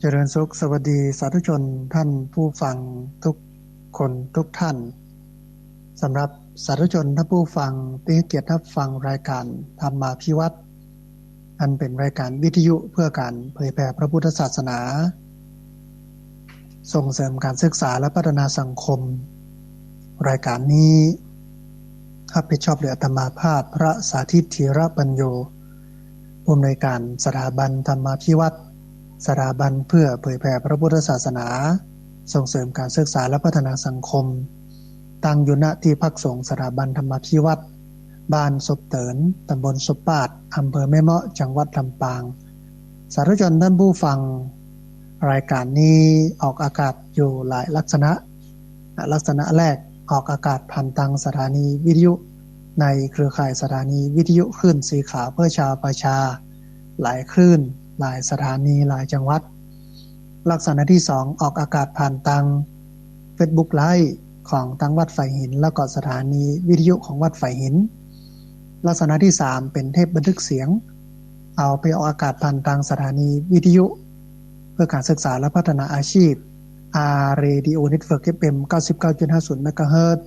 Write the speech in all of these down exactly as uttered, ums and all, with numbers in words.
เจริญสุข สวัสดีสาธุชนท่านผู้ฟังทุกคนทุกท่าน สำหรับสาธุชนท่านผู้ฟังที่ให้เกียรติรับฟังรายการธรรมาภิวัตน์ อันเป็นรายการวิทยุเพื่อการเผยแผ่พระพุทธศาสนา ส่งเสริมการศึกษาและพัฒนาสังคม รายการนี้รับผิดชอบโดยอาตมาภาพพระสาธิต ธีระปัญโญ ผู้อำนวยการสถาบันธรรมาภิวัตน์ สถาบันเพื่อเผยแผ่พระพุทธศาสนา ส่งเสริมการศึกษาและพัฒนาสังคม ตั้งอยู่ ณ ที่พักสงฆ์สถาบันธรรมาภิวัตน์ บ้านศพเติน ตำบลศพปาด อำเภอแม่เมาะ จังหวัดลำปาง สาธุชนท่านผู้ฟัง รายการนี้ออกอากาศอยู่หลายลักษณะ ลักษณะแรก ออกอากาศผ่านทางสถานีวิทยุ ในเครือข่ายสถานีวิทยุคลื่นสีขาวเพื่อชาวประชา หลายคลื่น หลายสถานี หลายจังหวัด ลักษณะที่สอง ออกอากาศผ่านทางเฟซบุ๊กไลฟ์ของทางวัดฝายหิน แล้วก็สถานีวิทยุของวัดฝายหิน ลักษณะที่สาม เป็นเทปบันทึกเสียง เอาไปออกอากาศผ่านทางสถานีวิทยุเพื่อการศึกษาและพัฒนาอาชีพ อาร์ Radio Network เอฟ เอ็ม เก้าสิบเก้าจุดห้าศูนย์ เมกะเฮิรตซ์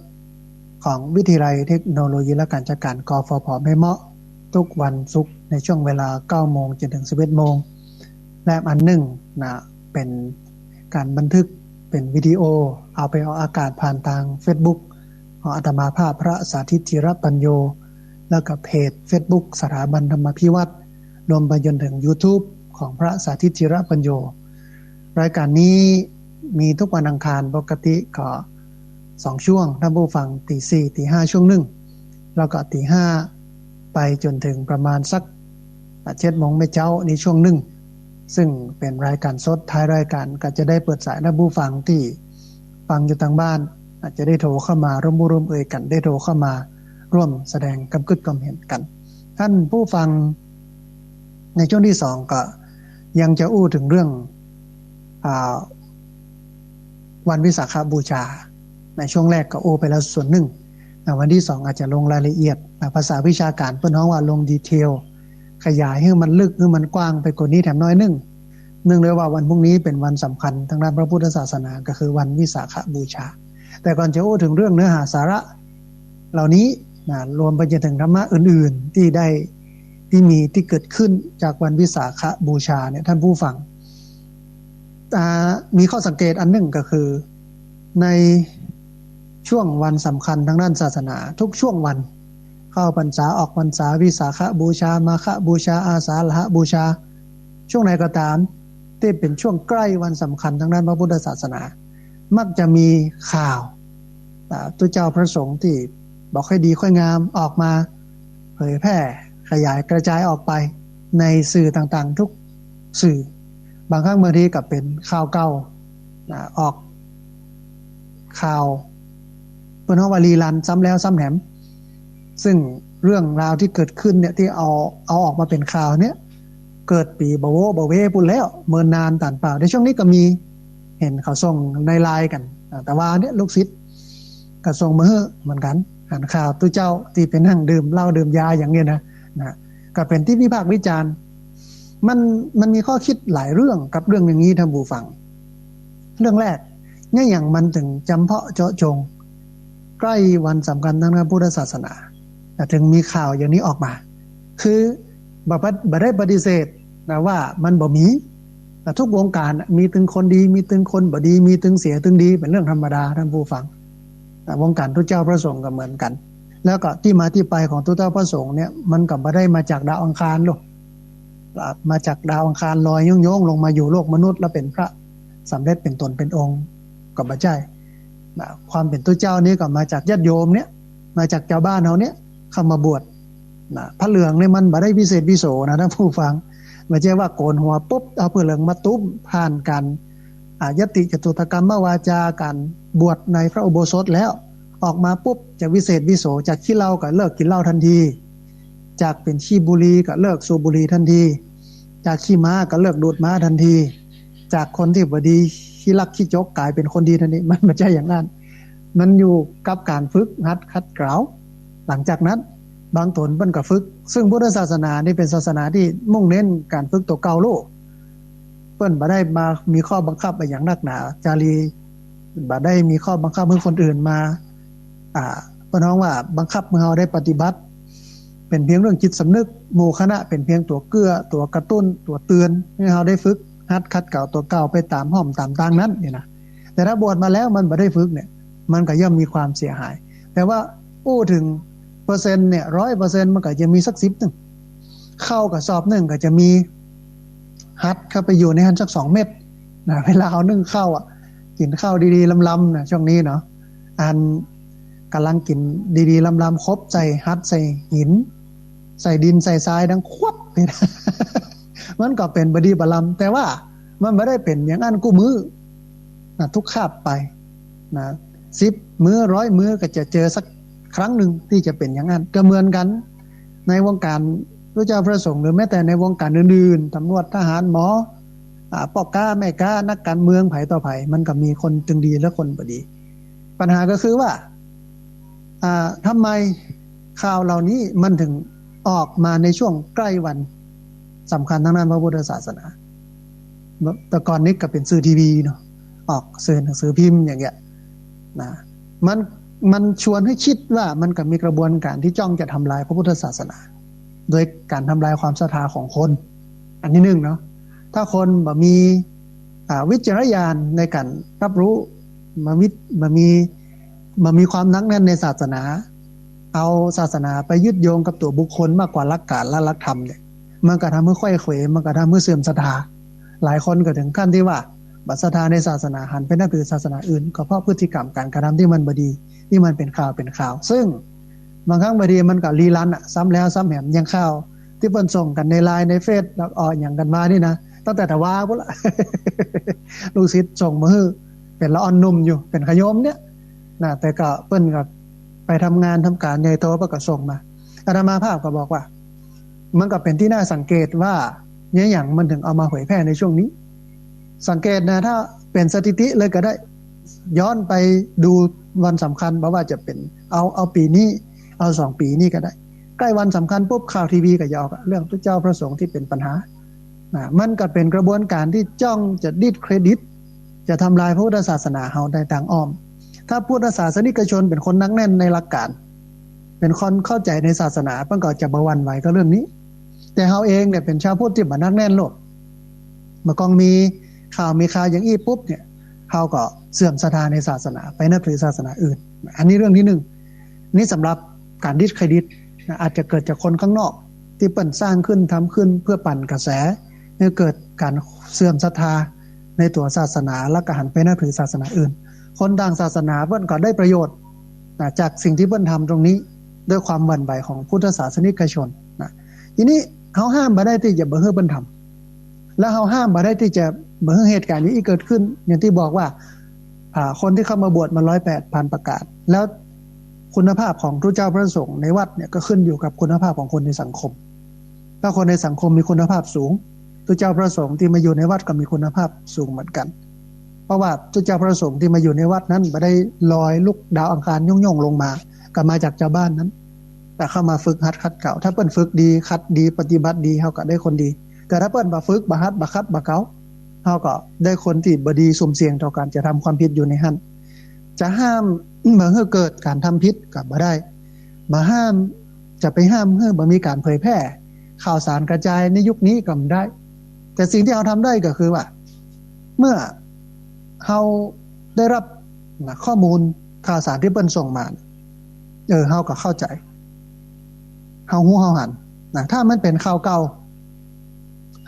ของวิทยาลัยเทคโนโลยีและการจัดการ กฟผ แม่เมาะ ทุกวันศุกร์ในช่วงเวลา เก้าโมง จนถึง สิบเอ็ดโมง และอันหนึ่งนะ เป็นการบันทึกเป็นวิดีโอ เอาไปออกอากาศผ่านทางเฟซบุ๊กของอาตมาภาพพระสาธิต ธีระปัญโญ แล้วก็เพจเฟซบุ๊กสถาบันธรรมาภิวัตน์ รวมไปจนถึงยูทูบของพระสาธิต ธีระปัญโญ รายการนี้มีทุกวันอังคารปกติก็สองช่วง ท่านผู้ฟัง ตีสี่ ตีห้า ช่วงหนึ่ง แล้วก็ตีห้าไปจนถึงประมาณสักเจ็ดโมงแม่เจ๊านี้ช่วงหนึ่ง ซึ่งเป็นรายการสด ท้ายรายการก็จะได้เปิดสายท่านผู้ฟังที่ฟังอยู่ทางบ้าน อาจจะได้โทรเข้ามาร่วมอู้ร่วมเอ่ยกัน ได้โทรเข้ามาร่วมแสดงความคิดความเห็นกัน ท่านผู้ฟัง ในช่วงที่สองก็ยังจะอู้ถึงเรื่อง อ่า วันวิสาขบูชา ในช่วงแรกก็อู้ไปแล้วส่วนหนึ่งนะ วันที่สองอาจจะลงรายละเอียดนะ ภาษาวิชาการเปิ้นฮ้องว่าลงดีเทล ขยายหื้อมันลึกหื้อมันกว้างไปกว่านี้แถมน้อยหนึ่ง เนื่องด้วยว่าวันพรุ่งนี้เป็นวันสำคัญทางด้านพระพุทธศาสนา ก็คือวันวิสาขบูชา แต่ก่อนจะอู้ถึงเรื่องเนื้อหาสาระเหล่านี้นะ รวมไปจนถึงธรรมะอื่นๆ ที่ได้ ที่มี ที่เกิดขึ้นจากวันวิสาขบูชาเนี่ย ท่านผู้ฟัง อ่า มีข้อสังเกตอันหนึ่งก็คือ ในช่วงวันสำคัญทางด้านศาสนา ทุกช่วงวัน เข้าพรรษา ออกพรรษา วิสาขบูชา มาฆบูชา อาสาฬหบูชา ช่วงไหนก็ตาม ที่เป็นช่วงใกล้วันสำคัญทางด้านพระพุทธศาสนา มักจะมีข่าว อ่า ตุ๊เจ้าพระสงฆ์ที่บ่ค่อยดีค่อยงามออกมาเผยแพร่ขยายกระจายออกไปในสื่อต่างๆ ทุกสื่อ บางครั้งบางทีก็เป็นข่าวเก่า อ่า ออกข่าว เปิ้นฮ้องว่ารีรัน ซ้ำแล้วซ้ำแหม ซึ่งเรื่องราวที่เกิดขึ้นเนี่ย ที่เอา เอาออกมาเป็นข่าวเนี่ย เกิดปี๋บ่าโว้บ่าเว้ปู้นแล้ว เมินนานต๋านเปล่า ในช่วงนี้ก็มี หันเขาส่งในไลน์กั๋น อ่า แต่ว่าเนี่ยลูกศิษย์ก็ส่งมาหื้อเหมือนกั๋น หันข่าวตุ๊เจ้าตี้ไปนั่งดื่มเหล้าดื่มยาอย่างเนี้ยนะ นะ ก็เป๋นตี้วิพากษ์วิจารณ์ มัน มันมีข้อคิดหลายเรื่องกับเรื่องอย่างนี้ท่านผู้ฟัง เรื่องแรก เนี่ยหยังมันถึงจ๋ำเพาะเจาะจง ใกล้วันสำคัญทางด้านพุทธศาสนา แต่ถึงมีข่าวอย่างนี้ออกมา คือบ่ปะ- บ่ได้ปฏิเสธนะว่ามันบ่มี แต่ทุกวงการน่ะ มีตึงคนดี มีตึงคนบ่ดี มีตึงเสียตึงดี เป๋นเรื่องธรรมดาท่านผู้ฟัง แต่วงการตุ๊เจ้าพระสงฆ์ก็เหมือนกั๋น แล้วก็ตี้มาตี้ไปของตุ๊เจ้าพระสงฆ์เนี่ย มันก็บ่ได้มาจากดาวอังคารหรอก มาจากดาวอังคารลอยโยงๆ ลงมาอยู่โลกมนุษย์ แล้วเป๋นพระสำเร็จเป๋นต๋นเป๋นองค์ ก็บ่ใจ้นะ ความเป๋นตุ๊เจ้านี่ก็มาจากญาติโยมเนี่ย มาจากจาวบ้านเฮาเนี่ย เข้ามาบวชนะ ผ้าเหลืองเนี่ยมันบ่ได้วิเศษวิโสนะท่านผู้ฟัง บ่ใจ้ว่าโกนหัวปุ๊บ เอาผ้าเหลืองมาตุ้ม ผ่านก๋าน อายัตติจตุตถกรรมวาจา ก๋านบวชในพระอุโบสถแล้ว ออกมาปุ๊บจะวิเศษวิโส จากขี้เหล้าก็เลิกกิ๋นเหล้าทันที จากเป๋นขี้บุหรี่ก็เลิกสูบบุหรี่ทันที จากขี้ม้าก็เลิกดูดม้าทันที จากคนตี้บ่ดีขี้ลักขี้จกก๋ายเป๋นคนดีทันที มันบ่ใจ้อย่างนั้น มันอยู่กับก๋านฝึกหัดขัดเกลา หลังจากนั้นบางต๋นเปิ้นก็ฝึก ซึ่งพุทธศาสนานี่เป๋นศาสนาตี้มุ่งเน้นก๋านฝึกตั๋วเก่าโลก เปิ้นบ่ได้มามีข้อบังคับอะหยังนักหนา จารี บ่ได้มีข้อบังคับหื้อคนอื่นมา อ่า เปิ้นฮ้องว่าบังคับหื้อเฮาได้ปฏิบัติ เป๋นเปียงเรื่องจิตสำนึก หมู่คณะเป๋นเปียงตั๋วเกื้อ ตั๋วกระตุ้น ตั๋วเตือน หื้อเฮาได้ฝึกหัดขัดเกลาตั๋วเก่าไปต๋ามฮ่อมต๋ามตางนั้นนี่นะ แต่ถ้าบวชมาแล้วมันบ่ได้ฝึกเนี่ย มันก็ย่อมมีความเสียหาย แต่ว่าอู้เถิงเปอร์เซ็นต์เนี่ย ร้อยเปอร์เซ็นต์ มันก็จะมีสักสิบนึ่ง เข้ากระสอบนึ่งก็จะมี หัดเข้าไปอยู่ในหั้นสักสองเม็ดนะ เวลาเฮานึ่งข้าวอะ กิ๋นข้าวดีๆ ลำๆ นะ ช่วงนี้เนาะ อันก่ำลังกิ๋นดีๆ ลำๆ คบใส่ หัดใส่หิน ใส่ดิน ใส่ทรายดังควบเลยนะ มันก็เป๋นบ่ดีบ่ลำ แต่ว่ามันบ่ได้เป๋นอย่างอั้นกู้มื้อนะ ทุกคาบไปนะ สิบมื้อ ร้อยมื้อ ก็จะเจอสักครั้งนึ่งตี้จะเป๋นอย่างอั้น ก็เหมือนกั๋น ในวงก๋านพระเจ้าพระสงฆ์ หรือแม้แต่ในวงก๋านอื่นๆ ต๋ำรวจ ทหาร หมอ อ่า ป้อก๊าแม่ก๊า นักก๋านเมือง ใผต่อใผ มันก็มีคนตึงดีและคนบ่ดี ปัญหาก็คือว่า อ่า ทำไมข่าวเหล่านี้มันถึงออกมาในช่วงใกล้วันสำคัญตางด้านพระพุทธศาสนา แต่ก่อนนี้ก็เป๋นสื่อทีวีเนาะ ออกสื่อหนังสือพิมพ์อย่างเงี้ยนะ มัน มันชวนหื้อคิดว่ามันก็มีกระบวนก๋านตี้จ้องจะทำลายพระพุทธศาสนา โดยก๋านทำลายความศรัทธาของคน อันที่นึ่งเนาะ ถ้าคนบ่มี อ่า วิจารณญาณในก๋านรับรู้ บ่มี บ่มี บ่มีความหนักแน่นในศาสนา เอาศาสนาไปยึดโยงกับตั๋วบุคคลมากกว่าหลักก๋านและหลักธรรมเนี่ย มันก็ทำหื้อไขว้เขว มันก็ทำหื้อเสื่อมศรัทธา หลายคนก็เถิงขั้นตี้ว่าบ่ศรัทธาในศาสนา หันไปนับถือศาสนาอื่น ก็เพราะพฤติกรรมก๋านกระทำตี้มันบ่ดี ตี้มันเป๋นข่าวเป๋นข่าว ซึ่งบางครั้งบางทีมันก็รีรันอะ ซ้ำแล้วซ้ำแหม อย่างข่าวตี้เปิ้นส่งกั๋นในไลน์ ในเฟซ แล้วเอาหยังกั๋นมานี่นะ ตั้งแต่ตะวาปู๊นละ ลูกศิษย์ส่งมาหื้อ เป๋นละอ่อนหนุ่มอยู่ เป๋นขะโยมเนี่ยนะ แต่ก็เปิ้นก็ไปทำงานทำก๋านใหญ่โต เปิ้นก็ส่งมา อาตมาภาพก็บอกว่า มันก็เป๋นตี้น่าสังเกตว่า เยียะหยังมันถึงเอามาเผยแพร่ในช่วงนี้ สังเกตนะ ถ้าเป๋นสถิติเลยก็ได้ ย้อนไปดูวันสำคัญ บ่ว่าจะเป๋น เอา เอาปี๋นี้ เอาสองปี๋นี้ก็ได้ ใกล้วันสำคัญปุ๊บ ข่าวทีวีก็จะออกเรื่องพระเจ้าพระสงฆ์ตี้เป๋นปัญหา นะ มันก็เป๋นกระบวนก๋านตี้จ้องจะดิสเครดิต จะทำลายพระพุทธศาสนาเฮาในตางอ้อม ถ้าพุทธศาสนิกชนเป๋นคนหนักแน่นในหลักก๋าน เป๋นคนเข้าใจ๋ในศาสนา เปิ้นก็จะบ่หวั่นไหวกับเรื่องนี้ แต่เฮาเองเนี่ยเป๋นชาวพุทธตี้บ่หนักแน่นโลด เมื่อกองมีข่าวมีข่าวอย่างอี้ปุ๊บเนี่ย เฮาก็เสื่อมศรัทธาในศาสนา ไปนับถือศาสนาอื่น อันนี้เรื่องที่นึ่ง นี่สำหรับก๋านดิสเครดิตนะ อาจจะเกิดจากคนข้างนอกตี้เปิ้นสร้างขึ้นทำขึ้นเพื่อปั่นกระแส หื้อเกิดก๋านเสื่อมศรัทธาในตั๋วศาสนา แล้วก็หันไปนับถือศาสนาอื่น คนต่างศาสนาเปิ้นก็ได้ประโยชน์นะ จากสิ่งตี้เปิ้นทำตรงนี้ ด้วยความหวั่นไหวของพุทธศาสนิกชนนะ ทีนี้เฮาห้ามบ่ได้ตี้จะบ่หื้อเปิ้นทำ แล้วเฮาห้ามบ่ได้ตี้จะบ่หื้อเหตุก๋ารณ์อย่างอี้เกิดขึ้น อย่างตี้บอกว่า อ่า คนตี้เข้ามาบวชมาร้อยแปดพันประกาศ แล้วคุณภาพของพระเจ้าพระสงฆ์ในวัดเนี่ยก็ขึ้นอยู่กับคุณภาพของคนในสังคม ถ้าคนในสังคมมีคุณภาพสูง พระเจ้าพระสงฆ์ตี้มาอยู่ในวัดก็มีคุณภาพสูงเหมือนกั๋น เพราะว่าพระเจ้าพระสงฆ์ตี้มาอยู่ในวัดนั้นบ่ได้ลอยลุกดาวอังคารย่องๆลงมา ก็มาจากจาวบ้านนั้น แต่เข้ามาฝึกหัดขัดเกลา ถ้าเปิ้นฝึกดี ขัดดี ปฏิบัติดี เฮาก็ได้คนดี แต่ถ้าเปิ้นบ่ฝึก บ่หัด บ่ขัด บ่เกลา เฮาก็ได้คนตี้บ่ดี สุ่มเสี่ยงต่อก๋านจะทำความผิดอยู่ในหั้น จะห้ามบ่หื้อเกิดก๋านทำผิดก็บ่ได้ บ่ห้าม จะไปห้ามหื้อบ่มีก๋านเผยแพร่ข่าวสารกระจายในยุคนี้ก็บ่ได้ แต่สิ่งตี้เฮาทำได้ก็คือว่า เมื่อเฮาได้ฮับนะ ข้อมูลข่าวสารตี้เปิ้นส่งมา เออ เฮาก็เข้าใจ๋ เฮาฮู้เฮาหันนะ ถ้ามันเป๋นข่าวเก่า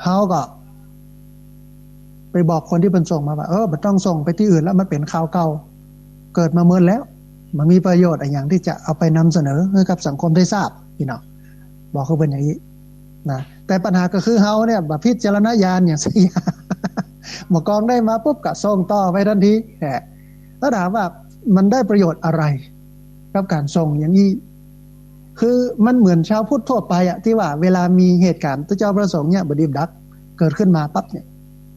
เฮาก็ไปบอกคนตี้เปิ้นส่งมาว่า เออ บ่ต้องส่งไปตี้อื่นแล้ว มันเป๋นข่าวเก่า เกิดมาเมินแล้ว บ่มีประโยชน์อะหยังตี้จะเอาไปนำเสนอหื้อกับสังคมได้ทราบ พี่น้อง บอกหื้อเปิ้นอย่างอี้นะ แต่ปัญหาก็คือเฮาเนี่ยบ่พิจารณญาณอย่างสักอย่าง เมื่อกองได้มาปุ๊บก็ส่งต่อไปทันทีแหละ แล้วถามว่ามันได้ประโยชน์อะไรกับก๋านส่งอย่างอี้ คือมันเหมือนชาวพุทธทั่วไปอะ ตี้ว่าเวลามีเหตุก๋ารณ์พระเจ้าพระสงฆ์เนี่ยบ่ดีบ่ดักเกิดขึ้นมาปั๊บเนี่ย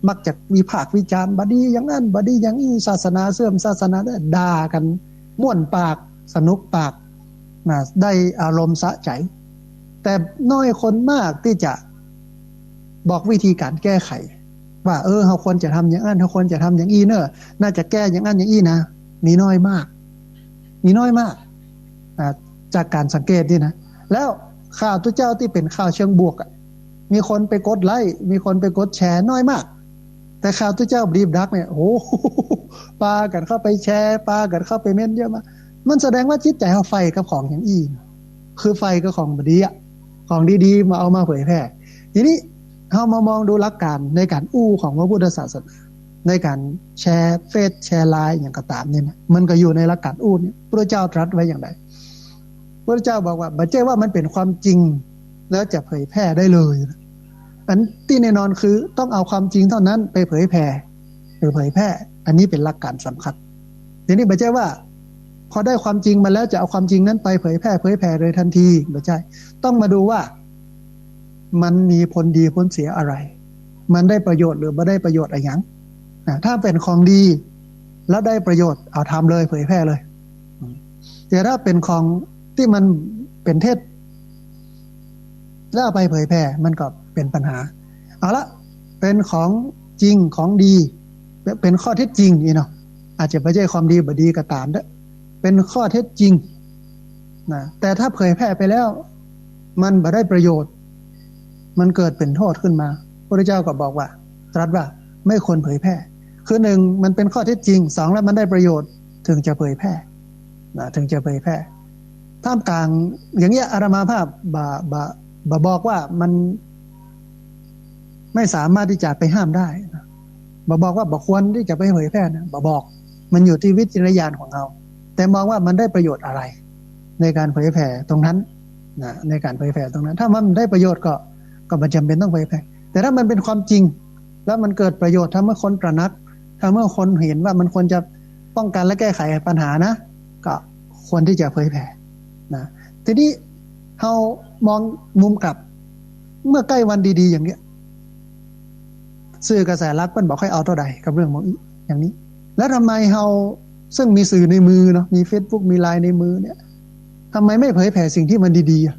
มักจะวิพากษ์วิจารณ์ บ่ดีอย่างอั้น บ่ดีอย่างอี้ ศาสนาเสื่อม ศาสนาได้ ด่ากั๋นม่วนปาก สนุกปากนะ ได้อารมณ์สะใจ๋ แต่น้อยคนมากตี้จะบอกวิธีก๋านแก้ไข ว่า เออ เฮาควรจะทำอย่างอั้น เฮาควรจะทำอย่างอี้เน่อ น่าจะแก้อย่างอั้นอย่างอี้นะ มีน้อยมาก มีน้อยมาก อ่า จากก๋านสังเกตนี่นะ แล้วข่าวตุ๊เจ้าตี้เป๋นข่าวเชิงบวกอะ มีคนไปกดไลก์ มีคนไปกดแชร์น้อยมาก แต่ข่าวตุ๊เจ้าบ่ดีบ่ดักเนี่ย โอ้โห ปากั๋นเข้าไปแชร์ ปากั๋นเข้าไปเม้นเยอะมาก มันแสดงว่าจิตใจ๋เฮาใฝ่กับของอย่างอี้ คือใฝ่กับของบ่ดีอะ ของดีๆ มาเอามาเผยแพร่ ทีนี้เฮามามองดูหลักก๋านในก๋านอู้ของพระพุทธศาสนา ในก๋านแชร์เฟซ แชร์ไลน์อย่างก็ต๋ามนี่นะ มันก็อยู่ในหลักก๋านอู้เนี่ย พระเจ้าตรัสไว้อย่างใด พระเจ้าบอกว่า บ่ใจ้ว่ามันเป๋นความจริงแล้วจะเผยแพร่ได้เลย อันตี้แน่นอนคือต้องเอาความจริงเท่านั้นไปเผยแพร่ หรือเผยแพร่ อันนี้เป๋นหลักก๋านสำคัญ ทีนี้บ่ใจ้ว่า พอได้ความจริงมาแล้วจะเอาความจริงนั้นไปเผยแพร่ เผยแพร่เลยทันที บ่ใจ้ ต้องมาดูว่า มันมีผลดีผลเสียอะไร มันได้ประโยชน์หรือบ่ได้ประโยชน์อะหยัง อ่ะ ถ้าเป๋นของดี แล้วได้ประโยชน์ เอาทำเลย เผยแพร่เลย อืม แต่ถ้าเป๋นของตี้มันเป๋นเท็จ แล้วเอาไปเผยแพร่ มันก็เป๋นปัญหา เอาละ เป๋นของจริง ของดี เป๋นข้อเท็จจริงนี่เนาะ อาจจะบ่ใจ้ความดีบ่ดีก็ต๋ามเต๊อะ เป๋นข้อเท็จจริงนะ แต่ถ้าเผยแพร่ไปแล้ว มันบ่ได้ประโยชน์ มันเกิดเป๋นโทษขึ้นมา พระพุทธเจ้าก็บอกว่า ตรัสว่าไม่ควรเผยแพร่ คือหนึ่ง มันเป๋นข้อเท็จจริง สอง แล้วมันได้ประโยชน์ ถึงจะเผยแพร่นะ ถึงจะเผยแพร่ ท่ามกลางอย่างเงี้ย อาตมาภาพบ่ บ่ บ่บอกว่ามันไม่สามารถที่จะไปห้ามได้นะ บ่บอกว่าบ่ควรที่จะไปเผยแพร่นะ บ่บอก มันอยู่ที่วิจารณญาณของเรา แต่มองว่ามันได้ประโยชน์อะไร ในก๋านเผยแพร่ตรงนั้นนะ ในก๋านเผยแพร่ตรงนั้น ถ้ามันได้ประโยชน์ก็ ก็บ่จ๋ำเป๋นต้องเผยแพร่ แต่ถ้ามันเป๋นความจริง แล้วมันเกิดประโยชน์ ทำให้คนตระหนัก ทำให้คนเห็นว่ามันควรจะป้องกันและแก้ไขปัญหานะ ก็ควรที่จะเผยแพร่นะ ทีนี้เฮามองมุมกลับ เมื่อใก้วันดีๆ อย่างเนี้ย สื่อกระแสหลักเปิ้นบ่ค่อยเอาเต้าใดกับเรื่องพวกอี้ อย่างนี้ แล้วทำไมเฮาซึ่งมีสื่อในมือเนาะ มีเฟซบุ๊ก มีไลน์ในมือเนี่ย ทำไมไม่เผยแพร่สิ่งที่มันดีๆ อะ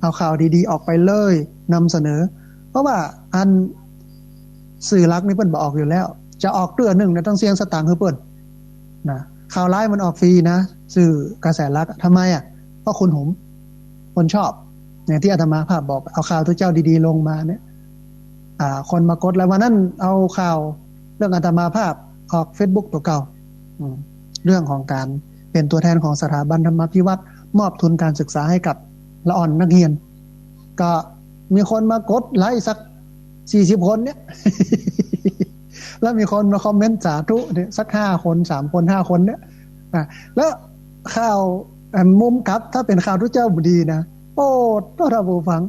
เอาข่าวดีๆ ออกไปเลย นำเสนอ เพราะว่าอันสื่อหลักนี่เปิ้นบ่ออกอยู่แล้ว จะออกเตื้อนึ่งเนี่ยต้องเสียสตางค์หื้อเปิ้นนะ ข่าวร้ายมันออกฟรีนะ สื่อกระแสหลักอะ ทำไมอะ เพราะคนหุม คนชอบ อย่างที่อาตมาภาพบอก เอาข่าวตุ๊เจ้าดีๆ ลงมาเนี่ย อ่า คนมากด แล้ววันนั้นเอาข่าวเรื่องอาตมาภาพออกเฟซบุ๊กตั๋วเก่า อืม เรื่องของก๋านเป๋นตั๋วแทนของสถาบันธรรมาภิวัฒน์ มอบทุนการศึกษาให้กับละอ่อนนักเฮียน ก็มีคนมากดไลก์สักสี่สิบคนเนี่ย แล้วมีคนมาคอมเมนต์สาธุเนี่ยสักห้าคน สามคน ห้าคนเนี่ย อ่ะ แล้วข่าว อ่ะ มุมกลับ ถ้าเป๋นข่าวตุ๊เจ้าบ่ดีนะ โอ้ ท่านผู้ฟัง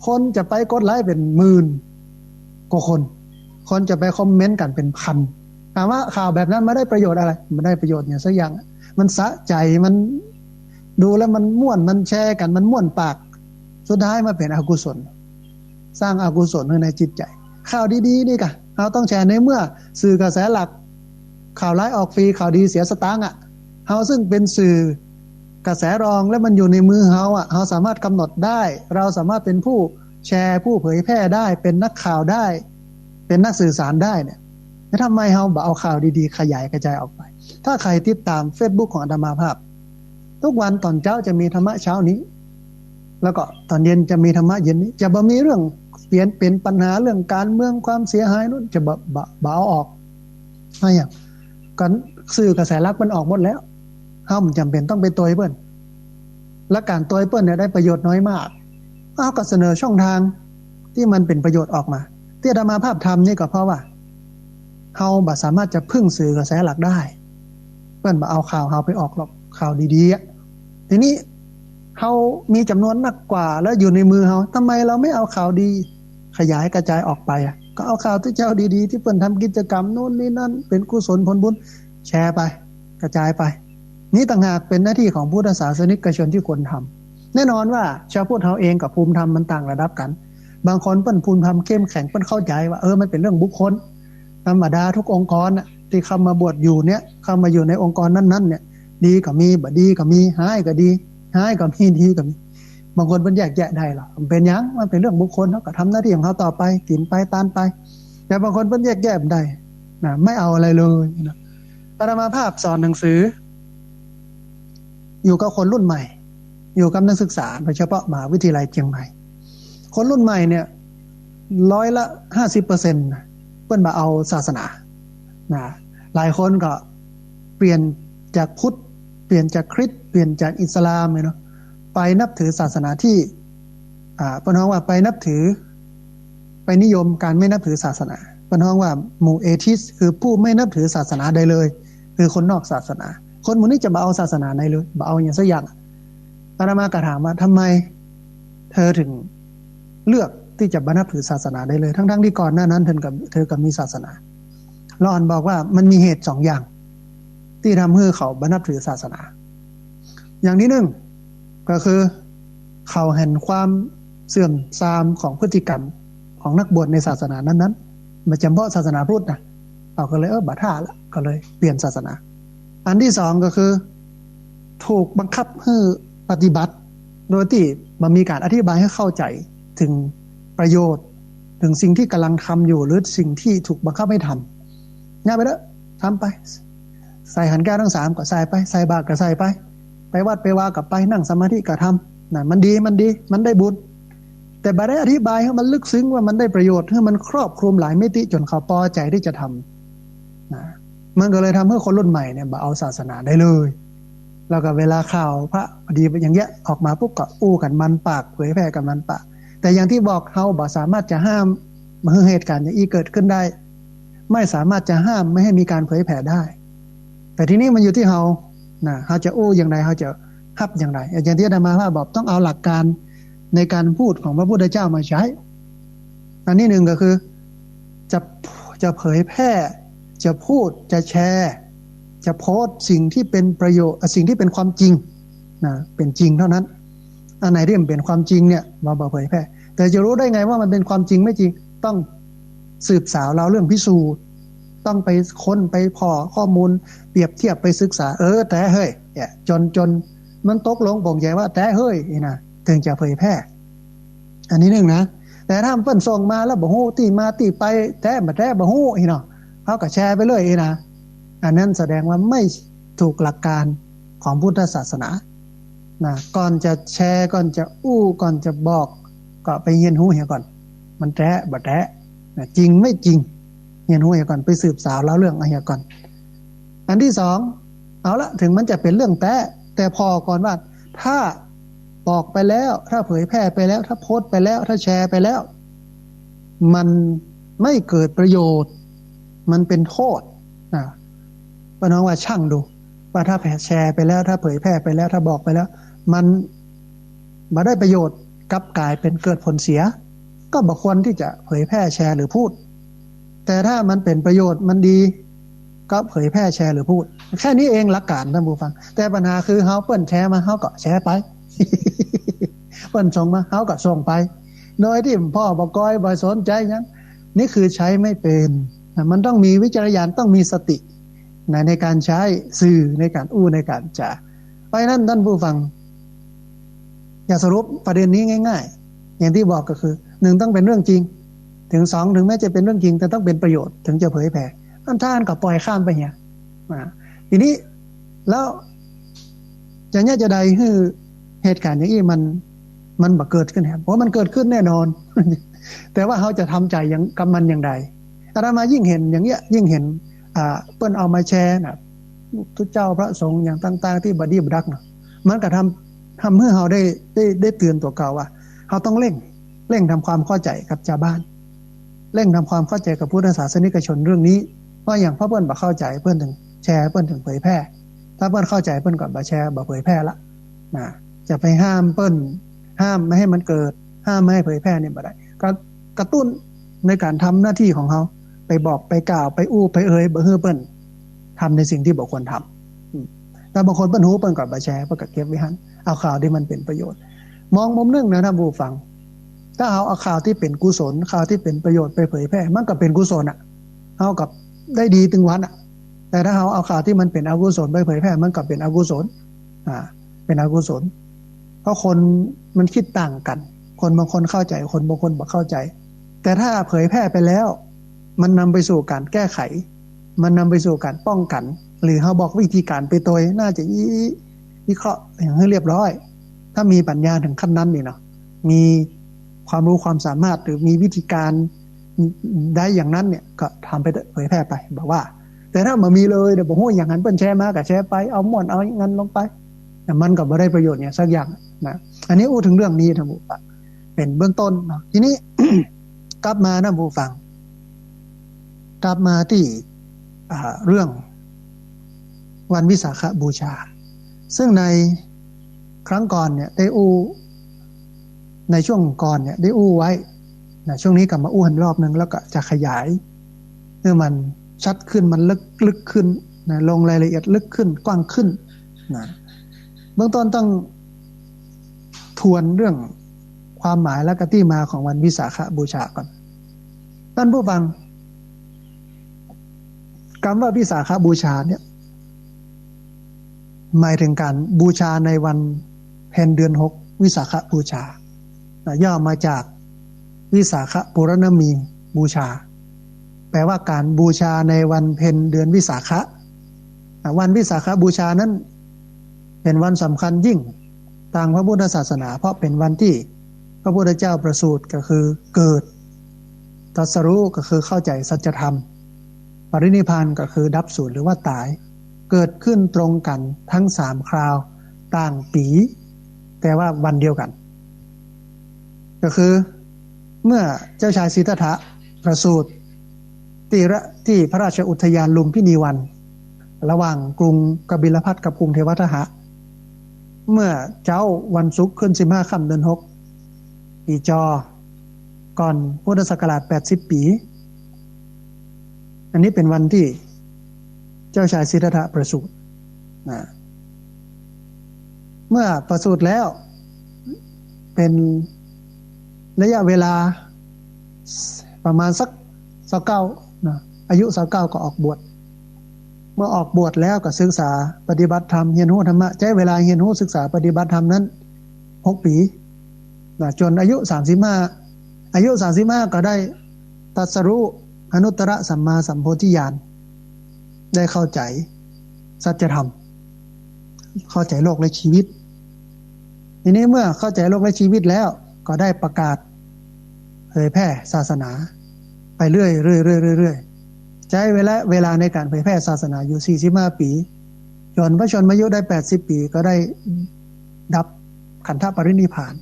คนจะไปกดไลก์เป๋นหมื่นกว่าคน คนจะไปคอมเมนต์กั๋นเป๋นพัน ถามว่าข่าวแบบนั้นมาได้ประโยชน์อะไร บ่ได้ประโยชน์อย่างสักอย่างอะ มันสะใจ๋ มันดูแล้วมันม่วน มันแชร์กั๋น มันม่วนปาก สุดท้ายมาเป๋นอกุศล สร้างอกุศลไว้ในจิตใจ๋ ข่าวดีๆ นี่กะ เฮาต้องแชร์ ในเมื่อสื่อกระแสหลัก ข่าวร้ายออกฟรี ข่าวดีเสียสตางค์อะ เฮาซึ่งเป๋นสื่อกระแสรอง และมันอยู่ในมือเฮาอะ เฮาสามารถกำหนดได้ เราสามารถเป๋นผู้แชร์ ผู้เผยแพร่ได้ เป๋นนักข่าวได้ เป๋นนักสื่อสารได้เนี่ย แล้วทำไมเฮาบ่เอาข่าวดีๆ ขยายกระจายออกไป ถ้าใผติดตามเฟซบุ๊กของอาตมาภาพ ทุกวันต๋อนเจ๊าจะมีธรรมะเช้านี้ แล้วก็ต๋อนเย็นจะมีธรรมะเย็นนี้ จะบ่มีเรื่องเปลี่ยนเป๋นปัญหาเรื่องก๋านเมือง ความเสียหายนู่น จะบ่ บ่ บ่เอาออก อะหยัง ก็สื่อกระแสหลักมันออกหมดแล้ว เฮาบ่จ๋ำเป๋นต้องไปตวยเปิ้น และก๋านตวยเปิ้นเนี่ยได้ประโยชน์น้อยมาก เฮาก็เสนอช่องทางตี้มันเป๋นประโยชน์ออกมา ตี้อาตมาภาพทำนี่ก็เพราะว่า เฮาบ่สามารถจะพึ่งสื่อกระแสหลักได้ เปิ้นบ่เอาข่าวเฮาไปออกหรอก ข่าวดีๆ อะ ทีนี้เฮามีจ๋ำนวนนักกว่า แล้วอยู่ในมือเฮา ทำไมเราไม่เอาข่าวดีขยายกระจายออกไปอะ ก็เอาข่าวตุ๊เจ้าดีๆ ตี้เปิ้นทำกิจกรรมนู่นนี่นั่น เป๋นกุศลผลบุญ แชร์ไป กระจายไป นี่ต่างหากเป๋นหน้าตี้ของพุทธศาสนิกชนตี้ควรทำ แน่นอนว่าชาวพุทธเฮาเองกับภูมิธรรมมันต่างระดับกั๋น บางคนเปิ้นภูมิธรรมเข้มแข็ง เปิ้นเข้าใจ๋ว่า เออ มันเป๋นเรื่องบุคคล ธรรมดาทุกองค์กรน่ะ ตี้เข้ามาบวชอยู่เนี่ย เข้ามาอยู่ในองค์กรนั้นๆ เนี่ย ดีก็มี บ่ดีก็มี ฮ้ายก็ดี ฮ้ายก็มี ดีก็มี บางคนเปิ้นแยกแยะได้หรอ บ่เป๋นหยัง มันเป๋นเรื่องบุคคล เฮาก็ทำหน้าตี้ของเฮาต่อไป กิ๋นไป ตานไป แต่บางคนเปิ้นแยกแยะบ่ได้นะ ไม่เอาอะไรเลยนะ อาตมาภาพสอนหนังสือ อยู่กับคนรุ่นใหม่ อยู่กับนักศึกษา โดยเฉพาะมหาวิทยาลัยเจียงใหม่ คนรุ่นใหม่เนี่ย ร้อยละห้าสิบเปอร์เซ็นต์นะ เปิ้นบ่เอาศาสนานะ หลายคนก็เปลี่ยนจากพุทธ เปลี่ยนจากคริสต์ เปลี่ยนจากอิสลามเนี่ยเนาะ ไปนับถือศาสนาที่ อ่า เปิ้นฮ้องว่าไปนับถือ ไปนิยมการไม่นับถือศาสนา เปิ้นฮ้องว่าหมู่เอทิสต์ คือผู้ไม่นับถือศาสนาใดเลย คือคนนอกศาสนา คนหมู่นี้จะบ่เอาศาสนาใดเลย บ่เอาอะหยังสักอย่าง อาตมาก็ถามว่า ทำไมเธอถึงเลือกที่จะบ่นับถือศาสนาใดเลย ทั้งๆ ที่ก่อนหน้านั้นเธอก็ เธอก็มีศาสนา หล่อนบอกว่ามันมีเหตุสองอย่าง ตี้ทำหื้อเขาบ่นับถือศาสนา อย่างตี้นึ่งก็คือ เขาหันความเสื่อมทรามของพฤติกรรมของนักบวชในศาสนานั้นๆ บ่จำเพาะศาสนาพุทธนะ เขาก็เลย เออ บ่ถ้าละ ก็เลยเปลี่ยนศาสนา อันตี้สองก็คือ ถูกบังคับหื้อปฏิบัติ โดยตี้บ่มีการอธิบายหื้อเข้าใจ๋เถิงประโยชน์ เถิงสิ่งตี้ก่ำลังทำอยู่ หรือสิ่งตี้ถูกบังคับหื้อทำ เยียะไปเต๊อะ ทำไป ใส่ขันธ์แก้วทั้งสามก็ใส่ไป ใส่บาตรก็ใส่ไป ไปวัดไปวาก็ไป นั่งสมาธิก็ทำ นะ มันดี มันดี มันได้บุญ แต่บ่ได้อธิบายหื้อมันลึกซึ้งว่ามันได้ประโยชน์ หื้อมันครอบคลุมหลายมิติจ๋นเขาปอใจ๋ตี้จะทำ นะ มันก็เลยทำหื้อคนรุ่นใหม่เนี่ยบ่เอาศาสนาใดเลย แล้วก็เวลาข่าวพระดีอย่างเยียะออกมาปุ๊บก็อู้กั๋นมันปาก เผยแผ่กั๋นมันปาก แต่อย่างตี้บอก เฮาบ่สามารถจะห้ามบ่หื้อเหตุก๋ารณ์อย่างอี้เกิดขึ้นได้ ไม่สามารถจะห้ามไม่ให้มีการเผยแผ่ได้ แต่ทีนี้มันอยู่ตี้เฮา นะ เฮาจะอู้อย่างใด เฮาจะฮับอย่างใด อย่างตี้อาตมาภาพบอก ต้องเอาหลักการในการพูดของพระพุทธเจ้ามาใช้ อันตี้นึ่งก็คือ จะ จะเผยแผ่ จะพูด จะแชร์ จะโพสต์สิ่งตี้เป๋นประโยชน์ เอ่อ สิ่งตี้เป๋นความจริง นะ เป๋นจริงเต้านั้น อันไหนตี้มันเป๋นความจริงเนี่ย เฮาบ่เผยแผ่ แต่จะฮู้ได้ไงว่ามันเป๋นความจริงไม่จริง ต้องสืบสาวราวเรื่อง พิสูจน์ ต้องไปค้นไปผ่อข้อมูล เปรียบเทียบ ไปศึกษา เออ แต๊เฮ้ย เนี่ย จ๋น จ๋นมันตกลงปลงใจ๋ว่าแต๊เฮ้ย นี่นะ เถิงจะเผยแผ่ อันตี้นึ่งนะ แต่ถ้าเปิ้นส่งมาแล้วบ่ฮู้ตี้มาตี้ไป แต๊บ่แต๊บ่ฮู้ อี้เนาะ เฮาก็แชร์ไปเลย อี้นะ อันนั้นแสดงว่าไม่ถูกหลักการของพุทธศาสนา นะ ก่อนจะแชร์ ก่อนจะอู้ ก่อนจะบอก ก็ไปเฮียนฮู้เหียก่อน มันแต๊บ่แต๊ นะ จริงไม่จริง เฮียนฮู้เหียก่อน ไปสืบสาวราวเรื่องเอาเหียก่อน อันตี้สอง เอาละ เถิงมันจะเป๋นเรื่องแต๊ แต่ผ่อก่อนว่า ถ้าบอกไปแล้ว ถ้าเผยแผ่ไปแล้ว ถ้าโพสต์ไปแล้ว ถ้าแชร์ไปแล้ว มันไม่เกิดประโยชน์ มันเป๋นโต้ษ นะ เปิ้นฮ้องว่าชั่งดู ว่าถ้าแผ่ แชร์ไปแล้ว ถ้าเผยแผ่ไปแล้ว ถ้าบอกไปแล้ว มันบ่ได้ประโยชน์ กลับก๋ายเป๋นเกิดผลเสีย ก็บ่ควรตี้จะเผยแผ่ แชร์ หรือพูด แต่ถ้ามันเป๋นประโยชน์ มันดี ก็เผยแผ่ แชร์ หรือพูด แค่นี้เอง หลักการ ท่านผู้ฟัง แต่ปัญหาคือเฮา เปิ้นแชร์มา เฮาก็แชร์ไป เปิ้นส่งมา เฮาก็ส่งไป โดยตี้ผ่อบ่ก่อย บ่สนใจ๋หยัง นี่คือใช้ไม่เป๋น นะ มันต้องมีวิจารณญาณ ต้องมีสติ นะ ในการใช้สื่อ ในการอู้ ในการจ๋า เพราะฉะนั้นท่านผู้ฟัง จะสรุปประเด็นนี้ง่ายๆ อย่างตี้บอกก็คือ นึ่ง ต้องเป๋นเรื่องจริง เถิงสอง เถิงแม้จะเป๋นเรื่องจริง แต่ต้องเป๋นประโยชน์ เถิงจะเผยแผ่ อันถ้าอั้นก็ปล่อยข้ามไปเหีย อ่า ทีนี้ แล้วจะเยียะจาใดหื้อเหตุก๋ารณ์อย่างอี้มัน มันบ่เกิดขึ้นครับ เพราะมันเกิดขึ้นแน่นอน แต่ว่าเฮาจะทำใจ๋อย่าง กับมันอย่างใด อาตมายิ่งหันอย่างเยียะ ยิ่งหัน อ่า เปิ้นเอามาแชร์นะ พุทธเจ้าพระสงฆ์อย่างต่างๆ ตี้บ่ดีบ่ดักนะ มันก็ทำ ทำหื้อเฮาได้ ได้ ได้เตือนตั๋วเก่าว่า เฮาต้องเร่ง เร่งทำความเข้าใจ๋กับจาวบ้าน เร่งทำความเข้าใจ๋กับพุทธศาสนิกชนเรื่องนี้ เพราะอย่าง เพราะเปิ้นบ่เข้าใจ๋ เปิ้นเถิงแชร์ เปิ้นเถิงเผยแผ่ ถ้าเปิ้นเข้าใจ๋ เปิ้นก็บ่แชร์ บ่เผยแผ่ละ นะ จะไปห้ามเปิ้น ห้ามไม่ให้มันเกิด ห้ามไม่ให้เผยแผ่นี่บ่ได้ ก็กระตุ้นในการทำหน้าตี้ของเฮา ไปบอก ไปกล่าว ไปอู้ ไปเอ่ย บ่หื้อเปิ้นทำในสิ่งตี้บ่ควรทำ อืม แต่บางคนเปิ้นฮู้ เปิ้นก็บ่แชร์ เปิ้นก็เก็บไว้หั้น เอาข่าวตี้มันเป๋นประโยชน์ มองมุมนึ่งนะท่านผู้ฟัง ถ้าเฮาเอาข่าวตี้เป๋นกุศล ข่าวตี้เป๋นประโยชน์ไปเผยแผ่ มันก็เป๋นกุศลอะ เฮาก็ได้ดีตึงวันอะ แต่ถ้าเฮาเอาข่าวตี้มันเป๋นอกุศลไปเผยแผ่ มันก็เป๋นอกุศล อ่า เป๋นอกุศล เพราะคนมันคิดต่างกั๋น คนบางคนเข้าใจ๋ คนบางคนบ่เข้าใจ๋ แต่ถ้าเผยแผ่ไปแล้ว มันนำไปสู่การแก้ไข มันนำไปสู่การป้องกัน หรือเฮาบอกวิธีการไปโตย น่าจะวิ วิเคราะห์อย่างหื้อเรียบร้อย ถ้ามีปัญญาถึงขั้นนั้นนี่เนาะ มีความรู้ความสามารถ หรือมีวิธีการได้อย่างนั้นเนี่ย ก็ทำไปเถอะ เผยแพร่ไป บ่ว่า แต่ถ้าบ่มีเลย เดี๋ยวบ่ฮู้อย่างนั้น เปิ้นแชร์มาก็แชร์ไป เอาม่วนเอาอย่างนั้นลงไป แต่มันก็บ่ได้ประโยชน์หยังสักอย่างนะ อันนี้อู้ถึงเรื่องนี้ท่านผู้ฟัง เป๋นเบื้องต้นเนาะ ทีนี้ กลับมานะผู้ฟัง กลับมาตี้ อ่า เรื่องวันวิสาขบูชา ซึ่งในครั้งก่อนเนี่ยได้อู้ ในช่วงก่อนเนี่ยได้อู้ไว้นะ ช่วงนี้ก็มาอู้อีกรอบนึง แล้วก็จะขยายให้มันชัดขึ้น มันลึก ลึกขึ้นนะ ลงรายละเอียดลึกขึ้น กว้างขึ้นนะ เบื้องต้นต้องทวนเรื่องความหมายและก็ตี้มาของวันวิสาขบูชาก่อน ท่านผู้ฟัง กำว่าวิสาขบูชาเนี่ย หมายถึงการบูชาในวันเพ็ญเดือนหก วิสาขบูชา นะ ย่อมาจากวิสาขปูรณมีบูชา แปลว่าการบูชาในวันเพ็ญเดือนวิสาขะ นะ วันวิสาขบูชานั้น เป๋นวันสำคัญยิ่งตางพระพุทธศาสนา เพราะเป๋นวันตี้พระพุทธเจ้าประสูติ ก็คือเกิด ตรัสรู้ ก็คือเข้าใจ๋สัจธรรม ปรินิพพาน ก็คือดับสูญหรือว่าต๋าย เกิดขึ้นตรงกั๋นตึงสามคราว ต่างปี๋ แต่ว่าวันเดียวกั๋น ก็คือเมื่อเจ้าชายสิทธัตถะประสูติตี้ระ ตี้พระราชอุทยานลุมพินีวัน ระหว่างกรุงกบิลพัสดุ์กับกรุงเทวทหะ เมื่อเจ๊าวันศุกร์ขึ้นสิบห้าค่ำเดือนหก ปี๋จอ ก่อนพุทธศักราชแปดสิบปี๋ อันนี้เป๋นวันตี้เจ้าชายสิทธัตถะประสูตินะ เมื่อประสูติแล้ว เป๋นระยะเวลาประมาณสักซาวเก้านะ อายุซาวเก้าก็ออกบวช เมื่อออกบวชแล้วก็ศึกษาปฏิบัติธรรม เฮียนฮู้ธรรมะ ใจ๊เวลาเฮียนฮู้ศึกษาปฏิบัติธรรมนั้นหกปี๋นะ จ๋นอายุสามสิบห้า อายุสามสิบห้าก็ได้ตรัสรู้อนุตตรสัมมาสัมโพธิญาณ ได้เข้าใจ๋สัจธรรม เข้าใจ๋โลกและชีวิต ทีนี้เมื่อเข้าใจ๋โลกและชีวิตแล้ว ก็ได้ประกาศเผยแพร่ศาสนาไปเรื่อยๆ เรื่อยๆ เรื่อยๆ ใจ๊เวลา เวลาในการเผยแพร่ศาสนาอยู่สี่สิบห้าปี๋ จ๋นพระชนมายุได้แปดสิบปี๋ ก็ได้ดับขันธปรินิพพาน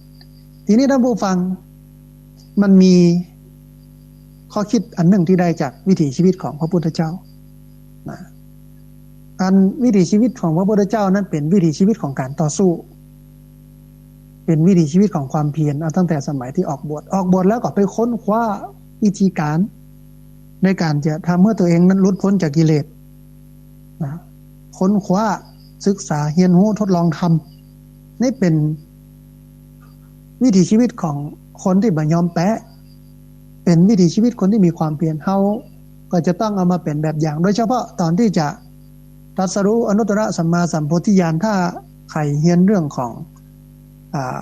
ทีนี้ท่านผู้ฟัง มันมีข้อคิดอันนึ่งตี้ได้จากวิถีชีวิตของพระพุทธเจ้านะ อันวิถีชีวิตของพระพุทธเจ้านั้นเป๋นวิถีชีวิตของการต่อสู้ เป๋นวิถีชีวิตของความเพียร เอาตั้งแต่สมัยตี้ออกบวช ออกบวชแล้วก็ไปค้นคว้าวิธีการในการจะทำให้ตัวเองนั้นหลุดพ้นจากกิเลสนะ ค้นคว้า ศึกษา เฮียนฮู้ ทดลองทำ นี่เป๋นวิถีชีวิตของคนตี้บ่ยอมแป๊ เป๋นวิถีชีวิตคนตี้มีความเพียร เฮาก็จะต้องเอามาเป๋นแบบอย่าง โดยเฉพาะตอนตี้จะตรัสรู้อนุตตรสัมมาสัมโพธิญาณ ถ้าใผเฮียนเรื่องของ อ่า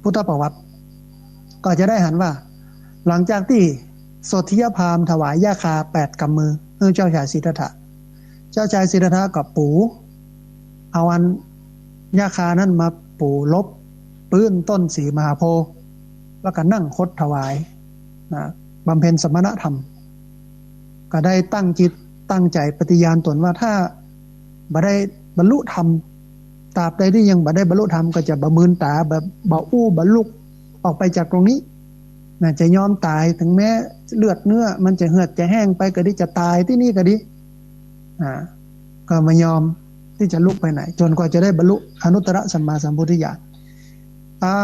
พุทธประวัติ ก็จะได้หันว่า หลังจากตี้โสฏฐียพราหมณ์ถวายหญ้าคาแปดกำมือหื้อเจ้าชายสิทธัตถะ เจ้าชายสิทธัตถะก็ปู เอาอันหญ้าคานั้นมาปูลบปื้นต้นสีมหาโพธิ์ แล้วก็นั่งคดถวายนะ บำเพ็ญสมณธรรม ก็ได้ตั้งจิตตั้งใจ๋ปฏิญาณตนว่า ถ้าบ่ได้บรรลุธรรม ตราบใดตี้ยังบ่ได้บรรลุธรรม ก็จะบ่มืนต๋า บ่ บ่อู้ บ่ลุกออกไปจากตรงนี้นะ จะยอมต๋าย ถึงแม้เลือดเนื้อมันจะเหือดจะแห้งไปก็ดี จะต๋ายตี้นี่ก็ดี อ่า ก็บ่ยอมตี้จะลุกไปไหน จ๋นกว่าจะได้บรรลุอนุตตรสัมมาสัมโพธิญาณ อ่า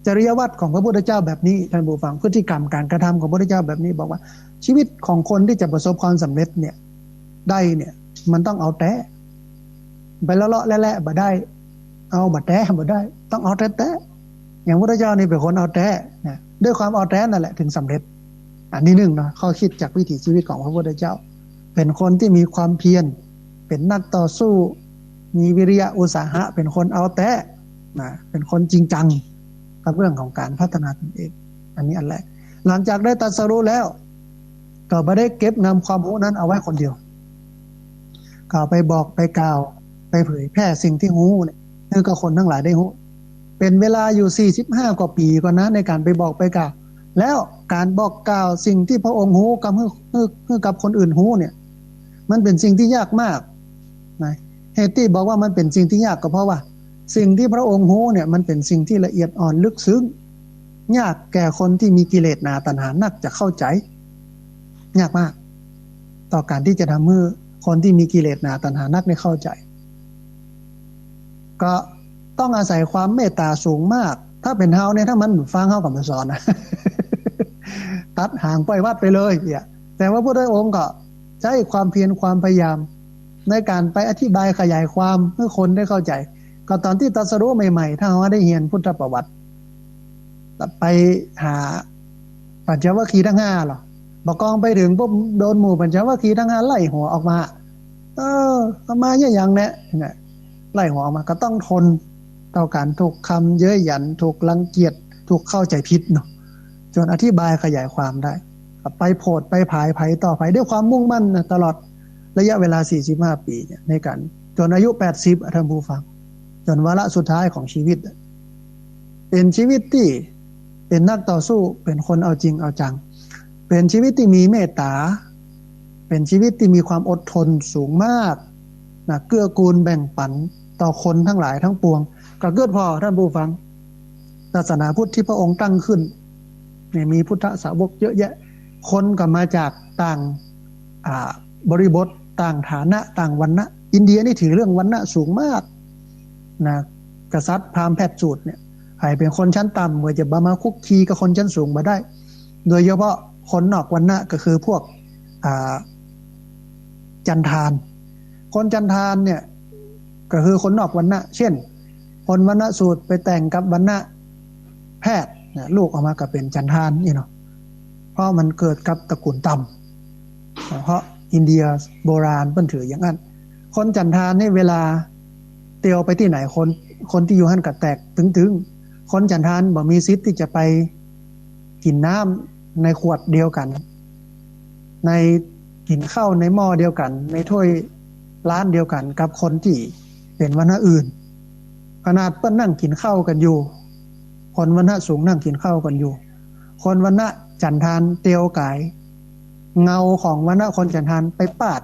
จริยวัตรของพระพุทธเจ้าแบบนี้ ท่านผู้ฟัง พฤติกรรมการกระทำของพระพุทธเจ้าแบบนี้ บอกว่าชีวิตของคนตี้จะประสบความสำเร็จเนี่ย ได้เนี่ย มันต้องเอาแต๊ ไปเลาะๆ แหละๆ บ่ได้ เอาบ่แต๊ บ่ได้ ต้องเอาแต๊ๆ อย่างพระพุทธเจ้านี่เป๋นคนเอาแต๊นะ ด้วยความเอาแต๊นั่นแหละถึงสำเร็จ อันนี้นึ่งเนาะ ข้อคิดจากวิถีชีวิตของพระพุทธเจ้า เป๋นคนตี้มีความเพียร เป๋นนักต่อสู้ มีวิริยะอุตสาหะ เป๋นคนเอาแต๊นะ เป๋นคนจริงจังกับเรื่องของการพัฒนาตนเอง อันนี้อันแรก หลังจากได้ตรัสรู้แล้ว ก็บ่ได้เก็บงำความฮู้นั้นเอาไว้คนเดียว ก็ไปบอกไปกล่าว ไปเผยแพร่สิ่งตี้ฮู้เนี่ยหื้อกับคนตังหลายได้ฮู้ เป๋นเวลาอยู่สี่สิบห้ากว่าปี๋ก่อนนะ ในก๋านไปบอกไปกล่าว แล้วก๋านบอกกล่าวสิ่งตี้พระองค์ฮู้กับหื้อ หื้อ หื้อกับคนอื่นฮู้เนี่ย มันเป๋นสิ่งตี้ยากมากนะ เหตุตี้บอกว่ามันเป๋นสิ่งตี้ยากก็เพราะว่า สิ่งตี้พระองค์ฮู้เนี่ยมันเป๋นสิ่งตี้ละเอียดอ่อนลึกซึ้ง ยากแก่คนตี้มีกิเลสหนาตัณหานักจะเข้าใจ๋ ยากมาก ต่อก๋านตี้จะทำหื้อคนตี้มีกิเลสหนาตัณหานักได้เข้าใจ๋ ก็ต้องอาศัยความเมตต๋าสูงมาก ถ้าเป๋นเฮาเนี่ย ถ้ามันบ่ฟังเฮาก็บ่สอนนะ ตัดหางปล่อยวัดไปเลยเนี่ย แต่ว่าพระพุทธองค์ก็ใจ๊ความเพียรความพยายาม ในก๋านไปอธิบายขยายความหื้อคนได้เข้าใจ๋ ก็ตอนตี้ตรัสรู้ใหม่ๆ ถ้าเฮาได้เฮียนพุทธประวัติ ไปหาปัญจวัคคีย์ตังห้าเหรอ บ่ากองไปเถิงปุ๊บ โดนหมู่ปัญจวัคคีย์ตังห้าไล่หัวออกมา เออ เอามาเยียะหยังแหนะ เนี่ย ไล่หัวออกมา ก็ต้องทนต่อก๋านถูกคำเย้ยหยัน ถูกรังเกียจ ถูกเข้าใจ๋ผิดเนาะ จ๋นอธิบายขยายความได้ ก็ไปโผดไปผายใผต่อใผ ด้วยความมุ่งมั่นนะ ตลอดระยะเวลาสี่สิบห้าปี๋เนี่ย ในก๋าน จ๋นอายุแปดสิบอะ ท่านผู้ฟัง จ๋นวาระสุดท้ายของชีวิตอะ เป๋นชีวิตตี้เป๋นนักต่อสู้ เป๋นคนเอาจริงเอาจัง เป๋นชีวิตตี้มีเมตต๋า เป๋นชีวิตตี้มีความอดทนสูงมากนะ เกื้อกูลแบ่งปั๋นต่อคนตังหลายตังปวง ก็เกิดผ่อ ท่านผู้ฟัง ศาสนาพุทธตี้พระองค์ตั้งขึ้นเนี่ย มีพุทธสาวกเยอะแยะ คนก็มาจากต่าง อ่า บริบท ต่างฐานะ ต่างวรรณะ อินเดียนี่ถือเรื่องวรรณะสูงมากนะ กษัตริย์พราหมณ์แพทย์สูตรเนี่ย ใผเป๋นคนชั้นต่ำก็จะบ่มาคลุกคลีกับคนชั้นสูงบ่ได้ โดยเฉพาะคนนอกวรรณะก็คือพวก อ่า จัณฑาน คนจัณฑานเนี่ย ก็คือคนนอกวรรณะ เช่น คนวรรณะสูตรไปแต่งกับวรรณะแพทย์นะ ลูกออกมาก็เป๋นจัณฑานนี่เนาะ เพราะมันเกิดกับตระกูลต่ำ เพราะอินเดียโบราณเปิ้นถืออย่างนั้น คนจัณฑานนี่เวลาเตียวไปตี้ไหน คน คนตี้อยู่หั้นก็แตกตึงๆ คนจัณฑานบ่มีสิทธิ์ตี้จะไปกิ๋นน้ำในขวดเดียวกั๋น ในกิ๋นข้าวในหม้อเดียวกั๋น ในถ้วยร้านเดียวกั๋นกับคนตี้เป๋นวรรณะอื่น ขนาดเปิ้นนั่งกิ๋นข้าวกั๋นอยู่ คนวรรณะสูงนั่งกิ๋นข้าวกั๋นอยู่ คนวรรณะจัณฑานเตียวก๋าย เงาของวรรณะคนจัณฑานไปปาด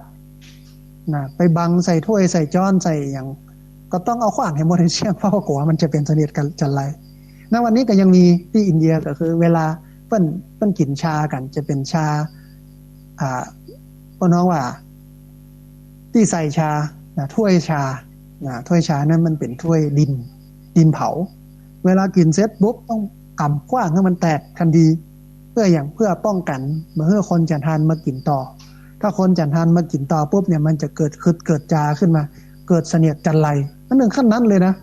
นะ ไปบังใส่ถ้วยใส่จ๊อนใส่หยัง ก็ต้องเอาขว้างหื้อหมดหื้อเสี้ยง เพราะว่ากั๋วมันจะเป๋นเสนียดจัญไร ณ วันนี้ก็ยังมีตี้อินเดีย ก็คือเวลาเปิ้น เปิ้นกิ๋นชากั๋น จะเป๋นชา อ่า เปิ้นฮ้องว่า ตี้ใส่ชานะ ถ้วยชานะ ถ้วยชานั้นมันเป๋นถ้วยดิน ดินเผา เวลากิ๋นเสร็จปุ๊บต้องก๋ำขว้างหื้อมันแตกทันที เพื่อหยัง เพื่อป้องกั๋นบ่หื้อคนจัณฑานมากิ๋นต่อ ถ้าคนจัณฑานมากิ๋นต่อปุ๊บเนี่ย มันจะเกิดขึดเกิดจาขึ้นมา เกิดเสนียดจัญไร มันเถิงขั้นนั้นเลยนะ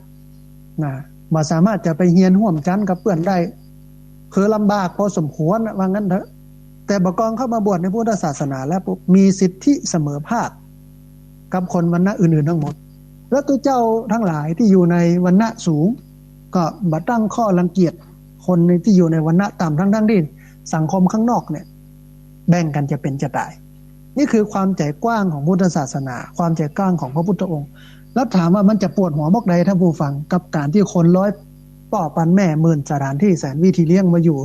นะ บ่สามารถจะไปเฮียนฮ่วมจั๊นกับเปื้อนได้ คือลำบากพอสมควรน่ะ ว่างั้นเถอะ แต่บ่ากองเข้ามาบวชในพุทธศาสนาแล้วปุ๊บ มีสิทธิเสมอภาคกับคนวรรณะอื่นๆ ตังหมด แล้วตุ๊เจ้าตังหลายตี้อยู่ในวรรณะสูง ก็บ่ตั้งข้อรังเกียจคนตี้อยู่ในวรรณะต่ำ ทั้งๆ ตี้สังคมข้างนอกเนี่ย แบ่งกั๋นจะเป๋นจะต๋าย นี่คือความใจ๋กว้างของพุทธศาสนา ความใจ๋กว้างของพระพุทธองค์ แล้วถามว่ามันจะปวดหัวมอกใด ท่านผู้ฟัง กับก๋านตี้คนร้อยป้อปันแม่ หมื่นสถานตี้แสนวิธีเลี้ยงมาอยู่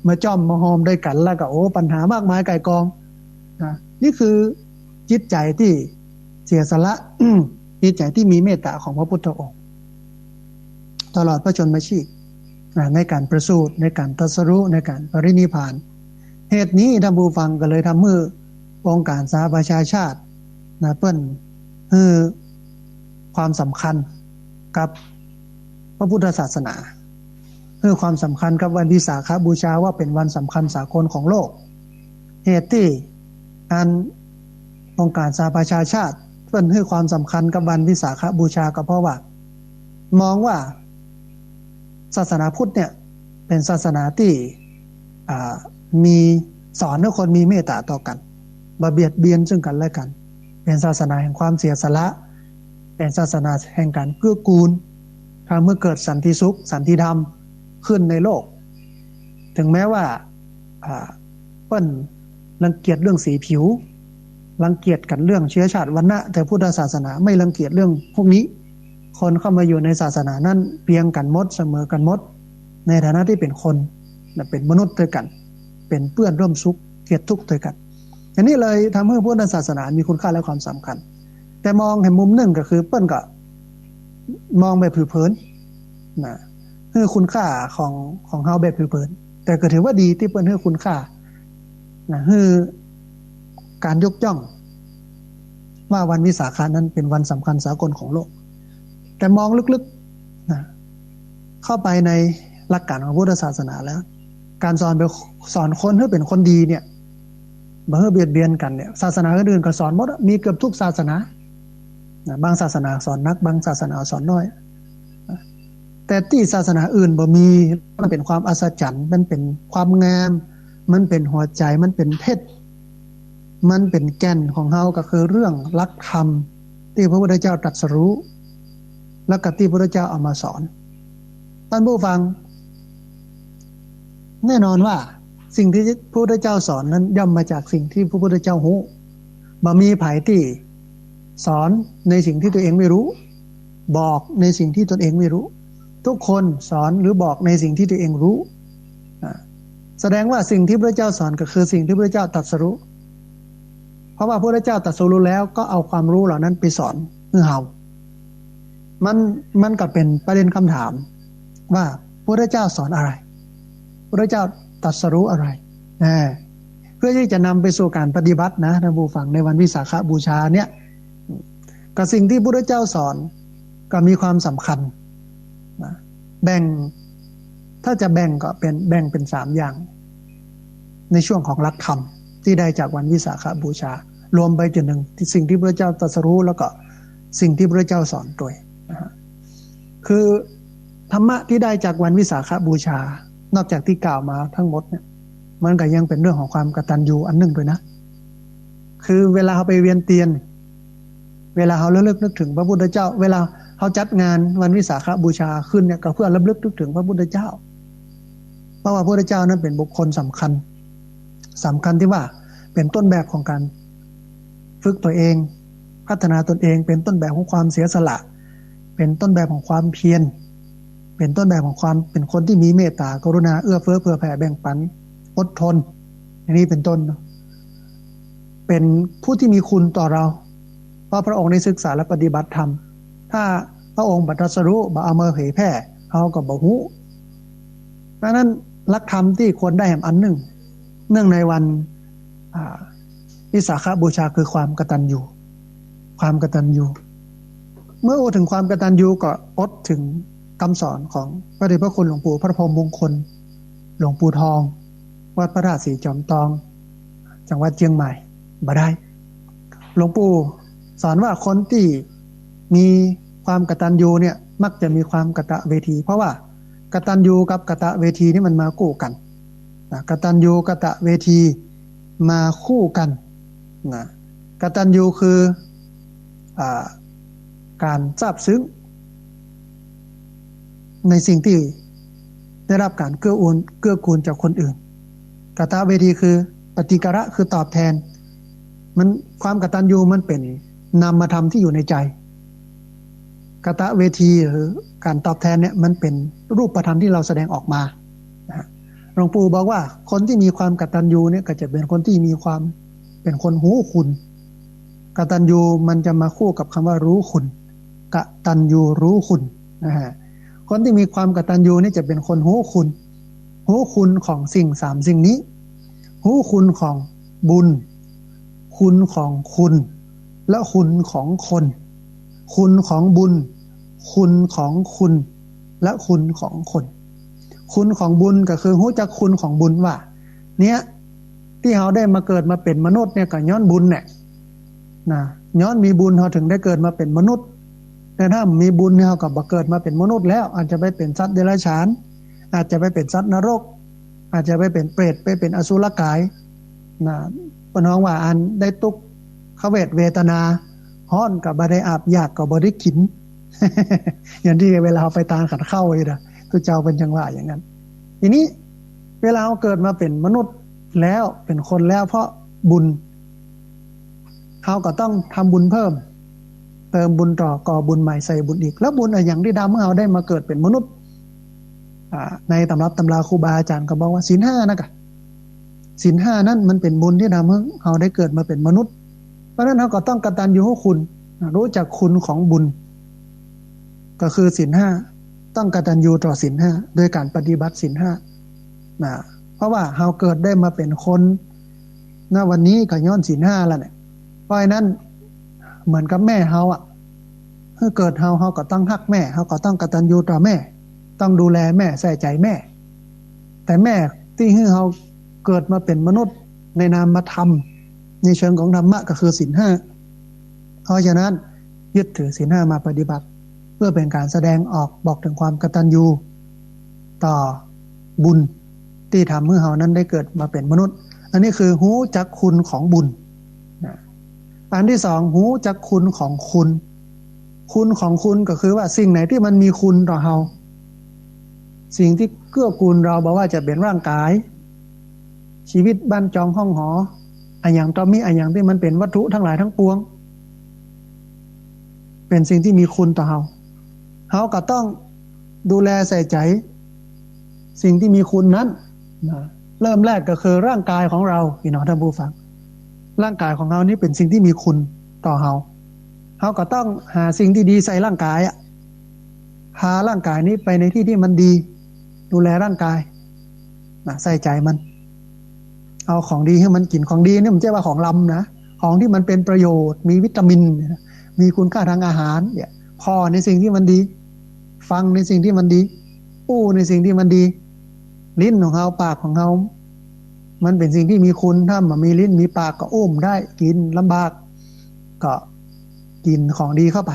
มาจ้อมมาฮอมตวยกั๋น แล้วก็ โอ้ ปัญหามากมายก่ายกองนะ นี่คือจิตใจ๋ตี้เสียสละ จิตใจ๋ตี้มีเมตต๋าของพระพุทธองค์ ตลอดพระชนมชีพนะ ในก๋านประสูติ ในก๋านตรัสรู้ ในก๋านปรินิพพาน เหตุนี้ท่านผู้ฟัง ก็เลยทำหื้อองค์การสหประชาชาตินะ เปิ้นหื้อความสำคัญกับพระพุทธศาสนา หื้อความสำคัญกับวันวิสาขบูชาว่าเป๋นวันสำคัญสากลของโลก เหตุตี้อันองค์การสหประชาชาติเปิ้นหื้อความสำคัญกับวันวิสาขบูชาก็เพราะว่า มองว่าศาสนาพุทธเนี่ยเป๋นศาสนาตี้ อ่า มี สอนหื้อคนมีเมตต๋าต่อกั๋น บ่เบียดเบียนซึ่งกั๋นและกั๋น เป๋นศาสนาแห่งความเสียสละ เป๋นศาสนาแห่งก๋านเกื้อกูล ทำหื้อเกิดสันติสุข สันติธรรมขึ้นในโลก ถึงแม้ว่า อ่า เปิ้น รังเกียจเรื่องสีผิว รังเกียจกั๋นเรื่องเชื้อชาติวรรณะ แต่พุทธศาสนาไม่รังเกียจเรื่องพวกนี้ คนเข้ามาอยู่ในศาสนานั้นเพียงกั๋นหมด เสมอกั๋นหมด ในฐานะตี้เป๋นคน และเป๋นมนุษย์ตวยกั๋น เป๋นเปื้อนร่วมสุขเกียรติทุกข์ตวยกั๋น อันนี้เลยทำหื้อพุทธศาสนามีคุณค่าและความสำคัญ แต่มองแหมมุมนึ่งก็คือเปิ้นก็มองแบบผิวเผิน นะ หื้อคุณค่าของ ของเฮาแบบผิวเผิน แต่ก็ถือว่าดีตี้เปิ้นหื้อคุณค่า นะ หื้อก๋านยกย่อง ว่าวันวิสาขะนั้นเป๋นวันสำคัญสากลของโลก แต่มองลึกๆ นะ เข้าไปในหลักการของพุทธศาสนาแล้ว ก๋านสอนไป สอนคนหื้อเป๋นคนดีเนี่ย บ่หื้อเบียดเบียนกั๋นเนี่ย ศาสนาอื่นๆ ก็สอนหมดอะ มีเกือบทุกศาสนา นะ บางศาสนาสอนนัก บางศาสนาสอนน้อย นะ แต่ตี้ศาสนาอื่นบ่มี มันเป๋นความอัศจรรย์ มันเป๋นความงาม มันเป๋นหัวใจ๋ มันเป๋นเพชร มันเป๋นแก่นของเฮา ก็คือเรื่องหลักธรรมตี้พระพุทธเจ้าตรัสรู้ และก็ตี้พระพุทธเจ้าเอามาสอน ต้านผู้ฟัง แน่นอนว่าสิ่งตี้พระพุทธเจ้าสอนนั้นย่อมมาจากสิ่งตี้พระพุทธเจ้าฮู้ บ่มีใผตี้สอนในสิ่งตี้ตัวเองไม่รู้ บอกในสิ่งตี้ตนเองไม่รู้ ทุกคนสอนหรือบอกในสิ่งตี้ตัวเองรู้ อ่า แสดงว่าสิ่งตี้พระพุทธเจ้าสอนก็คือสิ่งตี้พระพุทธเจ้าตรัสรู้ เพราะว่าพระพุทธเจ้าตรัสรู้แล้วก็เอาความรู้เหล่านั้นไปสอนหื้อเฮา มัน มันก็เป๋นประเด็นคำถามว่าพระพุทธเจ้าสอนอะไร พระพุทธเจ้าตรัสรู้อะไร อ่า เพื่อตี้จะนำไปสู่ก๋านปฏิบัตินะ ต้านผู้ฟัง ในวันวิสาขบูชาเนี่ย ก็สิ่งตี้พระพุทธเจ้าสอนก็มีความสำคัญนะ แบ่ง ถ้าจะแบ่งก็เป๋น แบ่งเป๋นสามอย่าง ในช่วงของหลักธรรมตี้ได้จากวันวิสาขบูชา รวมไปจนถึงสิ่งตี้พระพุทธเจ้าตรัสรู้ แล้วก็สิ่งตี้พระพุทธเจ้าสอนตวยนะฮะ คือธรรมะตี้ได้จากวันวิสาขบูชา นอกจากตี้กล่าวมาทั้งหมดเนี่ย มันก็ยังเป๋นเรื่องของความกตัญญูอันนึ่งตวยนะ คือเวลาเฮาไปเวียนเตียน เวลาเฮาระลึกนึกถึงพระพุทธเจ้า เวลาเฮาจัดงานวันวิสาขบูชาขึ้นเนี่ย ก็เพื่อระลึกนึกถึงพระพุทธเจ้า เพราะว่าพระพุทธเจ้านั้นเป๋นบุคคลสำคัญ สำคัญตี้ว่าเป๋นต้นแบบของก๋านฝึกตัวเอง พัฒนาตนเอง เป๋นต้นแบบของความเสียสละ เป๋นต้นแบบของความเพียร เป๋นต้นแบบของความเป๋นคนตี้มีเมตตา กรุณา เอื้อเฟื้อเผื่อแผ่แบ่งปัน อดทน อย่างนี้เป๋นต้นเนาะ เป๋นผู้ตี้มีคุณต่อเรา เพราะพระองค์ได้ศึกษาและปฏิบัติธรรม ถ้าพระองค์บ่ตรัสรู้ บ่เอามาเผยแพร่ เฮาก็บ่ฮู้ ดังนั้นหลักธรรมตี้ควรได้แหมอันนึ่ง เนื่องในวัน อ่า วิสาขบูชาคือความกตัญญู ความกตัญญู เมื่ออู้ถึงความกตัญญูก็อดถึงกำสอนของพระเดชพระคุณหลวงปู่พระพรหมมงคล หลวงปู่ทอง วัดพระธาตุสีจอมตอง จังหวัดเจียงใหม่ บ่ได้ หลวงปู่สอนว่าคนตี้มีความกตัญญูเนี่ย มักจะมีความกตเวที เพราะว่ากตัญญูกับกตเวทีนี่มันมาคู่กั๋นนะ กตัญญูกตเวทีมาคู่กั๋นนะ กตัญญูคือ อ่า ก๋านซาบซึ้ง ในสิ่งตี้ได้รับก๋านเกื้อกูล เกื้อกูลจากคนอื่น กตเวทีคือปฏิการะ คือตอบแทน มัน ความกตัญญูมันเป๋นนามธรรมตี้อยู่ในใจ๋ กตเวทีหรือก๋านตอบแทนเนี่ย มันเป๋นรูปธรรมตี้เฮาแสดงออกมานะฮะ หลวงปู่บอกว่าคนตี้มีความกตัญญูเนี่ย ก็จะเป๋นคนตี้มีความ เป๋นคนฮู้คุณ กตัญญูมันจะมาคู่กับคำว่ารู้คุณ กตัญญูรู้คุณนะฮะ คนตี้มีความกตัญญูนี่จะเป๋นคนฮู้คุณ ฮู้คุณของสิ่งสามสิ่งนี้ ฮู้คุณของบุญ คุณของคุณ และคุณของคน คุณของบุญ คุณของคุณ และคุณของคน คุณของบุญก็คือฮู้จักคุณของบุญว่า เนี่ย ตี้เฮาได้มาเกิดมาเป๋นมนุษย์เนี่ยก็ย้อนบุญเนี่ยนะ ย้อนมีบุญเฮาถึงได้เกิดมาเป๋นมนุษย์ แต่ถ้าบ่มีบุญเนี่ยเฮาก็บ่เกิดมาเป๋นมนุษย์แล้ว อาจจะไปเป๋นสัตว์เดรัจฉาน อาจจะไปเป๋นสัตว์นรก อาจจะไปเป๋นเปรต ไปเป๋นอสุรกายนะ เปิ้นฮ้องว่าอันได้ตุ๊กขเวทเวทนา ฮ้อนก็บ่ได้อาบ อยากก็บ่ได้กิ๋น อย่างตี้เวลาเฮาไปตานขันข้าวนี่นะ ตุ๊เจ้าเปิ้นจั่งว่าอย่างนั้น ทีนี้เวลาเฮาเกิดมาเป๋นมนุษย์แล้ว เป๋นคนแล้ว เพราะ บุญ เฮาก็ต้องทำบุญเพิ่ม เติมบุญต่อ ก่อบุญใหม่ ใส่บุญอีก แล้วบุญอะหยังตี้ทำหื้อเฮาได้มาเกิดเป๋นมนุษย์ อ่า ในตำรับตำราครูบาอาจ๋ารย์ก็บอกว่าศีลห้านะกะ ศีลห้านั้นมันเป๋นบุญตี้ทำหื้อเฮาได้เกิดมาเป๋นมนุษย์ เพราะฉะนั้นเฮาก็ต้องกตัญญูรู้คุณ รู้จักคุณของบุญ ก็คือศีลห้า ต้องกตัญญูต่อศีลห้า โดยก๋านปฏิบัติศีลห้า นะ เพราะว่าเฮาเกิดได้มาเป๋นคน ณ วันนี้ก็ย้อนศีลห้าแล้วเนี่ย เพราะฉะนั้นเหมือนกับแม่เฮาอะ หื้อเกิดเฮา เฮาก็ต้องฮักแม่ เฮาก็ต้องกตัญญูต่อแม่ ต้องดูแลแม่ ใส่ใจ๋แม่ แต่แม่ตี้หื้อเฮาเกิดมาเป๋นมนุษย์ในนามธรรม ในเชิงของธรรมะก็คือศีลห้า เพราะฉะนั้นยึดถือศีลห้ามาปฏิบัติ เพื่อเป๋นก๋านแสดงออกบอกเถิงความกตัญญูต่อบุญตี้ทำหื้อเฮานั้นได้เกิดมาเป๋นมนุษย์ อันนี้คือรู้จักคุณของบุญนะ อันตี้สอง รู้จักคุณของคุณ คุณของคุณก็คือว่าสิ่งไหนตี้มันมีคุณต่อเฮา สิ่งตี้เกื้อกูลเฮา บ่ว่าจะเป๋นร่างก๋าย ชีวิต บ้านจองห้องหอ อะหยังตอมีอะหยังตี้มันเป๋นวัตถุตังหลายตังปวง เป๋นสิ่งตี้มีคุณต่อเฮา เฮาก็ต้องดูแลใส่ใจ๋สิ่งตี้มีคุณนั้นนะ เริ่มแรกก็คือร่างก๋ายของเฮา พี่น้องท่านผู้ฟัง ร่างก๋ายของเฮานี้เป๋นสิ่งตี้มีคุณต่อเฮา เฮาก็ต้องหาสิ่งตี้ดีใส่ร่างก๋ายอะ พาร่างก๋ายนี้ไปในตี้ตี้มันดี ดูแลร่างก๋ายนะ ใส่ใจ๋มัน เอาของดีหื้อมันกิ๋น ของดีนี่มันบ่ใจ้ว่าของลำนะ ของตี้มันเป๋นประโยชน์ มีวิตามิน มีคุณค่าทางอาหารเนี่ย ผ่อในสิ่งตี้มันดี ฟังในสิ่งตี้มันดี อู้ในสิ่งตี้มันดี ลิ้นของเฮา ปากของเฮา มันเป๋นสิ่งตี้มีคุณ ถ้าบ่มีลิ้นมีปากก็อู้บ่ได้ กิ๋นลำบาก ก็กิ๋นของดีเข้าไป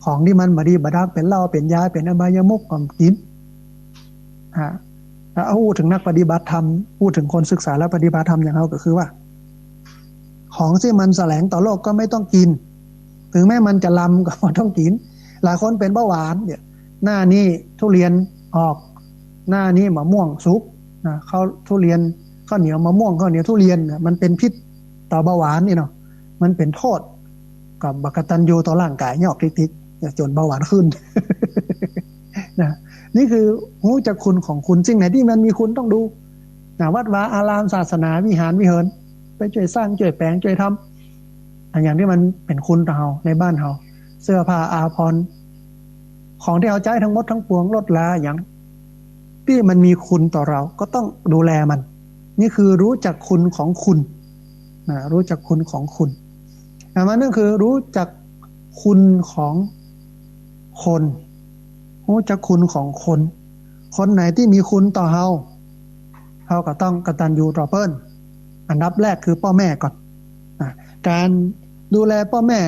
ของตี้มันบ่ดีบ่ดัก เป๋นเหล้า เป๋นยา เป๋นอบายมุขก็กิ๋น ฮะ ถ้าอู้เถิงนักปฏิบัติธรรม อู้เถิงคนศึกษาและปฏิบัติธรรมอย่างเฮาก็คือว่า ของตี้มันแสลงต่อโลกก็ไม่ต้องกิ๋น เถิงแม้มันจะลำก็บ่ต้องกิ๋น หลายคนเป๋นเบาหวานเนี่ย หน้านี้ทุเรียนออก หน้านี้มะม่วงสุกนะ ข้าว ทุเรียน ข้าวเหนียวมะม่วง ข้าวเหนียวทุเรียนเนี่ย มันเป๋นพิษต่อเบาหวานนี่เนาะ มันเป๋นโต้ษ ก็บ่กตัญญูต่อร่างก๋าย ยอกติ๊กๆ จะจ๋นเบาหวานขึ้น นะ นี่คือรู้จักคุณของคุณ สิ่งไหนตี้มันมีคุณต้องดูนะ วัดวาอาราม ศาสนา วิหารวิเหิน ไปจ้วยสร้าง จ้วยแป๋ง จ้วยทำ อะหยังตี้มันเป๋นคุณต่อเฮา ในบ้านเฮา เสื้อผ้าอาภรณ์ ของตี้เฮาใจ๊ตังหมดตังปวง รถราอะหยังตี้มันมีคุณต่อเฮา ก็ต้องดูแลมัน นี่คือรู้จักคุณของคุณนะ รู้จักคุณของคุณ ต่อมานั่นคือรู้จักคุณของคน รู้จักคุณของคน คนไหนตี้มีคุณต่อเฮา เฮาก็ต้องกตัญญูต่อเปิ้น อันดับแรกคือป้อแม่ก่อนนะ ก๋านดูแลป้อแม่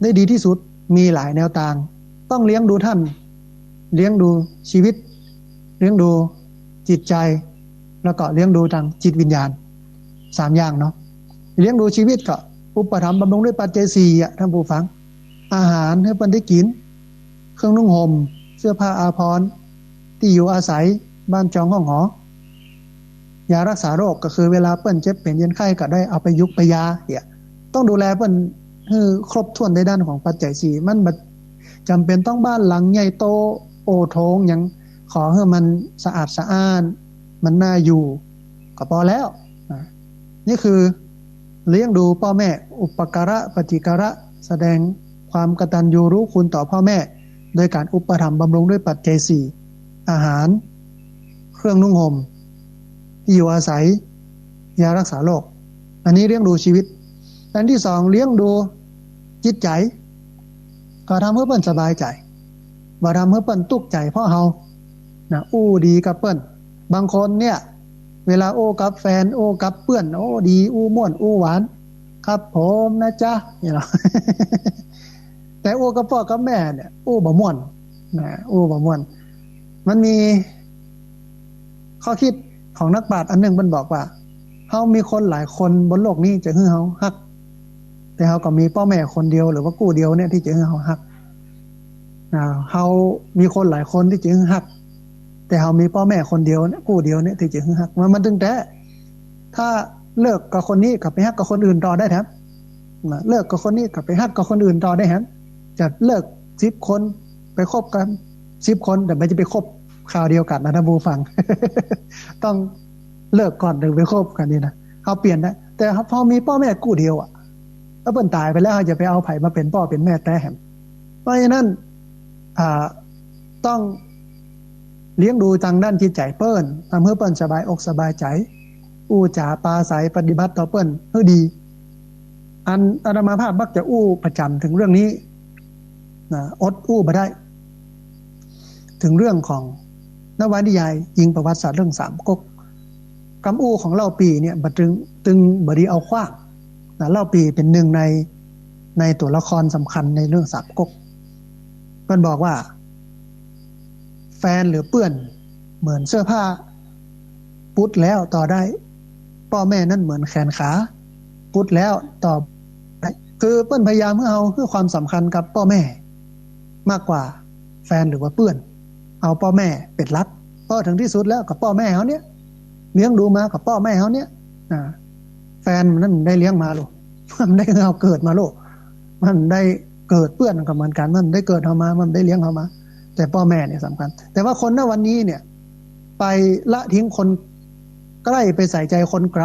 ได้ดีตี้สุดมีหลายแนวตาง ต้องเลี้ยงดูต้าน เลี้ยงดูชีวิต เลี้ยงดูจิตใจ๋ แล้วก็เลี้ยงดูตางจิตวิญญาณ สามอย่างเนาะ เลี้ยงดูชีวิตก็อุปถัมภ์บำรุงด้วยปัจจัยสี่อะ ท่านผู้ฟัง อาหารหื้อเปิ้นได้กิ๋น เครื่องนุ่งห่ม เสื้อผ้าอาภรณ์ ตี้อยู่อาศัย บ้านจองห้องหอ ยารักษาโรค ก็คือเวลาเปิ้นเจ็บเป๋นเยียนไข้ก็ได้เอาไปยุกไปยาเนี่ย ต้องดูแลเปิ้นหื้อครบถ้วนในด้านของปัจจัยสี่ มันบ่จ๋ำเป๋นต้องบ้านหลังใหญ่โต โอโถงหยัง ขอหื้อมันสะอาดสะอ้าน มันน่าอยู่ ก็ปอแล้วนะ นี่คือเลี้ยงดูป้อแม่ อุปการะปฏิการะ แสดงความกตัญญูรู้คุณต่อป้อแม่ โดยก๋านอุปถัมภ์บำรุงด้วยปัจจัยสี่ อาหาร เครื่องนุ่งห่ม ตี้อยู่อาศัย ยารักษาโรค อันนี้เลี้ยงดูชีวิต อันตี้สองเลี้ยงดูจิตใจ๋ ก็ทำหื้อเปิ้นสบายใจ๋ บ่ทำหื้อเปิ้นตุ๊กใจ๋เพราะเฮานะ อู้ดีกับเปิ้น บางคนเนี่ย เวลาอู้กับแฟน อู้กับเปื้อน อู้ดี อู้ม่วน อู้หวาน ครับผมนะจ๊ะ เนี่ยเนาะ แต่อู้กับป้อกับแม่เนี่ย อู้บ่ม่วนนะ อู้บ่ม่วน มันมีข้อคิดของนักปราชญ์อันนึ่ง เปิ้นบอกว่า เฮามีคนหลายคนบนโลกนี้จะหื้อเฮาฮัก แต่เฮาก็มีป้อแม่คนเดียวหรือว่ากู้เดียวเนี่ยตี้จะหื้อเฮาฮัก อ่า เฮามีคนหลายคนตี้จะหื้อฮัก แต่เฮามีป้อแม่คนเดียวเนี่ย กู้เดียวเนี่ยตี้จะหื้อฮัก มัน มันตึงแต๊ ถ้า เลิกกับคนนี้ก็ไปฮักกับคนอื่นต่อได้แถม นะ เลิกกับคนนี้ก็ไปฮักกับคนอื่นต่อได้แถม จะเลิกสิบคน ไปคบกันสิบคน แต่มันจะไปคบคราวเดียวกั๋นนะท่านผู้ฟัง ต้องเลิกก่อนถึงไปคบกั๋นนี่นะ เฮาเปลี่ยนได้ แต่พอมีป้อแม่กู้เดียวอะ แล้วเปิ้นต๋ายไปแล้ว เฮาจะไปเอาใผมาเป๋นป้อเป๋นแม่แต๊แหม เพราะฉะนั้น อ่า ต้องเลี้ยงดูตางด้านจิตใจ๋เปิ้น ทำหื้อเปิ้นสบายอกสบายใจ๋ อู้จ๋าปาศรัยปฏิบัติต่อเปิ้นหื้อดี อันอาตมาภาพมักจะอู้ประจ๋ำเถิงเรื่องนี้ นะ อดอู้บ่ได้ เถิงเรื่องของนวนิยายอิงประวัติศาสตร์เรื่องสามก๊ก กำอู้ของเล่าปี่เนี่ย บ่ตึง ตึงบ่ดีเอาขว้าง นะ เล่าปี่เป๋นนึ่งใน ในตั๋วละครสำคัญในเรื่องสามก๊ก เปิ้นบอกว่า แฟนหรือเปื้อนเหมือนเสื้อผ้า ปุดแล้วต่อได้ ป้อแม่นั้นเหมือนแขนขา ปุดแล้วต่อได้ คือเปิ้นพยายามหื้อเอา หื้อความสำคัญกับป้อแม่ มากกว่าแฟนหรือว่าเปื้อน เอาป้อแม่เป๋นหลัก เพราะเถิงตี้สุดแล้วก็ป้อแม่เฮาเนี่ย เลี้ยงดูมาก็ป้อแม่เฮาเนี่ย อ่า แฟนมันได้เลี้ยงมาโลด มันได้หื้อเฮาเกิดมาโลด มันได้เกิด เปื้อนก็เหมือนกั๋น มันได้เกิดเฮามา มันได้เลี้ยงเฮามา แต่ป้อแม่เนี่ยสำคัญ แต่ว่าคนณวันนี้เนี่ย ไปละทิ้งคนใกล้ ไปใส่ใจ๋คนไกล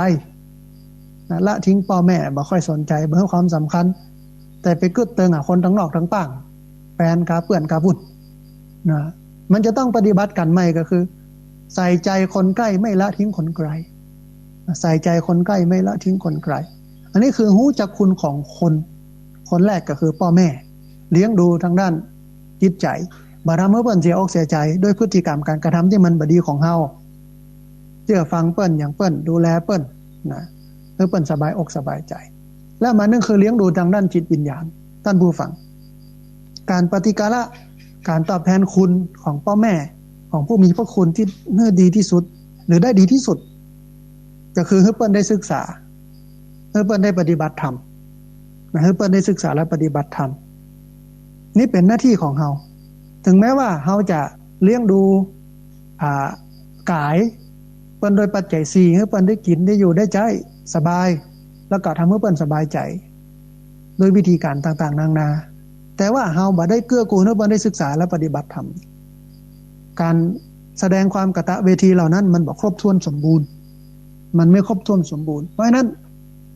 นะ ละทิ้งป้อแม่ บ่ค่อยสนใจ๋ บ่หื้อความสำคัญ แต่ไปกึ๊ดเติงหาคนตางนอกตางป้าง แฟนกาเปื้อนกาปุ้น นะ มันจะต้องปฏิบัติกั๋นใหม่ก็คือ ใส่ใจ๋คนใกล้ ไม่ละทิ้งคนไกล ใส่ใจ๋คนใกล้ ไม่ละทิ้งคนไกล อันนี้คือฮู้จักคุณของคน คนแรกก็คือป้อแม่ เลี้ยงดูตางด้านจิตใจ๋ บ่ทำหื้อเปิ้นเสียอกเสียใจ๋ด้วยพฤติกรรมการกระทำตี้มันบ่ดีของเฮา เจื้อฟังเปิ้น หยังเปิ้น ดูแลเปิ้น นะ หื้อเปิ้นสบายอกสบายใจ๋ แล้วมานึ่งคือเลี้ยงดูตางด้านจิตวิญญาณ ท่านผู้ฟัง ก๋านปฏิการะ ก๋านตอบแทนคุณของป้อแม่ ของผู้มีพระคุณตี้หื้อดีตี้สุด หรือได้ดีตี้สุด ก็คือหื้อเปิ้นได้ศึกษา หื้อเปิ้นได้ปฏิบัติธรรม นะ หื้อเปิ้นได้ศึกษาและปฏิบัติธรรม นี่เป๋นหน้าตี้ของเฮา เถิงแม้ว่าเฮาจะเลี้ยงดู อ่า ก๋ายเปิ้นโดยปัจจัยสี่ หื้อเปิ้นได้กิ๋น ได้อยู่ ได้ใจ๊สบาย แล้วก็ทำหื้อเปิ้นสบายใจ๋ ด้วยวิธีก๋านต่างๆ นานา แต่ว่าเฮาบ่ได้เกื้อกูลหื้อเปิ้นได้ศึกษาและปฏิบัติธรรม ก๋านแสดงความกตเวทีเหล่านั้นมันบ่ครบถ้วนสมบูรณ์ มันไม่ครบถ้วนสมบูรณ์ เพราะฉะนั้น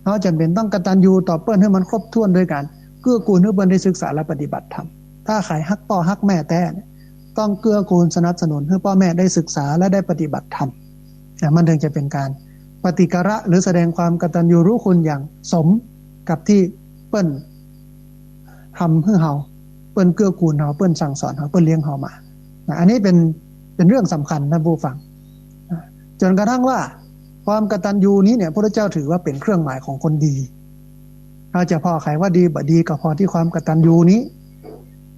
เฮาจ๋ำเป๋นต้องกตัญญูต่อเปิ้นหื้อมันครบถ้วนโดยก๋านเกื้อกูลหื้อเปิ้นได้ศึกษาและปฏิบัติธรรม ถ้าใผฮักป้อฮักแม่แต๊เนี่ย ต้องเกื้อกูลสนับสนุนหื้อป้อแม่ได้ศึกษาและได้ปฏิบัติธรรม นะ มันเถิงจะเป๋นก๋านปฏิการะ หรือแสดงความกตัญญูรู้คุณอย่างสมกับตี้เปิ้นทำหื้อเฮา เปิ้นเกื้อกูลเฮา เปิ้นสั่งสอนเฮา เปิ้นเลี้ยงเฮามา นะ อันนี้เป๋น เป๋นเรื่องสำคัญท่านผู้ฟัง นะ จ๋นกระทั่งว่าความกตัญญูนี้เนี่ย พระพุทธเจ้าถือว่าเป๋นเครื่องหมายของคนดี เฮาจะผ่อใผว่าดีบ่ดีก็ผ่อตี้ความกตัญญูนี้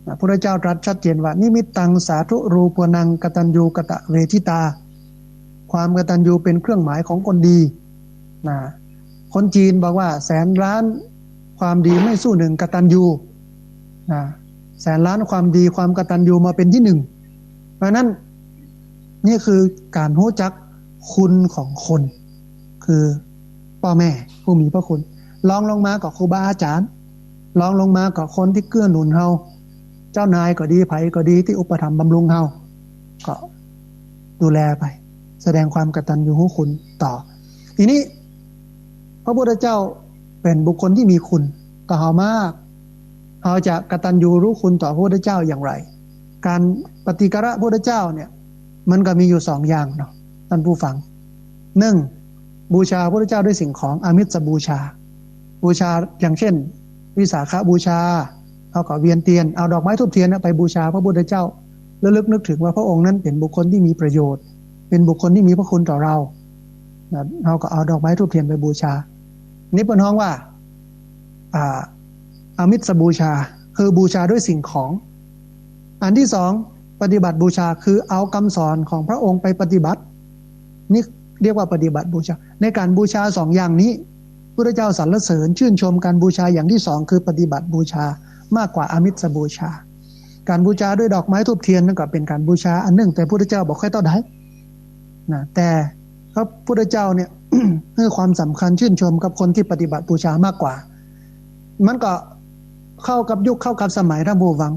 นะ พระพุทธเจ้าตรัสชัดเจนว่า นิมิตตังสาธุรูปานังกตัญญูกตเวทิตา ความกตัญญูเป๋นเครื่องหมายของคนดี นะ คนจีนบอกว่า แสนล้านความดีไม่สู้หนึ่งกตัญญู นะ แสนล้านความดี ความกตัญญูมาเป๋นตี้หนึ่ง เพราะฉะนั้น นี่คือก๋านฮู้จักคุณของคน คือป้อแม่ผู้มีพระคุณ รองลงมาก็ครูบาอาจ๋ารย์ รองลงมาก็คนตี้เกื้อหนุนเฮา เจ้านายก็ดี ใผก็ดีตี้อุปถัมภ์บำรุงเฮา ก็ดูแลไป แสดงความกตัญญูรู้คุณต่อ ทีนี้ พระพุทธเจ้าเป๋นบุคคลตี้มีคุณต่อเฮามาก เฮาจะกตัญญูรู้คุณต่อพระพุทธเจ้าอย่างไร ก๋านปฏิการะพระพุทธเจ้าเนี่ย มันก็มีอยู่สองอย่างเนาะท่านผู้ฟัง นึ่ง บูชาพระพุทธเจ้าด้วยสิ่งของ อามิสบูชา บูชาอย่างเช่น วิสาขบูชา เฮาก็เวียนเตียน เอาดอกไม้ธูปเทียนน่ะไปบูชาพระพุทธเจ้า ระลึกนึกถึงว่าพระองค์นั้นเป๋นบุคคลตี้มีประโยชน์ เป๋นบุคคลตี้มีพระคุณต่อเรา นะ เฮาก็เอาดอกไม้ธูปเทียนไปบูชา นี่เปิ้นฮ้องว่า อ่า อามิสบูชา คือบูชาด้วยสิ่งของ อันตี้สอง ปฏิบัติบูชา คือเอากำสอนของพระองค์ไปปฏิบัติ นี่เรียกว่าปฏิบัติบูชา ในก๋านบูชาสองอย่างนี้ พุทธเจ้าสรรเสริญชื่นชมก๋านบูชาอย่างตี้สอง คือปฏิบัติบูชา มากกว่าอามิสบูชา ก๋านบูชาด้วยดอกไม้ธูปเทียนนั่นก็เป๋นก๋านบูชาอันนึ่ง แต่พุทธเจ้าบ่ค่อยเต้าใด นะ แต่ พระพุทธเจ้าเนี่ย ให้ความสำคัญชื่นชมกับคนตี้ปฏิบัติบูชามากกว่า มันก็เข้ากับยุคเข้ากับสมัย ท่านผู้ฟัง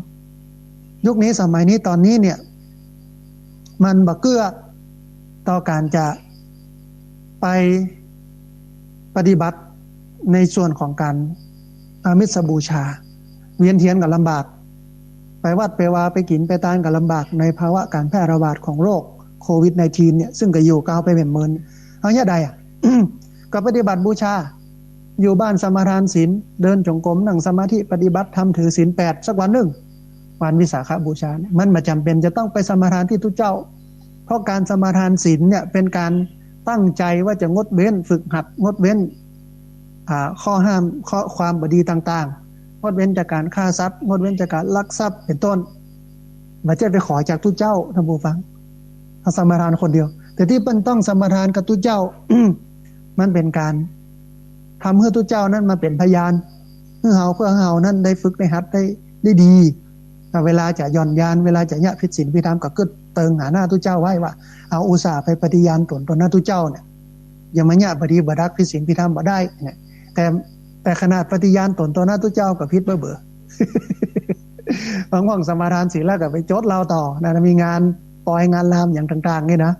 ยุคนี้สมัยนี้ต๋อนนี้เนี่ย มันบ่เกื้อต่อก๋านจะไปปฏิบัติในส่วนของก๋านอามิสบูชา เวียนเตียนก็ลำบาก ไปวัดไปวาไปกิ๋นไปตานก็ลำบาก ในภาวะก๋านแพร่ระบาดของโรคโควิดสิบเก้า เนี่ย ซึ่งก็อยู่กับเฮาไปเป๋นเมิน เอาเยียะใดอะ ก็ปฏิบัติบูชา อยู่บ้านสมาทานศีล เดินจงกรม นั่งสมาธิ ปฏิบัติธรรม ถือศีลแปดสักวันนึ่ง วันวิสาขบูชาเนี่ย มันบ่จ๋ำเป๋นจะต้องไปสมาทานตี้ตุ๊เจ้า เพราะก๋านสมาทานศีลเนี่ยเป๋นก๋านตั้งใจ๋ว่าจะงดเว้น ฝึกหัดงดเว้น อ่า ข้อห้าม ข้อความบ่ดีต่างๆ งดเว้นจากก๋านฆ่าสัตว์ งดเว้นจากก๋านลักทรัพย์ เป๋นต้น บ่ใจ้ไปขอจากตุ๊เจ้า ท่านผู้ฟัง เฮาสมาทานคนเดียว แต่ตี้เปิ้นต้องสมาทานกับตุ๊เจ้า มันเป๋นก๋านทำหื้อตุ๊เจ้านั้นมาเป๋นพยานหื้อเฮา เปื้อหื้อเฮานั้นได้ฝึกได้หัดได้ ได้ดี เวลาจะหย่อนยาน เวลาจะเยียะผิดศีลผิดธรรม ก็กึ๊ดเติงหาหน้าตุ๊เจ้าไว้ว่า เอาอุตส่าห์ไปปฏิญาณต๋นต่อหน้าตุ๊เจ้าเนี่ย อย่ามาเยียะบ่ดีบ่ดัก ผิดศีลผิดธรรมบ่ได้เนี่ย แต่ แต่ขนาดปฏิญาณต๋นต่อหน้าตุ๊เจ้าก็ผิดเบ้อๆ บางหว่างสมาทานศีลแล้วก็ไปจดเหล้าต่อนะ มีงานปอยงานรามอย่างต่างๆ นี่นะ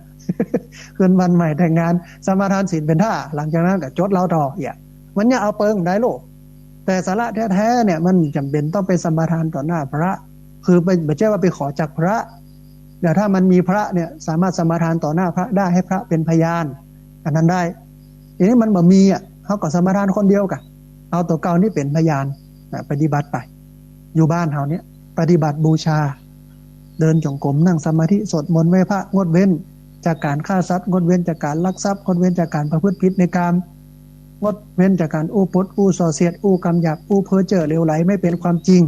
คืนวันใหม่แต่งงาน สมาทานศีลเป๋นท่า หลังจากนั้นก็จดเหล้าต่อ เยียะ มันเยียะเอาเปิงได้โลก แต่สาระแท้ๆ เนี่ย มันจ๋ำเป๋นต้องไปสมาทานต่อหน้าพระ คือไป บ่ใจ้ว่าไปขอจากพระ แต่ถ้ามันมีพระเนี่ย สามารถสมาทานต่อหน้าพระได้ ให้พระเป๋นพยาน อันนั้นได้ ทีนี้มันบ่มีอะ เฮาก็สมาทานคนเดียวกะ เอาตั๋วเก่านี่เป๋นพยานนะ ปฏิบัติไป อยู่บ้านเฮาเนี่ย ปฏิบัติบูชา เดินจงกรม นั่งสมาธิ สวดมนต์ไหว้พระ งดเว้นจากก๋านฆ่าสัตว์ งดเว้นจากก๋านลักทรัพย์ งดเว้นจากก๋านประพฤติผิดในกาม งดเว้นจากก๋านอู้ปดอู้ส่อเสียด อู้กำหยาบ อู้เพ้อเจ้อเหลวไหล ไม่เป็นความจริง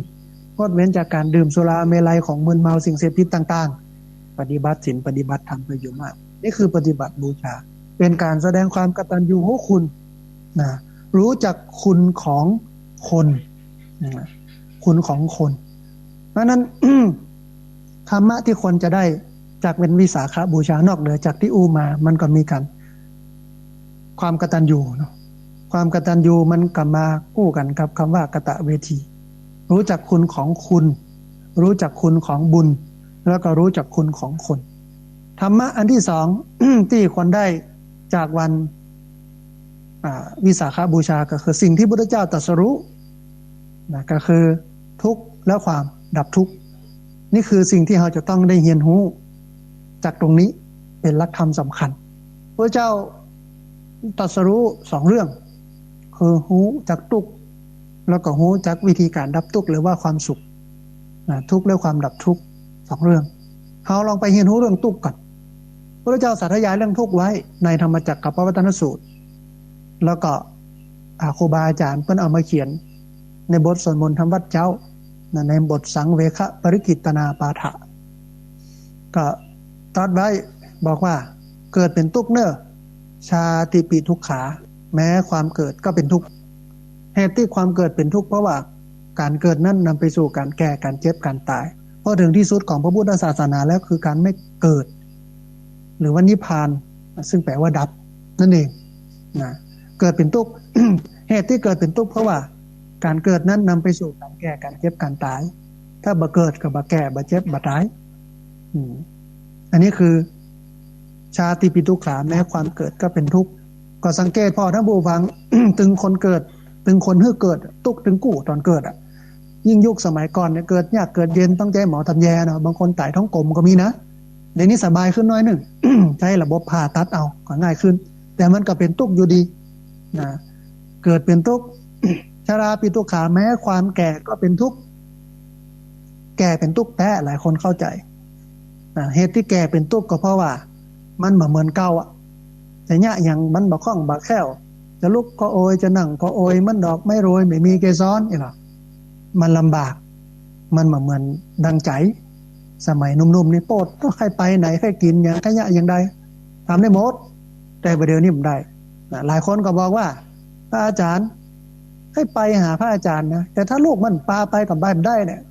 งดเว้นจากก๋านดื่มสุราเมรัย ของมึนเมา สิ่งเสพติดต่างๆ ปฏิบัติศีล ปฏิบัติธรรมไปอยู่มาก นี่คือปฏิบัติบูชา เป๋นก๋านแสดงความกตัญญูรู้คุณนะ รู้จักคุณของคนนะ คุณของคน เพราะฉะนั้น ธรรมะที่ควรจะได้จากวันวิสาขบูชานอกเหนือจากตี้อู้มา มันก็มีกั๋น ความกตัญญูเนาะ ความกตัญญูมันก็มาคู่กั๋นกับคำว่ากตเวที รู้จักคุณของคุณ รู้จักคุณของบุญ แล้วก็รู้จักคุณของคน ธรรมะอันที่สอง ที่ควรได้จากวัน อ่า วิสาขบูชาก็คือสิ่งที่พุทธเจ้าตรัสรู้นะ ก็คือทุกข์และความดับทุกข์ นี่คือสิ่งที่เฮาจะต้องได้เฮียนฮู้จากตรงนี้ เป๋นหลักธรรมสำคัญ พระเจ้าตรัสรู้สองเรื่อง คือฮู้จักทุกข์ แล้วก็ฮู้จักวิธีก๋านดับทุกข์ หรือว่าความสุขนะ ทุกข์และความดับทุกข์สองเรื่อง เฮาลองไปเฮียนฮู้เรื่องทุกข์ก่อน พระเจ้าสาธยายเรื่องทุกข์ไว้ในธรรมจักรกัปปวัตตนสูตร แล้วก็ อ่า ครูบาอาจ๋ารย์เปิ้นเอามาเขียนในบทสวดมนต์ธรรมวัตรเจ๊านะ ในบทสังเวคปริกิตตนาปาฐะ ก็ตรัสไว้บอกว่า เกิดเป๋นตุ๊กข์เน่อ ชาติปิทุกขา แม้ความเกิดก็เป๋นตุ๊กข์ เหตุตี้ความเกิดเป๋นตุ๊กข์ เพราะว่าก๋านเกิดนั้นนำไปสู่ก๋านแก่ ก๋านเจ็บ ก๋านต๋าย เพราะเถิงตี้สุดของพระพุทธศาสนาแล้วคือก๋านไม่เกิด หรือว่านิพพาน ซึ่งแปลว่าดับนั่นเองนะ เกิดเป๋นตุ๊กข์ เหตุตี้เกิดเป๋นตุ๊กข์ เพราะว่าก๋านเกิดนั้นนำไปสู่ก๋านแก่ ก๋านเจ็บ ก๋านต๋าย ถ้าบ่เกิดก็บ่แก่ บ่เจ็บ บ่ต๋าย อืม อันนี้คือ ชาติปิทุกขา แม้ความเกิดก็เป๋นตุ๊กข์ ก็สังเกตผ่อท่านผู้ฟัง ตึงคนเกิด ตึงคนหื้อเกิด ตุ๊กข์ตึงกู้ต๋อนเกิดอะ ยิ่งยุคสมัยก่อนเนี่ย เกิดยากเกิดเย็น ต้องใจ๊หมอต๋ำแยเนาะ บางคนต๋ายท้องกลมก็มีนะ เดี๋ยวนี้สบายขึ้นหน้อยนึ่ง ใจ๊ระบบผ่าตัดเอา ก็ง่ายขึ้น แต่มันก็เป๋นตุ๊กข์อยู่ดีนะ เกิดเป๋นตุ๊กข์ ชราปิทุกขา แม้ความแก่ก็เป๋นตุ๊กข์ แก่เป๋นตุ๊กข์แต๊ หลายคนเข้าใจ๋ อ่า เหตุตี้แก่เป๋นตุ๊กข์ก็เพราะว่ามันบ่เหมือนเก่าอะ จะเยียะหยังมันบ่คล่องบ่แคล่ว จะลุกก็โอย จะนั่งก็โอย เหมือนดอกไม้โรยไม่มีเกสร นี่เนาะ มันลำบาก มันบ่เหมือนดังใจ๋ สมัยหนุ่มๆ นี่โป๊ด ใค่ไปไหน ใค่กิ๋นหยัง ใค่เยียะหยังใด ทำได้หมด แต่บ่าเดี๋ยวนี้บ่ได้นะ หลายคนก็บอกว่า พระอาจ๋ารย์ ใค่ไปหาพระอาจ๋ารย์นะ แต่ถ้าลูกมันปาไปก็ไปบ่ได้เนี่ย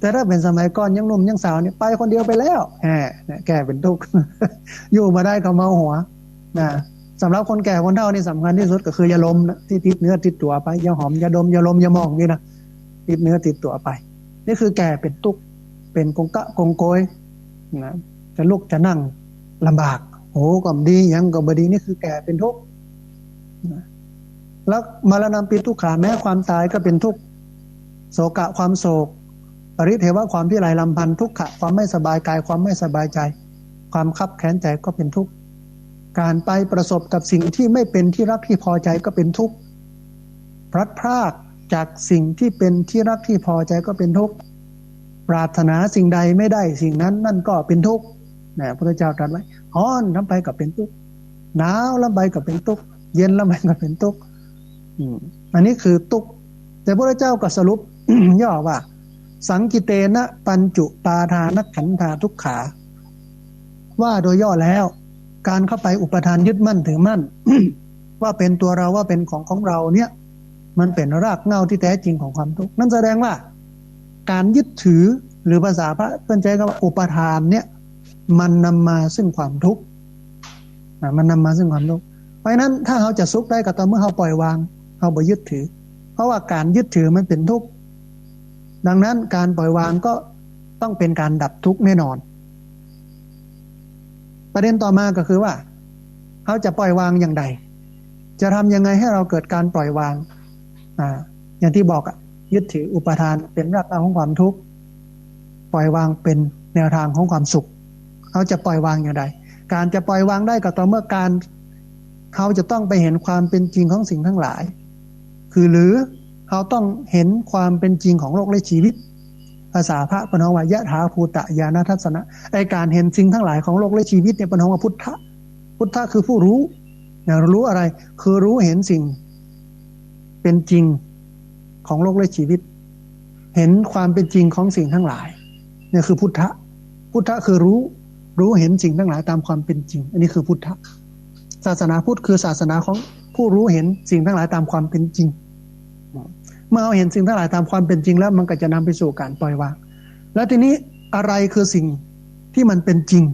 แต่ถ้าเป๋นสมัยก่อนยังหนุ่มยังสาวเนี่ย ไปคนเดียวไปแล้ว แหม เนี่ย แก่เป๋นตุ๊กข์ อยู่บ่ได้ก็เมาหัว อ่า สำหรับคนแก่คนเฒ่านี่สำคัญตี้สุดก็คือยาลมนะ ตี้ติดเนื้อติดตั๋วไป ยาหอม ยาดม ยาลม ยาหม่องนี่นะ ติดเนื้อติดตั๋วไป นี่คือแก่เป๋นตุ๊กข์ เป๋นกงก๊ะกงโกยนะ จะลุกจะนั่งลำบาก หูก็บ่ดี หยังก็บ่ดี นี่คือแก่เป๋นทุกข์นะ แล้วมรณัมปิตุกขา แม้ความต๋ายก็เป๋นทุกข์ โสกะ ความโศก ปริเทวะ ความพิไรรำพัน ทุกขะ ความไม่สบายกาย ความไม่สบายใจ๋ ความคับแค้นใจ๋ก็เป๋นทุกข์ ก๋านไปประสบกับสิ่งตี้ไม่เป๋นตี้ฮักตี้พอใจ๋ก็เป๋นทุกข์ พลัดพรากจากสิ่งตี้เป๋นตี้ฮักตี้พอใจ๋ก็เป๋นทุกข์ ปรารถนาสิ่งใดไม่ได้สิ่งนั้น นั่นก็เป๋นทุกข์ นะ พุทธเจ้าตรัสไว้ ฮ้อนลำไปก็เป๋นตุ๊กข์ หนาวลำไปก็เป๋นตุ๊กข์ เย็นลำไปก็เป๋นตุ๊กข์ อืม อันนี้คือตุ๊กข์ แต่พระเจ้าก็สรุป ย่อว่า สังกิเตนะปัญจุปาทานขันธาทุกขา ว่าโดยย่อแล้ว ก๋านเข้าไปอุปาทานยึดมั่นถือมั่น ว่าเป๋นตั๋วเฮา ว่าเป๋นของของเฮาเนี่ย มันเป๋นรากเหง้าตี้แต๊จริงของความตุ๊กข์ นั่นแสดงว่า ก๋านยึดถือ หรือภาษาพระเปิ้นใจ๊กำว่าอุปาทานเนี่ย มันนำมาซึ่งความตุ๊กข์ อ่ะ มันนำมาซึ่งความตุ๊กข์ เพราะฉะนั้นถ้าเฮาจะสุขได้ก็ต่อเมื่อเฮาปล่อยวาง เฮาบ่ยึดถือ เพราะว่าก๋านยึดถือมันเป๋นตุ๊กข์ ดังนั้นก๋านปล่อยวางก็ต้องเป๋นก๋านดับตุ๊กข์แน่นอน ประเด็นต่อมาก็คือว่า เฮาจะปล่อยวางอย่างใด จะทำยังไงให้เฮาเกิดก๋านปล่อยวาง อ่า อย่างตี้บอกอะ ยึดถืออุปาทานเป๋นรากเหง้าของความตุ๊กข์ ปล่อยวางเป๋นแนวตางของความสุข เฮาจะปล่อยวางอย่างใด ก๋านจะปล่อยวางได้ก็ต่อเมื่อก๋าน เฮาจะต้องไปหันความเป๋นจริงของสิ่งตังหลาย คือหรือเฮาต้องหันความเป๋นจริงของโลกและชีวิต ภาษาพระเปิ้นฮ้องว่ายถาภูตญาณทัสสนะ ไอ้ก๋านหันสิ่งตังหลายของโลกและชีวิตเนี่ยเปิ้นฮ้องว่าพุทธะ พุทธะคือผู้ฮู้ นะ ฮู้อะไร คือฮู้หันสิ่งเป๋นจริงของโลกและชีวิต หันความเป๋นจริงของสิ่งตังหลาย เนี่ยคือพุทธะ พุทธะคือฮู้ ฮู้หันสิ่งตังหลายตามความเป๋นจริง อันนี้คือพุทธะ ศาสนาพุทธคือศาสนาของผู้ฮู้หันสิ่งตังหลายตามความเป๋นจริง เมื่อเฮาหันสิ่งตังหลายตามความเป๋นจริงแล้ว มันก็จะนำไปสู่ก๋านปล่อยวาง แล้วทีนี้อะไรคือสิ่งตี้มันเป๋นจริง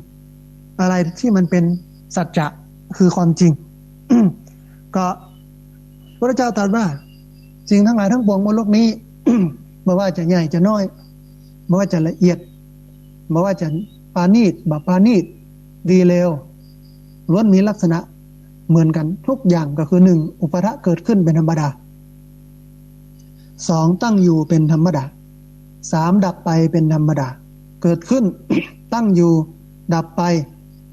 อะไรตี้มันเป๋นสัจจะ คือความจริง ก็พระเจ้าตรัสว่า สิ่งตังหลายตังปวงบนโลกนี้ บ่ว่าจะใหญ่จะน้อย บ่ว่าจะละเอียด บ่ว่าจะปราณีต บ่ปราณีต ดีเลว ล้วนมีลักษณะเหมือนกั๋นทุกอย่าง ก็คือ หนึ่ง อุปาทะเกิดขึ้นเป๋นธรรมดา สอง ตั้งอยู่เป๋นธรรมดา สาม ดับไปเป๋นธรรมดา เกิดขึ้น ตั้งอยู่ ดับไป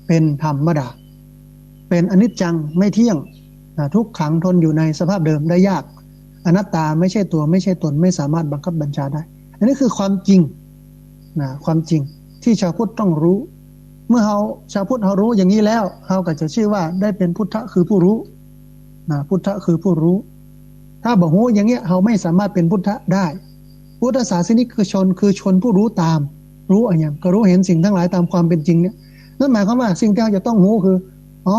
เป๋นธรรมดา เป๋นอนิจจัง ไม่เที่ยง นะ ทุกขัง ทนอยู่ในสภาพเดิมได้ยาก อนัตตา ไม่ใช่ตัว ไม่ใช่ตน ไม่สามารถบังคับบัญชาได้ อันนี้คือความจริง นะ ความจริงที่ชาวพุทธต้องฮู้ เมื่อเฮา ชาวพุทธเฮาฮู้อย่างนี้แล้ว เฮาก็จะชื่อว่าได้เป๋นพุทธะคือผู้ฮู้ นะ พุทธะคือผู้ฮู้ ถ้าบ่ฮู้อย่างเงี้ย เฮาไม่สามารถเป๋นพุทธะได้ พุทธศาสนิกชนคือชนผู้ฮู้ตาม ฮู้อะหยัง ก็ฮู้หันสิ่งตังหลายตามความเป๋นจริงเนี่ย นั่นหมายความว่าสิ่งตี้เฮาจะต้องฮู้คือ อ๋อ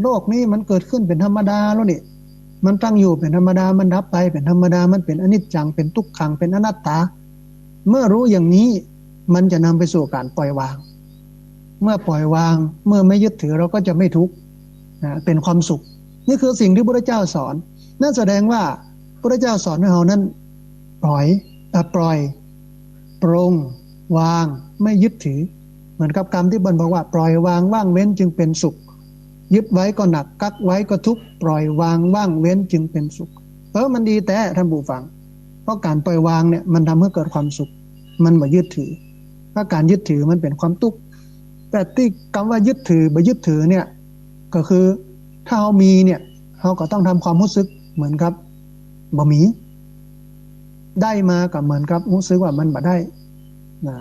โลกนี้มันเกิดขึ้นเป๋นธรรมดาแล้วนี่ มันตั้งอยู่เป๋นธรรมดา มันดับไปเป๋นธรรมดา มันเป๋นอนิจจัง เป๋นทุกขัง เป๋นอนัตตา เมื่อฮู้อย่างนี้ มันจะนำไปสู่ก๋านปล่อยวาง เมื่อปล่อยวาง เมื่อไม่ยึดถือ เฮาก็จะไม่ทุกข์ นะ เป๋นความสุข นี่คือสิ่งตี้พระเจ้าสอน นั่นแสดงว่าพระเจ้าสอนให้เฮานั้นปล่อย อ่ะ ปล่อย ปลง วาง ไม่ยึดถือ เหมือนกับกำตี้เปิ้นบอกว่า ปล่อยวางว่างเว้นจึงเป็นสุข ยึดไว้ก็หนัก กั๊กไว้ก็ทุกข์ ปล่อยวางว่างเว้นจึงเป็นสุข เออ มันดีแต๊ท่านผู้ฟัง เพราะก๋านปล่อยวางเนี่ยมันทำให้เกิดความสุข มันบ่ยึดถือ ถ้าก๋านยึดถือมันเป๋นความตุ๊กข์ แต่ตี้กำว่ายึดถือ บ่ยึดถือเนี่ย ก็คือถ้าเฮามีเนี่ย เฮาก็ต้องทำความฮู้สึกเหมือนกับบ่มี ได้มาก็เหมือนกับฮู้สึกว่ามันบ่ได้ นะ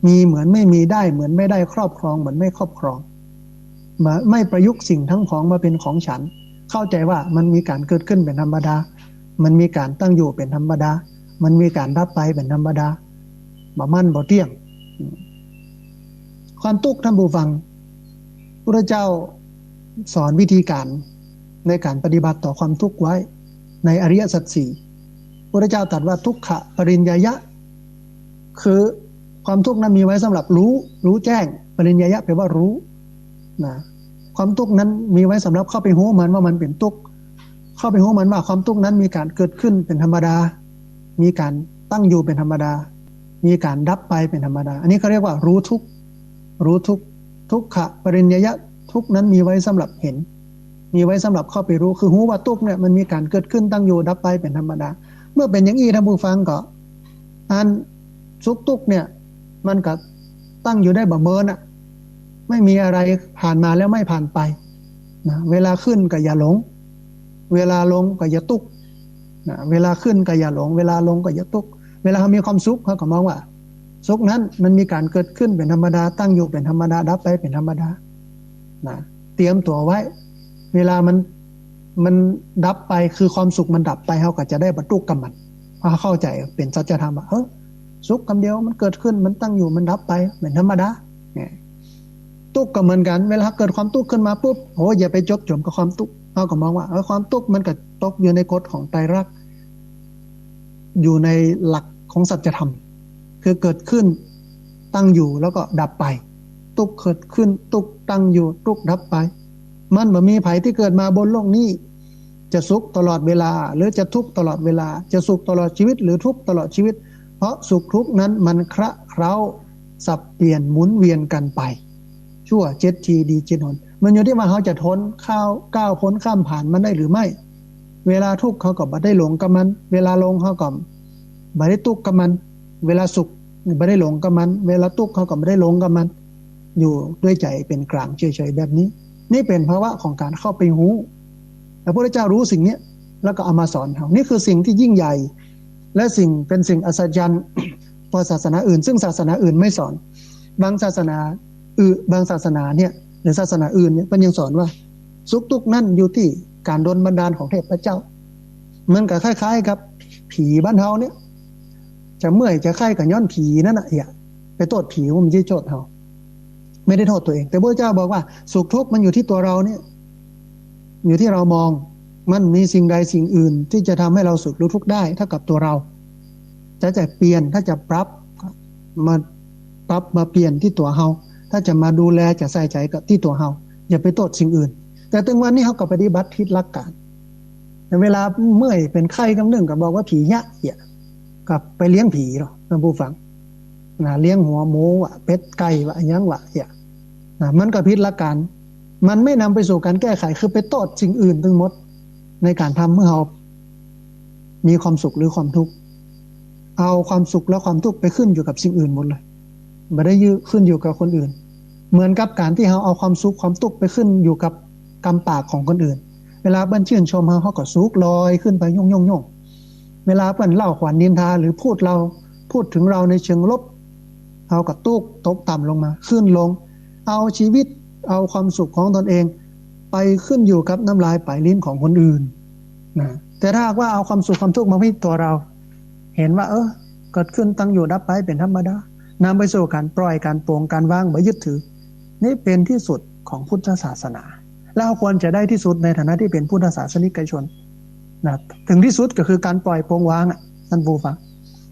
มีเหมือนไม่มี ได้เหมือนไม่ได้ ครอบครองเหมือนไม่ครอบครอง มา ไม่ประยุกต์สิ่งตังผองมาเป๋นของฉัน เข้าใจ๋ว่ามันมีก๋านเกิดขึ้นเป๋นธรรมดา มันมีก๋านตั้งอยู่เป๋นธรรมดา มันมีก๋านดับไปเป๋นธรรมดา บ่มั่นบ่เตี้ยง ความตุ๊กข์ท่านผู้ฟัง พระเจ้าสอนวิธีก๋านในก๋านปฏิบัติต่อความตุ๊กข์ไว้ในอริยสัจสี่ พระเจ้าตรัสว่าทุกขปริญญายะ คือความตุ๊กข์นั้นมีไว้สำหรับฮู้ ฮู้แจ้ง ปริญญายะแปลว่าฮู้ นะ ความตุ๊กข์นั้นมีไว้สำหรับเข้าไปฮู้มันว่ามันเป๋นตุ๊กข์ เข้าไปฮู้มันว่าความตุ๊กข์นั้นมีก๋านเกิดขึ้นเป๋นธรรมดา มีก๋านตั้งอยู่เป๋นธรรมดา มีก๋านดับไปเป๋นธรรมดา อันนี้เขาเรียกว่าฮู้ทุกข์ ฮู้ทุกข์ ทุกขปริญญยะ ทุกข์นั้นมีไว้สำหรับหัน มีไว้สำหรับเข้าไปฮู้ คือฮู้ว่าตุ๊กข์เนี่ยมันมีก๋านเกิดขึ้น ตั้งอยู่ ดับไปเป๋นธรรมดา เมื่อเป๋นอย่างอี้ ท่านผู้ฟัง ก็อันสุขตุ๊กข์เนี่ยมันก็ตั้งอยู่ได้บ่เมินอะ ไม่มีอะไรผ่านมาแล้วไม่ผ่านไปนะ เวลาขึ้นก็อย่าหลง เวลาลงก็อย่าตุ๊กข์นะ เวลาขึ้นก็อย่าหลง เวลาลงก็อย่าตุ๊กข์ เวลาเฮามีความสุข เฮาก็มองว่า สุขนั้นมันมีก๋านเกิดขึ้นเป๋นธรรมดา ตั้งอยู่เป๋นธรรมดา ดับไปเป๋นธรรมดานะ เตรียมตั๋วไว้ เวลามัน มันดับไป คือความสุขมันดับไป เฮาก็จะได้บ่ตุ๊กข์กับมัน เพราะเข้าใจ๋เป๋นสัจธรรมว่า เออ สุขกำเดียวมันเกิดขึ้น มันตั้งอยู่ มันดับไป เป๋นธรรมดา เนี่ย ตุ๊กข์ก็เหมือนกั๋น เวลาเกิดความตุ๊กข์ขึ้นมาปุ๊บ โอ้ อย่าไปจบจ่มกับความตุ๊กข์ เฮาก็มองว่า เออ ความตุ๊กข์มันก็ตกอยู่ในกฎของไตรลักษณ์ อยู่ในหลักของสัจธรรม คือเกิดขึ้น ตั้งอยู่ แล้วก็ดับไป ตุ๊กข์เกิดขึ้น ตุ๊กข์ตั้งอยู่ ตุ๊กข์ดับไป มันบ่มีใผตี้เกิดมาบนโลกนี้ จะสุขตลอดเวลา หรือจะทุกข์ตลอดเวลา จะสุขตลอดชีวิต หรือทุกข์ตลอดชีวิต เพราะสุขทุกข์นั้นมันคละเคล้าสับเปลี่ยนหมุนเวียนกั๋นไป ชั่วเจ็ดที ดีเจ็ดหน มันอยู่ตี้ว่าเฮาจะทน ก้าว ก้าวพ้นข้ามผ่านมันได้หรือไม่ เวลาทุกข์เฮาก็บ่ได้หลงกับมัน เวลาลงเฮาก็บ่ได้ตุ๊กข์กับมัน เวลาสุขบ่ได้หลงกับมัน เวลาตุ๊กข์เฮาก็บ่ได้หลงกับมัน อยู่ด้วยใจ๋เป๋นกลางเฉยๆ แบบนี้ นี่เป๋นภาวะของก๋านเข้าไปฮู้ พระพุทธเจ้าฮู้สิ่งเนี้ย แล้วก็เอามาสอนเฮา นี่คือสิ่งที่ยิ่งใหญ่ และสิ่ง เป๋นสิ่งอัศจรรย์กว่าศาสนาอื่น ซึ่งศาสนาอื่นไม่สอน บางศาสนาอื่น บางศาสนาเนี่ย หรือศาสนาอื่นเนี่ย เปิ้นยังสอนว่า สุขตุ๊กข์นั้นอยู่ตี้ก๋านดลบันดาลของเทพเจ้า มันก็คล้ายๆ กับผีบ้านเฮาเนี่ย จะเมื่อยจะไข้ก็ย้อนผีนั่นน่ะ อย่าไปโต้ษผี ว่ามันจะโต้ษเฮา ไม่ได้โทษตัวเอง แต่พระเจ้าบอกว่าสุขทุกข์มันอยู่ที่ตัวเราเนี่ย อยู่ที่เรามอง มันมีสิ่งใดสิ่งอื่นที่จะทำให้เราสุขหรือทุกข์ได้เท่ากับตัวเรา ถ้าจะเปลี่ยน ถ้าจะปรับ มาปรับมาเปลี่ยนที่ตั๋วเฮา ถ้าจะมาดูแลจะใส่ใจ๋ก็ตี้ตั๋วเฮา อย่าไปโต้ษสิ่งอื่น แต่ตึงวันนี้เฮาก็ปฏิบัติผิดหลักก๋าน แต่เวลาเมื่อยเป๋นไข้กำนึ่งก็บอกว่าผีเยียะ เยียะ ก็ไปเลี้ยงผีเนาะ ท่านผู้ฟัง นะ เลี้ยงหัวหมูวะ เป็ดไก่วะ อะหยังวะ เยียะ นะ มันก็ผิดหลักก๋าน มันไม่นำไปสู่ก๋านแก้ไข คือไปโต้ษสิ่งอื่นตึงหมด ในก๋านทำหื้อเฮามีความสุขหรือความทุกข์ เอาความสุขและความทุกข์ไปขึ้นอยู่กับสิ่งอื่นหมดเลย บ่ได้ยึด ขึ้นอยู่กับคนอื่น เหมือนกับก๋านตี้เฮาเอาความสุขความตุ๊กข์ไปขึ้นอยู่กับกำปากของคนอื่น เวลาเปิ้นจื้นชมเฮา เฮาก็สุขลอยขึ้นไปย่องๆๆ เวลาเปิ้นเล่าขวัญนินทาหรือพูดเรา พูดถึงเราในเชิงลบ เฮาก็ตุ๊กข์ ตกต่ำลงมา ขึ้นลง เอาชีวิต เอาความสุขของตนเอง ไปขึ้นอยู่กับน้ำลายปลายลิ้นของคนอื่น นะ แต่ถ้าหากว่าเอาความสุขความทุกข์มาไว้ตั๋วเรา หันว่า เออ เกิดขึ้น ตั้งอยู่ ดับไป เป๋นธรรมดา นำไปสู่ก๋านปล่อย ก๋านปลง ก๋านวาง บ่ยึดถือ นี่เป๋นที่สุดของพุทธศาสนา แล้วควรจะได้ที่สุดในฐานะตี้เป๋นพุทธศาสนิกชน นะ ถึงที่สุดก็คือก๋านปล่อยปลงวางอะ ท่านผู้ฟัง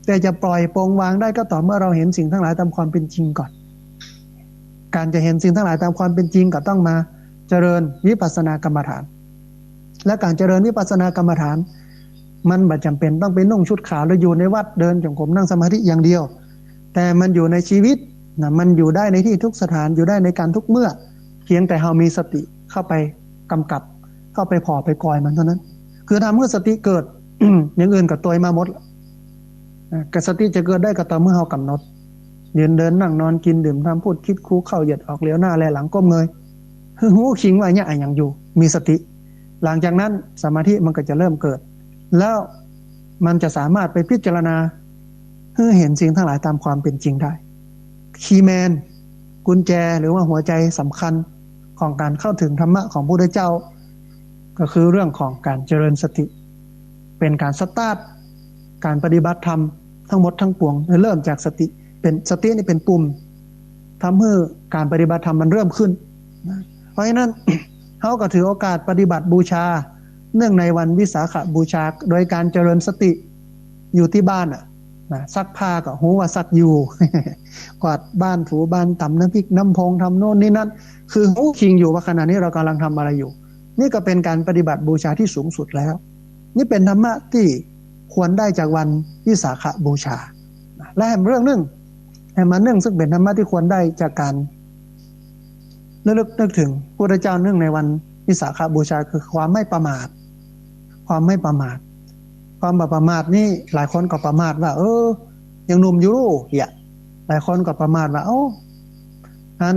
แต่จะปล่อยปลงวางได้ก็ต่อเมื่อเราหันสิ่งทั้งหลายตามความเป๋นจริงก่อน ก๋านจะหันสิ่งทั้งหลายตามความเป๋นจริงก็ต้องมาเจริญวิปัสสนากรรมฐาน และก๋านเจริญวิปัสสนากรรมฐาน มันบ่จ๋ำเป๋นต้องไปนุ่งชุดขาวแล้วอยู่ในวัดเดินจงกรมนั่งสมาธิอย่างเดียว แต่มันอยู่ในชีวิตนะ มันอยู่ได้ในตี้ทุกสถาน อยู่ได้ในก๋านทุกเมื่อ เพียงแต่เฮามีสติเข้าไปกำกับ เข้าไปผ่อไปกอยมันเท่านั้น คือทำหื้อสติเกิด อย่างอื่นก็ตวยมาหมด อ่ะ ก็สติจะเกิดได้ก็ต่อเมื่อเฮากำหนด ยืนเดินนั่งนอนกินดื่มทำพูดคิดคู่เข้าเหยียดออกเหลียวหน้าแลหลังก้มเงย หื้อฮู้คิงว่าเยียะอะหยังอยู่ มีสติ หลังจากนั้นสมาธิมันก็จะเริ่มเกิด แล้วมันจะสามารถไปพิจารณา หื้อหันสิ่งทั้งหลายตามความเป๋นจริงได้ คีย์แมน กุญแจ หรือว่าหัวใจ๋สำคัญของก๋านเข้าถึงธรรมะของพระพุทธเจ้า ก็คือเรื่องของก๋านเจริญสติ เป๋นก๋านสตาร์ทก๋านปฏิบัติธรรมทั้งหมดทั้งปวง เริ่มจากสติ เป๋น สตินี่เป๋นปุ่ม ทำหื้อก๋านปฏิบัติธรรมมันเริ่มขึ้นนะ เพราะฉะนั้น เฮาก็ถือโอกาสปฏิบัติบูชา เนื่องในวันวิสาขบูชา โดยก๋านเจริญสติอยู่ตี้บ้านอะ นะ ซักผ้าก็ฮู้ว่าซักอยู่ กวาดบ้านถูบ้าน ต๋ำน้ำพริกน้ำพง ทำโน่นนี่นั่น คือฮู้คิงอยู่ว่าขณะนี้เรากำลังทำอะไรอยู่ นี่ก็เป็นการปฏิบัติบูชาที่สูงสุดแล้ว นี่เป็นธรรมะที่ควรได้จากวันวิสาขบูชา และแหมเรื่องนึ่ง แหมอันนึ่งซึ่งเป็นธรรมะที่ควรได้จากการระลึกนึกถึงพระพุทธเจ้าเนื่องในวันวิสาขบูชา คือความไม่ประมาท ความไม่ประมาท ความบ่ประมาทนี่หลายคนก็ประมาทว่า เออ ยังหนุ่มอยู่เหีย หลายคนก็ประมาทว่า โอ้ อัน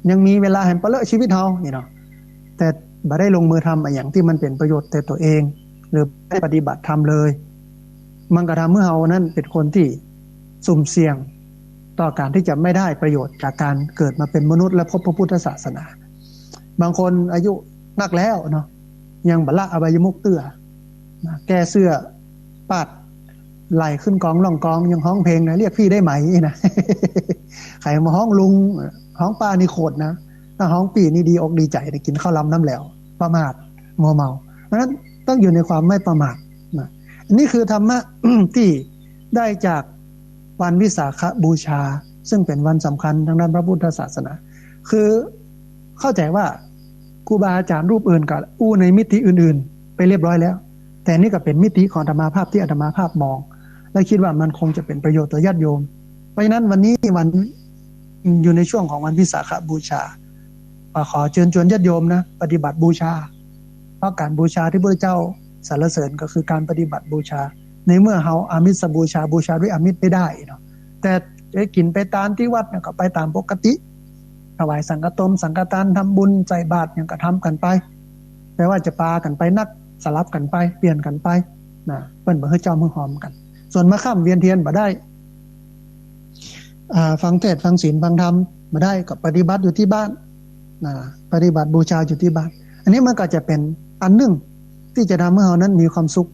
ยังมีเวลาแหมปะเลอะชีวิตเฮานี่เนาะ แต่บ่ได้ลงมือทำอะหยังที่มันเป็นประโยชน์แก่ตัวเอง หรือไม่ได้ปฏิบัติธรรมเลย มันก็ทำให้เฮานั้นเป็นคนที่สุ่มเสี่ยงต่อการที่จะไม่ได้ประโยชน์จากการเกิดมาเป็นมนุษย์และพบพระพุทธศาสนา บางคนอายุนักแล้วเนาะ ยังบ่ละอบายมุขเตื้อ นะ แก้เสื้อปาดไหล่ขึ้นกองล่องกอง ยังฮ้องเพลงนะ เรียกพี่ได้ไหมนะ ใครมาฮ้องลุง ฮ้องป้านี่โขดนะ ถ้าฮ้องปี้นี่ดีอกดีใจ๋ ได้กิ๋นข้าวลำน้ำแหลว ประมาท มัวเมา เพราะฉะนั้นต้องอยู่ในความไม่ประมาทนะ อันนี้คือธรรมะ ที่ได้จากวันวิสาขบูชา ซึ่งเป็นวันสำคัญทางด้านพระพุทธศาสนา คือเข้าใจว่าครูบาอาจารย์รูปอื่นก็อู้ในมิติอื่นๆ ไปเรียบร้อยแล้ว แต่นี่ก็เป็นมิติของอาตมาภาพที่อาตมาภาพมอง และคิดว่ามันคงจะเป็นประโยชน์ต่อญาติโยม เพราะฉะนั้นวันนี้วัน อยู่ในช่วงของวันวิสาขบูชา ก็ขอเชิญชวนญาติโยมนะ ปฏิบัติบูชา เพราะการบูชาที่พระพุทธเจ้าสรรเสริญก็คือการปฏิบัติบูชา ในเมื่อเฮาอามิสบูชา บูชาด้วยอามิสไม่ได้เนาะ แต่ไปกิ๋นไปตานที่วัดเนี่ยก็ไปต๋ามปกติ ถวายสังฆตม สังฆตาน ทำบุญ ใส่บาตรหยังก็ทำกั๋นไป แต่ว่าจะปากั๋นไปนัก สลับกั๋นไป เปลี่ยนกั๋นไปนะ เปิ้นบ่หื้อจ้อมหื้อหอมกั๋น ส่วนมาค่ำเวียนเทียนบ่ได้ อ่า ฟังเทศน์ฟังศีลฟังธรรมบ่ได้ ก็ปฏิบัติอยู่ที่บ้านนะ ปฏิบัติบูชาอยู่ที่บ้าน อันนี้มันก็จะเป็นอันนึ่งที่จะทำให้เฮานั้นมีความสุข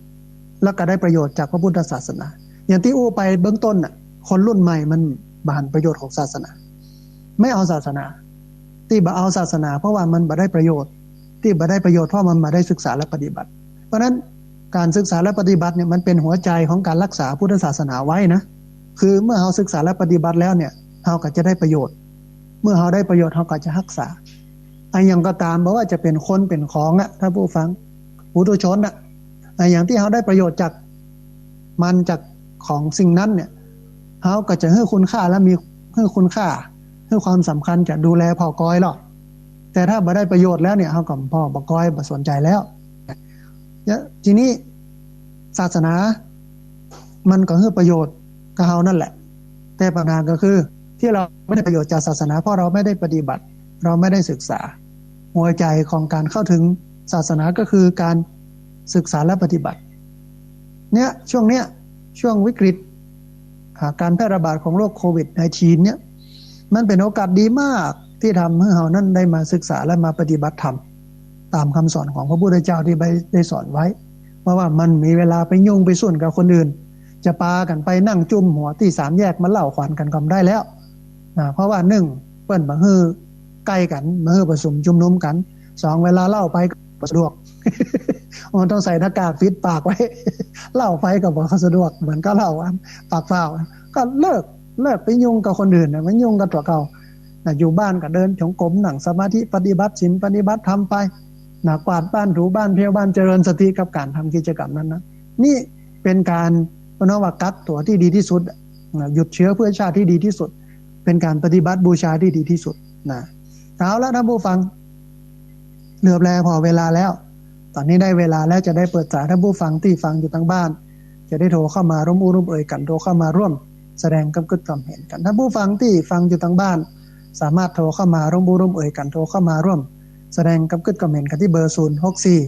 และก็ได้ประโยชน์จากพระพุทธศาสนา อย่างที่อู้ไปเบื้องต้นน่ะ คนรุ่นใหม่มันบ่หันประโยชน์ของศาสนา ไม่เอาศาสนา ตี้บ่เอาศาสนา เพราะว่ามันบ่ได้ประโยชน์ ตี้บ่ได้ประโยชน์เพราะมันบ่ได้ศึกษาและปฏิบัติ เพราะฉะนั้นการศึกษาและปฏิบัติเนี่ยมันเป็นหัวใจของการรักษาพุทธศาสนาไว้นะ คือเมื่อเฮาศึกษาและปฏิบัติแล้วเนี่ย เฮาก็จะได้ประโยชน์ เมื่อเฮาได้ประโยชน์เฮาก็จะรักษา อะหยังก็ต๋าม บ่ว่าจะเป็นคนเป็นของอะ ท่านผู้ฟัง ปุถุชนอะ อะหยังตี้เฮาได้ประโยชน์จากมัน จากของสิ่งนั้นเนี่ย เฮาก็จะหื้อคุณค่าและมี หื้อคุณค่า หื้อความสำคัญ จะดูแลผ่อกอยลอ แต่ถ้าบ่ได้ประโยชน์แล้วเนี่ย เฮาก็ผ่อบ่กอย บ่สนใจ๋แล้ว เนี่ย ทีนี้ศาสนา มันก็หื้อประโยชน์กับเฮานั่นแหละ แต่ปัญหาก็คือ ที่เราไม่ได้ประโยชน์จากศาสนา เพราะเราไม่ได้ปฏิบัติ เราไม่ได้ศึกษา หัวใจของการเข้าถึงศาสนาก็คือการศึกษาและปฏิบัติ เนี่ย ช่วงเนี้ย ช่วงวิกฤต อ่า การแพร่ระบาดของโรคโควิดสิบเก้า เนี่ย มันเป็นโอกาสดีมากที่ทำให้เฮานั้นได้มาศึกษาและมาปฏิบัติธรรม ต๋ามคำสอนของพระพุทธเจ้าที่ได้ ได้สอนไว้ เพราะว่ามันมีเวลาไปยุ่งไปสุนกับคนอื่น จะปากั๋นไปนั่งจุมหัวตี้สามแยกมาเล่าขวัญกั๋นก็บ่ได้แล้วนะ เพราะว่านึ่ง เปิ้นบ่หื้อใก้กั๋น บ่หื้อประชุมชุมนุมกั๋น สอง เวลาเล่าไปก็บ่สะดวก มันต้องใส่หน้ากากปิดปากไว้ เล่าไปก็บ่สะดวก เหมือนกับเล่าอันปากเปล่า ก็เลิก เลิกไปยุ่งกับคนอื่นนะ มายุ่งกับตั๋วเก่านะ อยู่บ้านก็เดินจงกรม นั่งสมาธิ ปฏิบัติศีล ปฏิบัติธรรมไปนะ กวาดบ้าน ถูบ้าน เที่ยวบ้าน เจริญสติกับการทำกิจกรรมนั้นนะ นี่เป็นการ เปิ้นว่ากักตั๋วที่ดีที่สุดอะนะ หยุดเชื้อเพื่อชาติที่ดีที่สุด เป็นการปฏิบัติบูชาที่ดีที่สุดนะ เอาละท่านผู้ฟัง เหลือบแลผ่อเวลาแล้ว ต๋อนนี้ได้เวลาแล้ว จะได้เปิดสาย ท่านผู้ฟังตี้ฟังอยู่ตางบ้าน จะได้โทรเข้ามาร่วมอู้ร่วมเอ่ยกั๋น โทรเข้ามาร่วมแสดงกำกึ๊ดกำเห็นกั๋น ท่านผู้ฟังตี้ฟังอยู่ตางบ้าน สามารถโทรเข้ามาร่วมอู้ร่วมเอ่ยกั๋น โทรเข้ามาร่วมแสดงกำกึ๊ดกำเห็นกั๋นตี้เบอร์ ศูนย์ หก สี่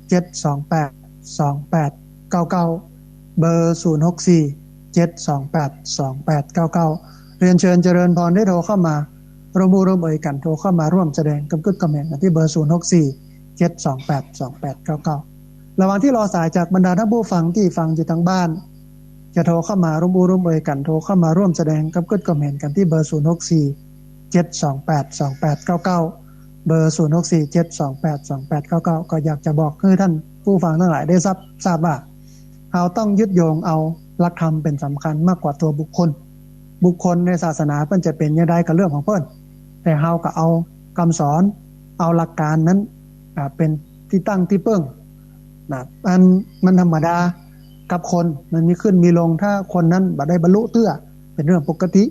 เจ็ด สอง แปด สอง แปด เก้า เก้า เบอร์ ศูนย์ หก สี่ เจ็ด สอง แปด สอง แปด เก้า เก้า เรียนเชิญเจริญพรได้โทรเข้ามาร่วมอู้ร่วมเอ่ยกั๋น โทรเข้ามาร่วมแสดงกำกึ๊ดกำเห็นกั๋นตี้เบอร์ ศูนย์ หก สี่ เจ็ด สอง แปด สอง แปด เก้า เก้า ระหว่างที่รอสายจากบรรดาท่านผู้ฟังตี้ฟังอยู่ตางบ้าน จะโทรเข้ามาร่วมอู้ร่วมเอ่ยกั๋น โทรเข้ามาร่วมแสดงกำกึ๊ดกำเห็นกั๋นตี้เบอร์ ศูนย์ หก สี่ เจ็ด สอง แปด สอง แปด เก้า เก้า เบอร์ ศูนย์ หก สี่ เจ็ด สอง แปด สอง แปด เก้า เก้า ก็อยากจะบอกหื้อท่านผู้ฟังตังหลายได้ทราบ ทราบว่า เฮาต้องยึดโยงเอา หลักธรรมเป๋นสำคัญมากกว่าตั๋วบุคคล บุคคลในศาสนาเปิ้นจะเป๋นอย่างใดก็เรื่องของเปิ้น แต่เฮาก็เอากำสอน เอาหลักการนั้น อ่า เป๋นตี้ตั้งตี้เปิ้ง นะ อันมันธรรมดากับคน มันมีขึ้นมีลง ถ้าคนนั้นบ่ได้บรรลุเตื้อ เป๋นเรื่องปกติ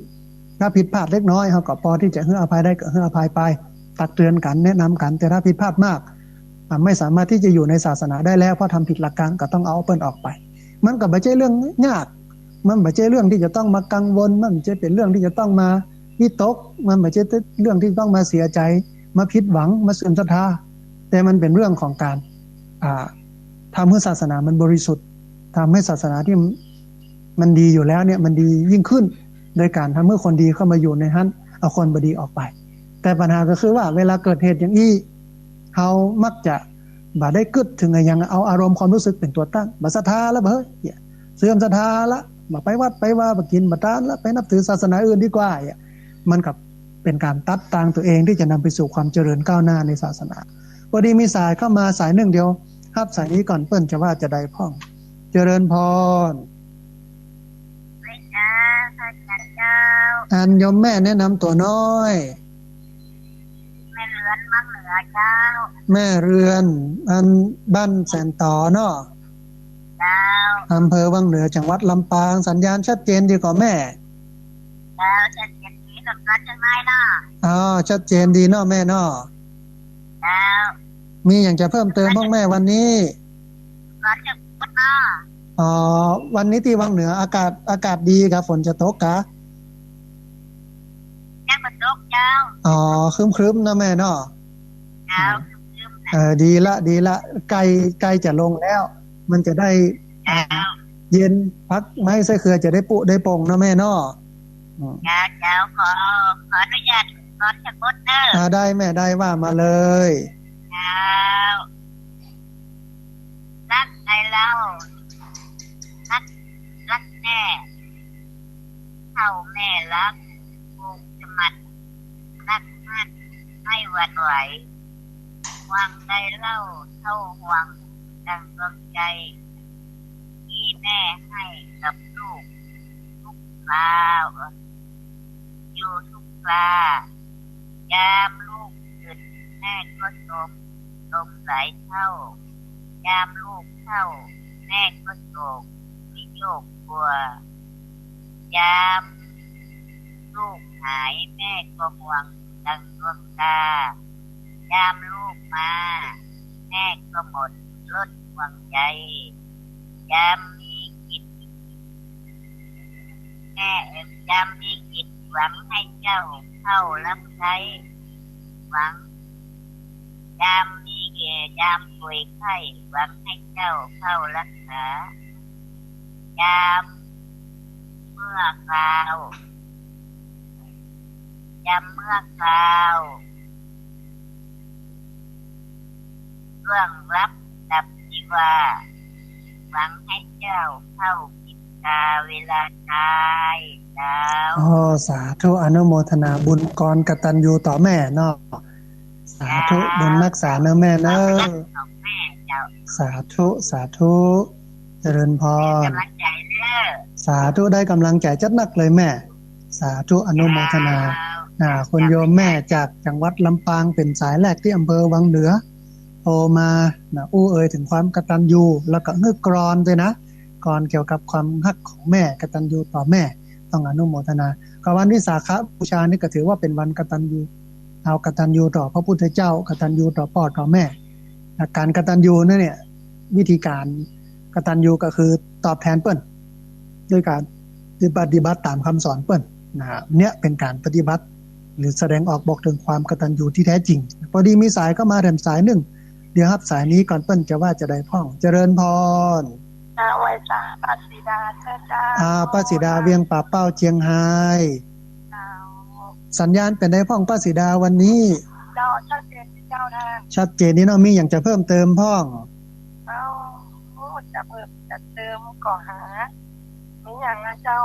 ถ้าผิดพลาดเล็กน้อย เฮาก็ปอตี้จะหื้ออภัยได้ก็หื้ออภัยไป ตักเตือนกั๋น แนะนำกั๋น แต่ถ้าผิดพลาดมาก อ่า ไม่สามารถที่จะอยู่ในศาสนาได้แล้ว เพราะทำผิดหลักการ ก็ต้องเอาเปิ้นออกไป มันก็บ่ใจ้เรื่องยาก มันบ่ใจ้เรื่องตี้จะต้องมากังวล มันบ่ใจ้เป๋นเรื่องตี้จะต้องมาวิตก มันบ่ใจ้เรื่องตี้ต้องมาเสียใจ๋ มาผิดหวัง มาเสื่อมศรัทธา แต่มันเป๋นเรื่องของก๋าน อ่า ทำหื้อศาสนามันบริสุทธิ์ ทำหื้อศาสนาตี้มันดีอยู่แล้วเนี่ย มันดียิ่งขึ้น โดยก๋านทำหื้อคนดีเข้ามาอยู่ในหั้น เอาคนบ่ดีออกไป แต่ปัญหาก็คือว่า เวลาเกิดเหตุอย่างอี้ เฮามักจะบ่ได้กึ๊ดเถิงอะหยัง เอาอารมณ์ความรู้สึกเป๋นตั๋วตั้ง บ่ศรัทธาละ บ่ เฮ้ย เสื่อมศรัทธาละ บ่ไปวัดไปวา บ่กิ๋นบ่ตานละ ไปนับถือศาสนาอื่นดีกว่า เนี่ย มันก็เป๋นก๋านตัดตางตั๋วเองตี้จะนำไปสู่ความเจริญก้าวหน้าในศาสนา ปอดีมีสายเข้ามาสายนึ่ง เดี๋ยวฮับสายนี้ก่อน เปิ้นจะว่าจะใดพ่อง เจริญพร ไหว้เจ้า พระอาจารย์เจ้า อันโยมแม่แนะนำตั๋วน้อย แม่เรือนวังเหนือเจ้า แม่เรือน อันบ้านแสนต๋อเนาะ เจ้า อำเภอวังเหนือ จังหวัดลำปาง สัญญาณชัดเจนดีก่อแม่ เจ้า ชัดเจนดี สำคัญจังเลยเนาะ อ๋อ ชัดเจนดีเนาะแม่เนาะ เจ้า มีหยังจะเพิ่มเติมพ่องแม่วันนี้ ฝนจะตกเนาะ อ๋อ วันนี้ตี้วังเหนืออากาศ อากาศดีกา ฝนจะตกกา ยังบ่ตกเจ้า อ๋อ ครึ้มๆ เนาะแม่เนาะ เจ้า ครึ้มๆ นะ เออ ดีละ ดีละ ใก้ ใก้จะลงแล้ว มันจะได้ เจ้า เย็น ผักไม้ไส้เขือจะได้ปุได้ป่งเนาะแม่เนาะ อืม เจ้า เจ้า ขอ ขออนุญาตถอนสะกดเด้อ อ่า ได้แม่ ได้ ว่ามาเลย เจ้า รักใดเล่า รัก รักแน่ เท่าแม่รัก ผูกสมัคร รักมั่น ไม่หวั่นไหว ห่วงใดเล่า เท่าห่วงดังดวงใจ ตี้แม่ให้กับลูก ทุกคราว อยู่ทุกครา ยามลูกตื่น แม่ก็ชม ชมหลายเท่า ยามลูกเศร้า แม่ก็โศก วิโยคกลัว ยามลูกหาย แม่ก็ห่วงดังดวงตา ยามลูกมา แม่ก็หมดล้นห่วงใย ยามมีกิจ แม่ ยามมีกิจ หวังให้เจ้าเข้ารับใช้ หวัง ยามมีแก่ ยามป่วยไข้ หวังให้เจ้าเข้ารักษา ยามเมื่อคราว ยามเมื่อคราว เรื่องลับดับชีวา หวังให้เจ้าเข้ากิจกาเวลาตาย เจ้า อ๋อ สาธุ อนุโมทนาบุญกรกตัญญูต่อแม่เนาะ สาธุ เจ้า บุญรักษาเนาะแม่เนาะ ความรักของแม่เจ้า สาธุ สาธุ เจริญพร แม่กำลังใจ๋เด้อ สาธุ ได้กำลังใจ๋จัดหนักเลยแม่ สาธุ อนุโมทนา เจ้า น่ะ คุณโยมแม่จากจังหวัดลำปาง เป๋นสายแรกตี้อำเภอวังเหนือ โทรมา น่ะ อู้เอ่ยเถิงความกตัญญู แล้วก็หื้อกลอนตวยนะ กลอนเกี่ยวกับความฮักของแม่ กตัญญูต่อแม่ ต้องอนุโมทนา ก็วันวิสาขบูชานี่ก็ถือว่าเป๋นวันกตัญญู เฮากตัญญูต่อพระพุทธเจ้า กตัญญูต่อป้อต่อแม่ หลักการกตัญญูนั่นเนี่ย วิธีการกตัญญูก็คือตอบแทนเปิ้น ด้วยการปฏิบัติต๋ามคำสอนเปิ้นนะฮะ เนี่ยเป๋นการปฏิบัติ หรือแสดงออกบอกเถิงความกตัญญูที่แท้จริง ปอดีมีสายเข้ามาแถมสายนึ่ง เดี๋ยวฮับสายนี้ก่อน เปิ้นจะว่าจะใดพ่อง เจริญพร เจ้า ไหว้สาป้าสีดาเจ้า อ่า ป้าสีดา เวียงป่าเป้า เจียงฮาย เจ้า สัญญาณเป๋นใดพ่องป้าสีดาวันนี้ เจ้า ชัดเจนดีเจ้าท่าน ชัดเจนดีเนาะ มีหยังจะเพิ่มเติมพ่อง เจ้า จะเพิ่มจะเติมก็หา มีหยังนะเจ้า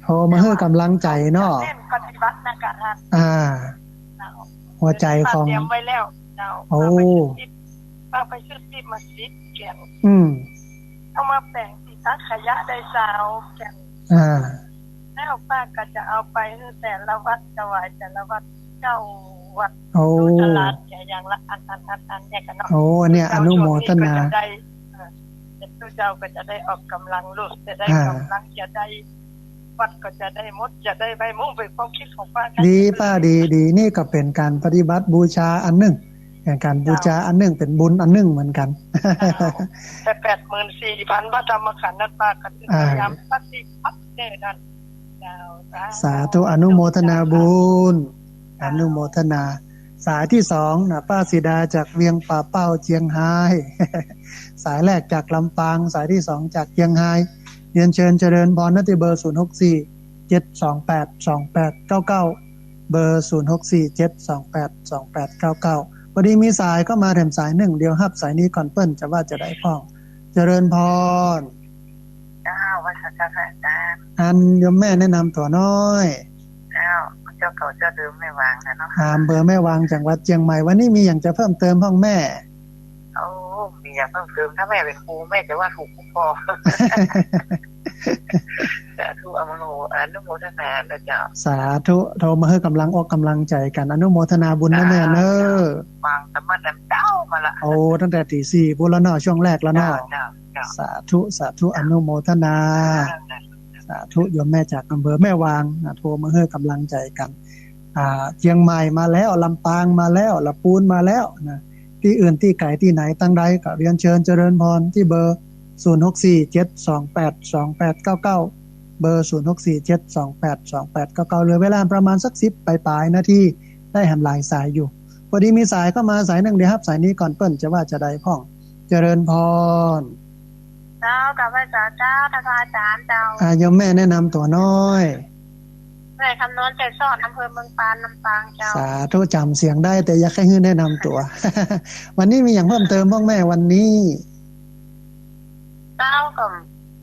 โอ้ มาหื้อกำลังใจ๋เนาะ เน้นปฏิบัตินะกะท่าน อ่า เจ้า หัวใจ๋ของ เตรียมไว้แล้วเจ้า โอ้ เอาไปชุดสิบ เอาไปชุดสิบมาสิบเกียง อืม เอามาแป๋งสิบ ตักขยะได้ซาวแก่น อ่า แล้วป้าก็จะเอาไปหื้อแต่ละวัด ถวายแต่ละวัด เจ้าวัด โอ้ ดูตลาดแก่อย่างละอันอันอันอันเนี่ยกันเนาะ โอ้ เนี่ย อนุโมทนา เจ้าช่วงนี้ก็จะได้ เอ่อ เจ้าก็จะได้ออกกำลัง ลูกจะได้ อ่า กำลังจะได้ วัดก็จะได้หมด จะได้ไม่มุ่งไปความคิดของป้า ดีป้า ดี ดี นี่ก็เป๋นก๋านปฏิบัติบูชาอันนึ่ง เป๋นก๋านบูชาอันนึ่ง เป๋นบุญอันนึ่งเหมือนกั๋น แต่แปดหมื่นสี่พันพระธรรมขันธ์นั้น ป้าก็จะ อ่า พยายามปฏิบัติแน่นอน เจ้า สาธุ อนุโมทนาบุญ อนุโมทนา สายตี้สองนะ ป้าสีดาจากเวียงป่าเป้า เจียงฮาย สายแรกจากลำปาง สายตี้สองจากเจียงฮาย เรียนเชิญเจริญพรนะ ตี้เบอร์ ศูนย์หกสี่ เจ็ดสองแปด สองแปดเก้าเก้า เบอร์ ศูนย์หกสี่ เจ็ดสองแปด สองแปดเก้าเก้า พอดีมีสายเข้ามาแถมสายนึ่ง เดี๋ยวฮับสายนี้ก่อนเปิ้นจะว่าจะใดพ่อง เจริญพร เจ้า ไหว้สาเจ้าค่ะอาจ๋ารย์ อันโยมแม่แนะนำตั๋วหน้อย เจ้า เจ้าเก่าเจ้าเดิมแม่วางนะเนาะ อำเภอแม่วาง จังหวัดเจียงใหม่ วันนี้มีหยังจะเพิ่มเติมพ่องแม่ โอ้ มีหยังเพิ่มเติม ถ้าแม่เป๋นครูแม่จะว่าถูกทุกข้อ สาธุ อนุโม อนุโมทนานะเจ้า สาธุ โทรมาหื้อกำลังอกกำลังใจ๋กั๋น อนุโมทนาบุญนะแม่เนอะ เจ้า ฟังธรรมะตั้งเจ๊ามาละ โอ้ ตั้งแต่ตี๋สี่ปู๊นละเนาะ ช่วงแรกละเนาะ เจ้า เจ้า เจ้า สาธุ สาธุ อนุโมทนา เจ้า สาธุ โยมแม่จากอำเภอแม่วางนะ โทรมาหื้อกำลังใจ๋กั๋น อ่า เจียงใหม่มาแล้ว ลำปางมาแล้ว ละปูนมาแล้วนะ ตี้อื่นตี้ไก๋ตี้ไหนตังใดก็เรียนเชิญเจริญพรตี้เบอร์ ศูนย์หกสี่ เจ็ดสองแปด สองแปดเก้าเก้า เบอร์ ศูนย์หกสี่ เจ็ดสองแปด สองแปดเก้าเก้า เหลือเวลาประมาณสักสิบป๋ายๆนาที ได้แหมหลายสายอยู่ พอดีมีสายเข้ามาสายนึ่ง เดี๋ยวฮับสายนี้ก่อนเปิ้นจะว่าจะใดพ่อง เจริญพร เจ้า กราบไหว้สาเจ้า ท่านพระอาจ๋ารย์เจ้า อ่า โยมแม่แนะนำตั๋วหน้อย แม่คำนวณ ใจซ่อน อำเภอเมืองปาน ลำปางเจ้า สาธุ จ๋ำเสียงได้ แต่อยากหื้อแนะนำตั๋ว วันนี้มีหยังเพิ่มเติมพ่องแม่วันนี้ เจ้า ก็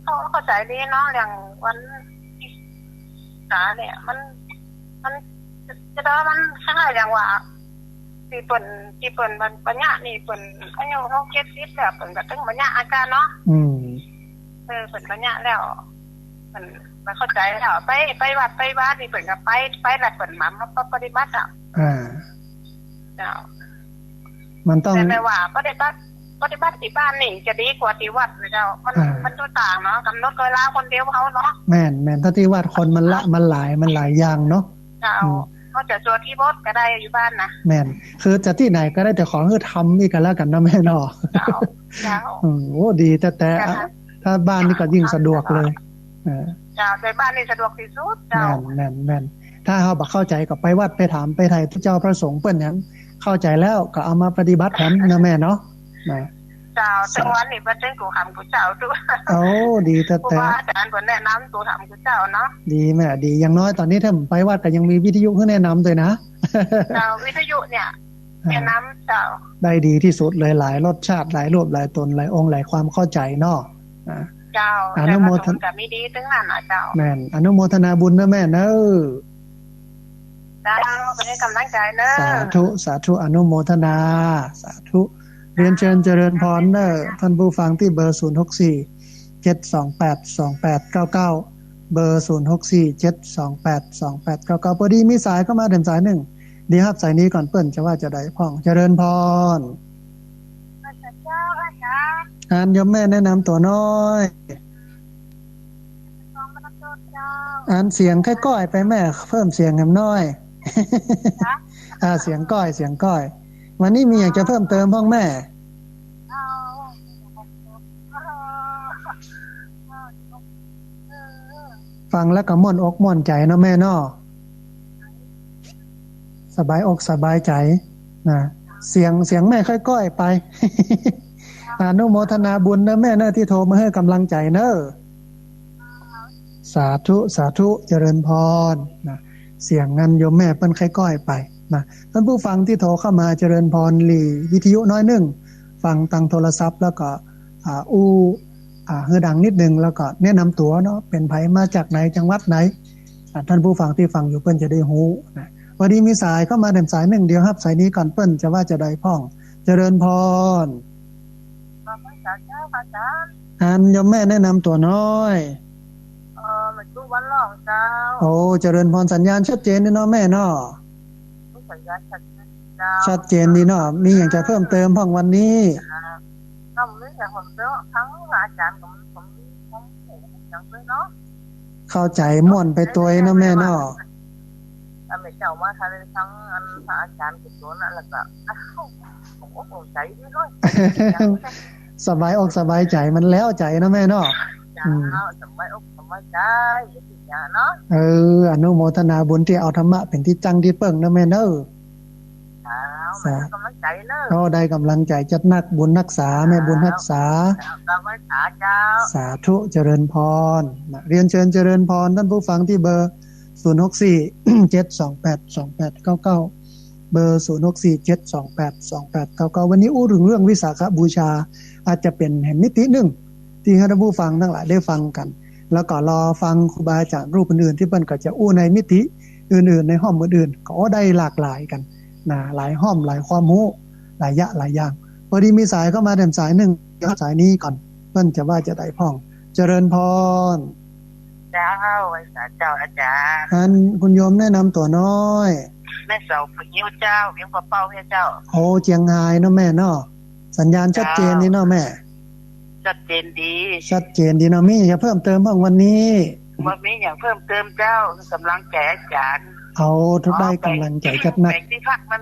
เข้า เข้าใจ๋ดีเนาะ อย่างวันวิสาขะเนี่ย มัน มัน จะได้ มันคล้ายๆอย่างว่า ตี้เปิ้น ตี้เปิ้นบรร บรรยะนี่เปิ้นอายุหกเจ็ดสิบแล้ว เปิ้นก็ตึงบรรยะอาจ๋ารย์เนาะ อืม เออ เปิ้นบรรยะแล้ว เปิ้นบ่เข้าใจ๋แล้ว ไป ไปวัดไปวานี่เปิ้นก็ไป ไปแล้วเปิ้นมา มาปฏิบัติอ่ะ อ่า เจ้า มันต้อง แต่แม่ว่าปฏิบัติ ปฏิบัติตี้บ้านนี่จะดีกว่าตี้วัดนะเจ้า มัน อ่า มันแตกต่างเนาะ ก๋ำหนดเวลาคนเดียวเฮาเนาะ แม่น แม่น ถ้าตี้วัดคนมันละ มันหลาย มันหลายอย่างเนาะ เจ้า อืม เขาจะสวดตี้วัดก็ได้อยู่บ้านนะ แม่น คือจะตี้ไหนก็ได้ แต่ขอหื้อทำนี่ก็แล้วกั๋นนะแม่เนาะ เจ้า เจ้า อืม โอ้ ดีแต๊ๆ เจ้า อ่ะ ถ้าบ้านนี่ก็ยิ่งสะดวกเลย เออ เจ้า แต่บ้านนี่สะดวกตี้สุดเจ้า แม่น แม่น แม่น ถ้าเฮาบ่เข้าใจ๋ก็ไปวัดไปถามไปไถ่พระเจ้าพระสงฆ์เปิ้นแหม เข้าใจ๋แล้วก็เอามาปฏิบัติแหมนะแม่เนาะ นะ เจ้า ซึ่งวันนี้เปิ้นตึงโตถามกูเจ้าตุ๊ โอ้ ดีแต๊ๆ ครูบาอาจ๋ารย์เปิ้นแนะนำโตถามกูเจ้าเนาะ ดีแม่ ดี อย่างน้อยต๋อนนี้ถ้าไปวัดก็ยังมีวิทยุหื้อแนะนำตวยนะ เจ้า วิทยุเนี่ย อ่า แนะนำเจ้า ได้ดีตี้สุดเลย หลายรสชาติ หลายรูป หลายต๋น หลายองค์ หลายความเข้าใจ๋เนาะ อ่า เจ้า อนุโมทนา แต่ละต๋นก็มีดีตึงนั้นนะเจ้า แม่น อนุโมทนาบุญนะแม่เนอะ เจ้า เป๋นก๋ำลังใจ๋เนอะ สาธุ สาธุ อนุโมทนา สาธุ เรียนเชิญเจริญพรเนอะ ท่านผู้ฟังตี้เบอร์ ศูนย์หกสี่ เจ็ดสองแปด สองแปดเก้าเก้า เบอร์ ศูนย์หกสี่ เจ็ดสองแปด สองแปดเก้าเก้า พอดีมีสายเข้ามาแถมสายนึ่ง เดี๋ยวฮับสายนี้ก่อนเปิ้นจะว่าจะใดพ่อง เจริญพร เจ้า อาจ๋ารย์ อันโยมแม่แนะนำตั๋วหน้อย อันเสียงค่อยก้อยไปแม่ เพิ่มเสียงแหมหน้อย จ๊ะ อ่า เสียงก้อย เสียงก้อย วันนี้มีหยังจะเพิ่มเติมพ่องแม่ เอา ฟังแล้วก็ม่วนอกม่วนใจ๋เนาะแม่เนาะ สบายอกสบายใจ๋นะ เสียง เสียงแม่ค่อยก้อยไป อนุโมทนาบุญเนอะแม่เนอะ ตี้โทรมาหื้อกำลังใจ๋เนอะ สาธุ สาธุ เจริญพรนะ เสียงนั้นโยมแม่เปิ้นค่อยก้อยไปนะ ท่านผู้ฟังตี้โทรเข้ามาเจริญพรหลีวิทยุหน้อยนึ่ง ฟังตางโทรศัพท์แล้วก็ อ่า อู้ อ่า หื้อดังนิดนึ่ง แล้วก็แนะนำตั๋วเนาะ เป๋นใผมาจากไหน จังหวัดไหน อ่า ท่านผู้ฟังตี้ฟังอยู่เปิ้นจะได้ฮู้นะ พอดีมีสายเข้ามาแถมสายนึ่ง เดี๋ยวฮับสายนี้ก่อนเปิ้นจะว่าจะใดพ่อง เจริญพร สาเจ้า อาจ๋ารย์ อันโยมแม่แนะนำตั๋วหน้อย เอ่อ แม่ตุ๊วันล่องเจ้า โอ้ เจริญพร สัญญาณชัดเจนนี่เนาะแม่เนาะ สัญญาณชัดเจนเจ้า ชัดเจนดีเนาะ มีหยังจะเพิ่มเติมพ่องวันนี้ อ่า ก็มีอย่างเพิ่มเติม ทั้งอาจ๋ารย์กับผม ผมมีความรู้อย่างด้วยเนาะ เข้าใจ๋ม่วนไปตวยเนาะแม่เนาะ อันแม่เจ้ามาทะเลทั้งอันพระอาจ๋ารย์กุศลนะ แล้วก็ อ้าว ผมก็ภูมิใจ๋ดีเนาะ สบายอกสบายใจ๋ มันแล้วใจ๋เนาะแม่เนาะ เจ้า อืม สบายอกสบายใจ๋ อย่าติดยาเนาะ เออ อนุโมทนาบุญตี้เอาธรรมะเป๋นตี้จั้งตี้เปิ้งเนาะแม่เนาะ เจ้า สา ได้ก๋ำลังใจ๋เนาะ ก็ได้ก๋ำลังใจ๋ จัดนักบุญฮักษา แม่บุญฮักษา เจ้า เจ้า ไหว้สาเจ้า สาธุ เจริญพร นะ เรียนเชิญเจริญพรต้านผู้ฟังตี้เบอร์ ศูนย์หกสี่ เจ็ดสองแปด สองแปดเก้าเก้า เบอร์ ศูนย์หกสี่ เจ็ดสองแปด สองแปดเก้าเก้า วันนี้อู้เถิงเรื่องวิสาขบูชา อาจจะเป๋นแหมมิตินึ่ง ตี้หื้อต้านผู้ฟังตังหลายได้ฟังกั๋น แล้วก็รอฟังครูบาอาจ๋ารย์รูปอื่นๆ ตี้เปิ้นก็จะอู้ในมิติอื่นๆ ในห้องอื่นๆ ก็ได้หลากหลายกั๋น นะ หลายห้อง หลายความฮู้ หลายยะหลายอย่าง พอดีมีสายเข้ามาแถมสายนึ่ง เดี๋ยวสายนี้ก่อน เปิ้นจะว่าจะใดพ่อง เจริญพร เจ้า ไหว้สาเจ้าอาจ๋ารย์ อันคุณโยมแนะนำตั๋วหน้อย แม่เสาผะงิ้วเจ้า เวียงป่าเป้าเพี้ยเจ้า โอ้ เจียงฮายเนาะแม่เนาะ สัญญาณชัดเจนนี่เนาะแม่ เจ้า ชัดเจนดี ชัดเจนดีเนาะ มีหยังจะเพิ่มเติมพ่องวันนี้ บ่มีหยังเพิ่มเติมเจ้า ก๋ำลังใจ๋อาจ๋ารย์ เอา ทุกได้ก๋ำลังใจ๋จัดนัก แป๋งตี้พักมัน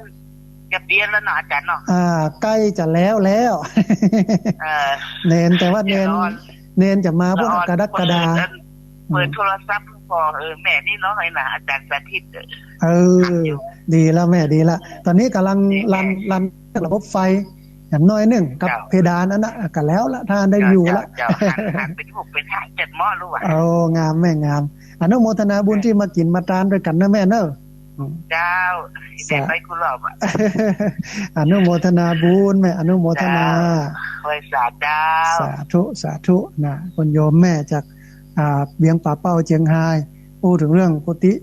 จะเปียนแล้วเนาะอาจ๋ารย์เนาะ อ่า ใก้จะแล้วแล้ว เออ เณร แต่ว่าเณร เดี๋ยวรอ เณรจะมาพุ้น รอ กรกฎา เปิด เปิดโทรศัพท์ก่อน เออ แม่นี่เนาะ ไอ้น่ะ อาจ๋ารย์สาธิต เออ เออ อยู่ ดีแล้วแม่ ดีแล้ว ต๋อนนี้ก๋ำลัง นี่แม่ รัน รันระบบไฟ อย่างน้อยนึ่ง กับ เจ้า เพดานอันนั้นก็แล้วละ ถ้าได้อยู่ละ เจ้า เจ้า หัน หันเป๋นหุกเป๋นหางเจ็ดหม้อลูกอะ โอ้ งามแม่ งาม อนุโมทนาบุญตี้มากิ๋นมาตานตวยกั๋นเนาะแม่เนาะ อืม เจ้า สา เดี๋ยวไปกูหลอบอะ อนุโมทนาบุญแม่ อนุโมทนา เจ้า ไหว้สาเจ้า สาธุ สาธุ นะ คุณโยมแม่จาก อ่า เวียงป่าเป้าเจียงฮาย อู้เถิงเรื่องกุฏิ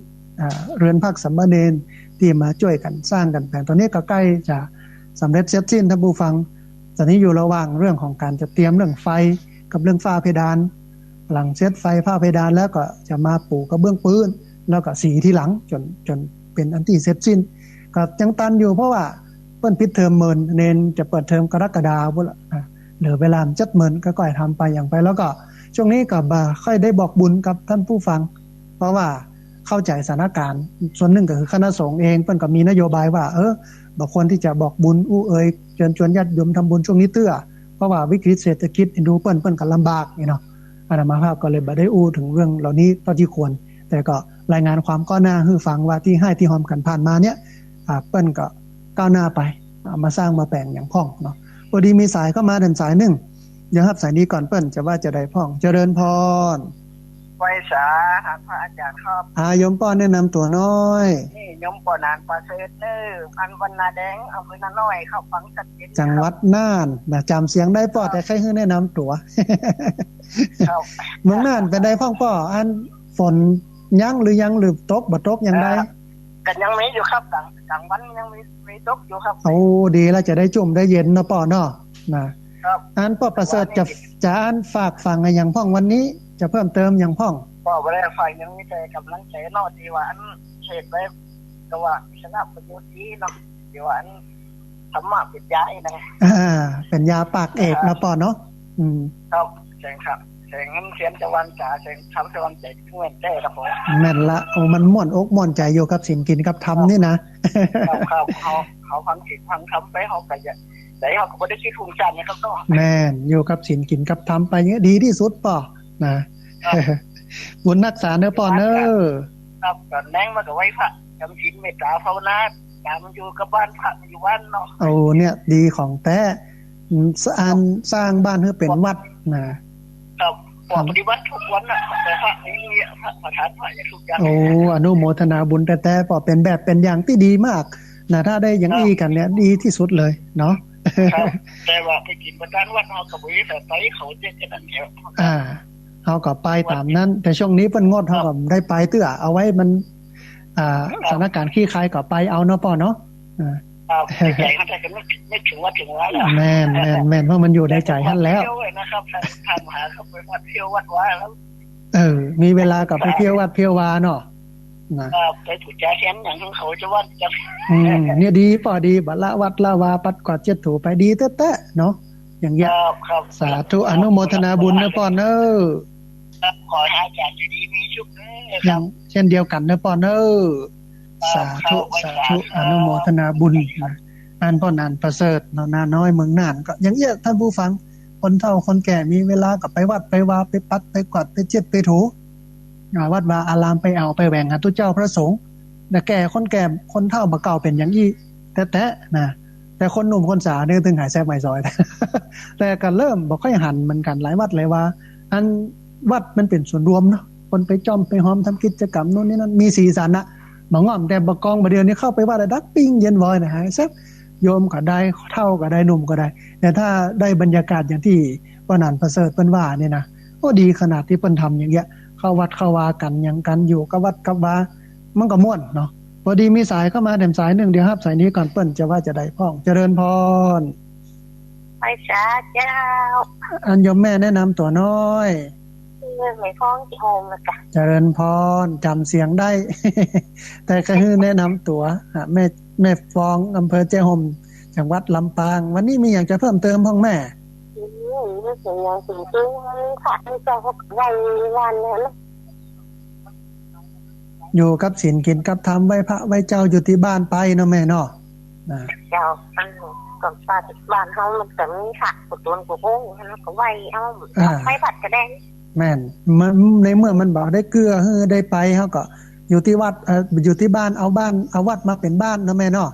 อ่า เฮือนพักสามเณรตี้มาจ้วยกั๋นสร้างกั๋นแป๋ง ต๋อนนี้ก็ใก้จะสำเร็จเสร็จสิ้นต้านผู้ฟัง ต๋อนนี้อยู่ระหว่างเรื่องของก๋านจะเตรียมเรื่องไฟกับเรื่องฝ้าเพดาน หลังเสร็จไฟฝ้าเพดานแล้วก็จะมาปูกระเบื้องปื๊น แล้วก็สีทีหลัง จ๋น จ๋นเป๋นอันตี้เสร็จสิ้น ก็ยังตันอยู่ เพราะว่าเปิ้นปิดเทอมเมิน เณรจะเปิดเทอมกรกฎาพุ้นละ อ่ะ เหลือเวลาเจ็ดเมิน ก็ก้อยทำไปอย่างไป แล้วก็ช่วงนี้ก็บ่ค่อยได้บอกบุญกับต้านผู้ฟัง เพราะว่าเข้าใจ๋สถานการณ์ ส่วนนึ่งก็คือคณะสงฆ์เอง เปิ้นก็มีนโยบายว่า เออ บ่ควรตี้จะบอกบุญอู้เอย เจิญจวนญาติโยมทำบุญช่วงนี้เตื้อ เพราะว่าวิกฤตเศรษฐกิจ เอ็นดูเปิ้น เปิ้นก็ลำบากนี่เนาะ อาตมาภาพก็เลยบ่ได้อู้เถิงเรื่องเหล่านี้เต้าตี้ควร แต่ก็รายงานความก้าวหน้าหื้อฟังว่าตี้ไห้ตี้ฮอมกั๋นผ่านมาเนี่ย อ่า เปิ้นก็ก้าวหน้าไป อ่า มาสร้างมาแป๋งอย่างพ่องเนาะ พอดีมีสายเข้ามาแถมสายนึ่ง เดี๋ยวฮับสายนี้ก่อน เปิ้นจะว่าจะใดพ่อง เจริญพร ไหว้สาหาพระอาจ๋ารย์ครับ อ่า โยมป้อแนะนำตั๋วหน้อย นี่โยมป้อหนานประเสริฐเน่อ อันบ้านนาแดง อำเภอนาน้อยครับ ฟังชัดเจนครับ จังหวัดน่านนะ จ๋ำเสียงได้ป้อ ครับ แต่ใค่หื้อแนะนำตั๋ว ครับ เมืองน่านเป๋นใดพ่องป้อ อันฝนยังหรือยัง หรือตกบ่ตกอย่างใด อ่า ก็ยังมีอยู่ครับ กลาง กลางวันยังมี มีตกอยู่ครับ โอ้ ดีแล้ว จะได้จุ่มได้เย็นเนาะป้อเนาะ นะ ครับ อันป้อประเสริฐจะ จะอันฝากฝังอะหยังพ่องวันนี้ จะเพิ่มเติมหยังพ่อง ป้อบ่ได้ฝากหยัง มีแต่ก๋ำลังใจ๋เนาะ ตี้ว่าอันเทศน์ไป ก็ว่ามีสาระประโยชน์ดีเนาะ ตี้ว่าอันธรรมะเป๋นยานะ อ่า เป๋นยาปากเอก ครับ นะป้อเนาะ อืม ครับ แสงครับ แสงเสียงสะหว่างจ๋า แสงธรรมสะหว่างใจ๋ แม่นแต๊ครับผม แม่นละ โอ้ มันม่วนอกม่วนใจ๋อยู่กับศีลกิ๋นกับธรรมนี่นะ ครับ ครับ เฮา เฮาฟังศีลฟังธรรมไป เฮาก็จะ ใจ๋เฮาก็บ่ได้คิดฟุ้งซ่านนะครับเนาะ แม่น อยู่กับศีลกิ๋นกับธรรมไปเนี่ยดีตี้สุดป้อ นะ ครับ บุญฮักษาเน่อป้อเน่อ ครับ ต๋อนแลงมาก็ไหว้พระ จ๋ำศีลเมตต๋าภาวนา ต๋ามอยู่กับบ้าน พระอยู่บ้านเนาะ โอ้ เนี่ย ดีของแต๊ อืม สร้าง ครับ สร้างบ้านหื้อเป๋นวัดนะ ครับ ครับ ปฏิบัติทุกวันน่ะ แต่พระนี่มีพระประธานพระอย่างทุกอย่าง โอ้ อนุโมทนาบุญแต๊ๆ ป้อเป๋นแบบเป๋นอย่างตี้ดีมากนะ ถ้าได้อย่างอี้กั๋นเนี่ย ครับ ดีตี้สุดเลยเนาะ ครับ แต่ว่าไปกิ๋นประจานวัดเฮาก็บ่มีแต่ไปเขาเจ๊กกันนั่นแหละ อ่า เฮาก็ไปต๋ามนั้น แต่ช่วงนี้เปิ้นงด ครับ เฮาก็ได้ไปเตื้อ เอาไว้มัน อ่า ครับ สถานการณ์คลี่คลายก็ไปเอาเนาะป้อเนาะ อ่า ครับ ในใจ๋หั้นก็นึก นึกเถิงวัดเถิงวาแล้ว แม่น แม่น แม่น เพราะมันอยู่ในใจ๋หั้นแล้ว เที่ยวนะครับ ถามหาครับ ไปวัดเที่ยววัดวาแล้ว เออ มีเวลาก็ไปเที่ยววัดเที่ยววาเนาะ นะ ครับ ไปปู๋จาเตียนหยังเขาจะวัดกัน อืม เนี่ยดี ป้อดี บ่ละวัดละวา ปัดกวาดเช็ดถูไป ดีแต๊ๆ เนาะ อย่างเงี้ย ครับ ครับ สาธุ อนุโมทนาบุญเน้อป้อเน้อ ครับ ขอให้อาจ๋ารย์อยู่ดีมีสุขเน้อ ครับ อย่างเช่นเดียวกั๋นเน้อป้อเน้อ ครับ สาธุ ครับ สาธุ สาธุ อนุโมทนาบุญ อันป้อหนานประเสริฐเนาะ นาน้อยเมืองน่าน ก็อย่างเอี้ย ท่านผู้ฟัง คนเฒ่าคนแก่มีเวลาก็ไปวัดไปวา ไปปัดไปกวาดไปเช็ดไปถู อ่า วัดวาอาราม ไปแอ่วไปแหว่งหาตุ๊เจ้าพระสงฆ์ แต่แก่ คนแก่คนเฒ่าบ่าเก่าเป๋นอย่างอี้แต๊ๆ นะ แต่คนหนุ่มคนสาวเนี่ยเถิงหายแซบหายซอย แต่ก็เริ่มบ่ค่อยหันเหมือนกั๋น หลายวัดหลายวา อันวัดมันเป๋นศูนย์รวมเนาะ คนไปจ้อมไปฮอมทำกิจกรรมโน่นนี่นั่น มีสีสันนะ บ่าง่อมแต่บ่ากอง บ่าเดี่ยวนี้เข้าไปวัดอะดักปิ้งเย็นวอยนะ หายแซบ โยมก็ได้ เฒ่าก็ได้ หนุ่มก็ได้ แต่ถ้าได้บรรยากาศอย่างตี้ป้อหนานประเสริฐเปิ้นว่านี่นะ โอ้ ดีขนาดตี้เปิ้นทำอย่างเงี้ย เข้าวัดเข้าวากั๋น หยังกั๋น อยู่กับวัดกับวา มันก็ม่วนเนาะ พอดีมีสายเข้ามาแถมสายนึ่ง เดี๋ยวฮับสายนี้ก่อน เปิ้นจะว่าจะใดพ่อง เจริญพร ไหว้สาเจ้า อันโยมแม่แนะนำตั๋วน้อย ชื่อแม่ฟอง แจ้ห่มนะจ๊ะ เจริญพร จ๋ำเสียงได้ แต่ก็หื้อแนะนำตั๋ว อ่ะ แม่ แม่ฟอง อำเภอแจ้ห่ม จังหวัดลำปาง วันนี้มีหยังจะเพิ่มเติมพ่องแม่ อืม มีหยังจะเพิ่มเติม พระเจ้าก็ไหว้วันนั้นนะ อยู่กับศีลกิ๋นกับธรรม ไหว้พระไหว้เจ้าอยู่ตี้บ้านไปเนาะแม่เนาะ นะ เจ้า อันก็บ้าน บ้านเฮามันก็มีพระกุฏิกุฏินะ ก็ไหว้เอา อ่า ไหว้พระก็ได้ แม่น มัน ในเมื่อมันบ่ได้เกื้อหื้อได้ไป เฮาก็อยู่ตี้วัด เอ่อ อยู่ตี้บ้าน เอาบ้าน เอาวัดมาเป๋นบ้านเนาะแม่เนาะ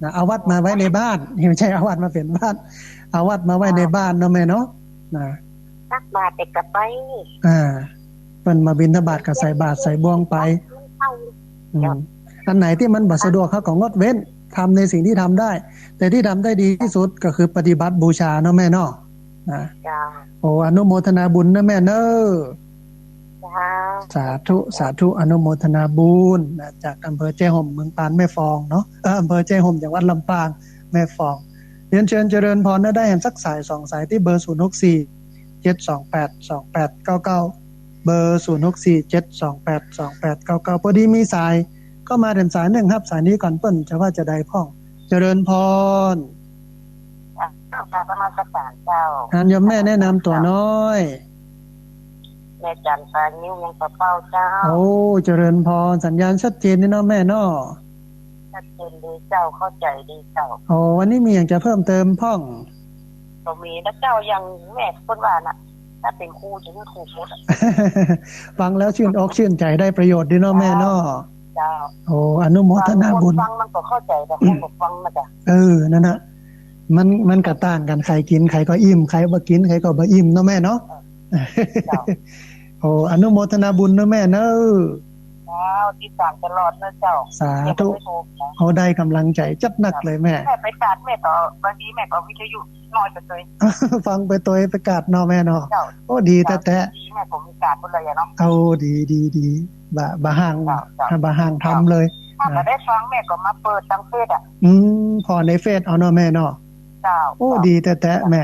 นะ เอาวัดมาไว้ในบ้าน ไม่ใช่เอาวัดมาเป๋นบ้าน เอาวัดมาไว้ในบ้านเนาะแม่เนาะ นะ ตักบาตรแต่ก็ไป อ่า เปิ้นมาบิณฑบาตก็ใส่บาตรใส่บ่วงไป อืม อันไหนตี้มันบ่สะดวกเฮาก็งดเว้น ทำในสิ่งที่ทำได้ แต่ที่ทำได้ดีที่สุดก็คือปฏิบัติบูชาเนาะแม่เนาะ นะ เจ้า โอ้ อนุโมทนาบุญเน้อแม่เน้อ จ้า สาธุ สาธุ อนุโมทนาบุญนะ จากอำเภอแจ้ห่ม เมืองปาน แม่ฟองเนาะ เอ่อ อำเภอแจ้ห่ม จังหวัดลำปาง แม่ฟอง เรียนเชิญเจริญพรนะ ได้แหมสักสายสองสายตี้เบอร์ ศูนย์หกสี่ เจ็ดสองแปด สองแปดเก้าเก้า เบอร์ ศูนย์หกสี่ เจ็ดสองแปด สองแปดเก้าเก้า พอดีมีสายเข้ามาแถมสายนึ่ง ฮับสายนี้ก่อน เปิ้นจะว่าจะใดพ่อง เจริญพร กราบนมัสการเจ้า อันโยมแม่แนะนำตั๋วน้อย แม่จันทร์ปางิ้ว เมืองปะเป้าเจ้า โอ้ เจริญพร สัญญาณชัดเจนนี่เนาะแม่เนาะ ชัดเจนดีเจ้า เข้าใจ๋ดีเจ้า โอ้ วันนี้มีหยังจะเพิ่มเติมพ่อง ก็มีนะเจ้า อย่างแม่เปิ้นว่าน่ะ ถ้าเป๋นครูจะหื้อถูกหมดอะ ฟังแล้วชื่นอกชื่นใจ๋ ได้ประโยชน์ดีเนาะแม่เนาะ เจ้า โอ้ อนุโมทนาบุญ บางคนฟังมันก็เข้าใจ๋ แต่คนบ่ฟังมันจะ เออ นั่นน่ะ มัน มันก็ต่างกั๋น ใผกิ๋นใผก็อิ่ม ใผบ่กิ๋นใผก็บ่อิ่มเนาะแม่เนาะ เจ้า โอ้ อนุโมทนาบุญเน้อแม่เน้อ เจ้า ติดต๋ามตลอดเน้อเจ้า สาธุ เดี๋ยวจะได้โทรนะ โอ้ ได้ก๋ำลังใจ๋จัดหนักเลยแม่ แม่ไปกาด แม่ก็ บางทีแม่ก็วิทยุน้อยไปตวย ฟังไปตวย ไปกาดเนาะแม่เนาะ เจ้า โอ้ ดีแต๊ๆ ดี แม่ก็มีกาดหมดเลยอะเนาะ โอ้ ดี ดี ดี บ่ บ่ห่าง เจ้า เจ้า บ่ห่างธรรมเลย ถ้าบ่ได้ฟังแม่ก็มาเปิดตางเฟซอะ อืม ผ่อในเฟซเอาเนาะแม่เนาะ เจ้า โอ้ เจ้า ดีแต๊ๆ แม่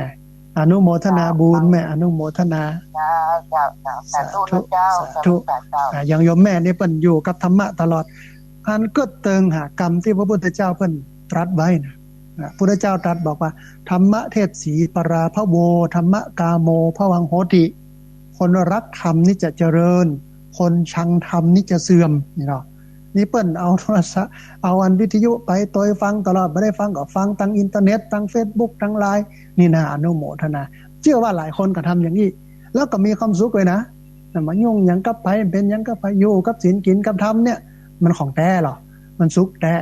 อนุโมทนาบุญแม่ อนุโมทนา เจ้า เจ้า เจ้า สาธุ สาธุ เจ้า สาธุ สาธุ เจ้า อ่า อย่างโยมแม่นี่เปิ้นอยู่กับธรรมะตลอด อันกึ๊ดเติงหากำตี้พระพุทธเจ้าเปิ้นตรัสไว้นะ อ่า พุทธเจ้าตรัสบอกว่า ธรรมเทศสีปราภโว ธรรมกาโมภวังโหติ คนรักธรรมนี่จะเจริญ คนชังธรรมนี่จะเสื่อม นี่เนาะ นี่เปิ้นเอาโทรศัพท์ เอาอันวิทยุไปตวยฟังตลอด บ่ได้ฟังก็ฟังตางอินเทอร์เน็ต ตางเฟซบุ๊ก ตางไลน์ นี่น่าอนุโมทนา เจื้อว่าหลายคนก็ทำอย่างอี้ แล้วก็มีความสุขเลยนะ บ่ายุ่งหยังกับใผ เป๋นหยังกับใผ อยู่กับศีลกิ๋นกับธรรมเนี่ย มันของแต๊เหรอ มันสุขแต๊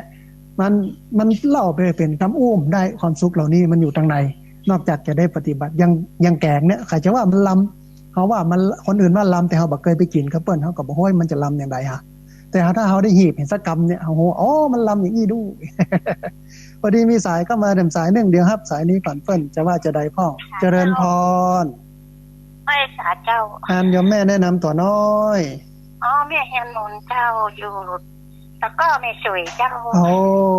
มัน มันเล่าไปเป๋นกำอู้บ่ได้ ความสุขเหล่านี้มันอยู่ตางใน นอกจากจะได้ปฏิบัติ อย่าง อย่างแก๋งเนี่ย ใผจะว่ามันลำ เฮาว่ามัน คนอื่นว่าลำ แต่เฮาบ่เกยไปกิ๋นกับเปิ้น เฮาก็บ่ฮู้ว่ามันจะลำอย่างใดฮะ แต่ถ้าเฮาได้หีบหันสักกำเนี่ย เฮาฮู้ อ๋อ มันลำอย่างอี้ดู พอดีมีสายเข้ามาแถมสายนึ่ง เดี๋ยวฮับสายนี้ก่อน เปิ้นจะว่าจะใดพ่อง เจริญพร ไหว้สาเจ้า อันโยมแม่แนะนำตั๋วน้อย อ๋อ แม่แฮนนนท์เจ้า อยู่ แล้วก็แม่สวยเจ้า โอ้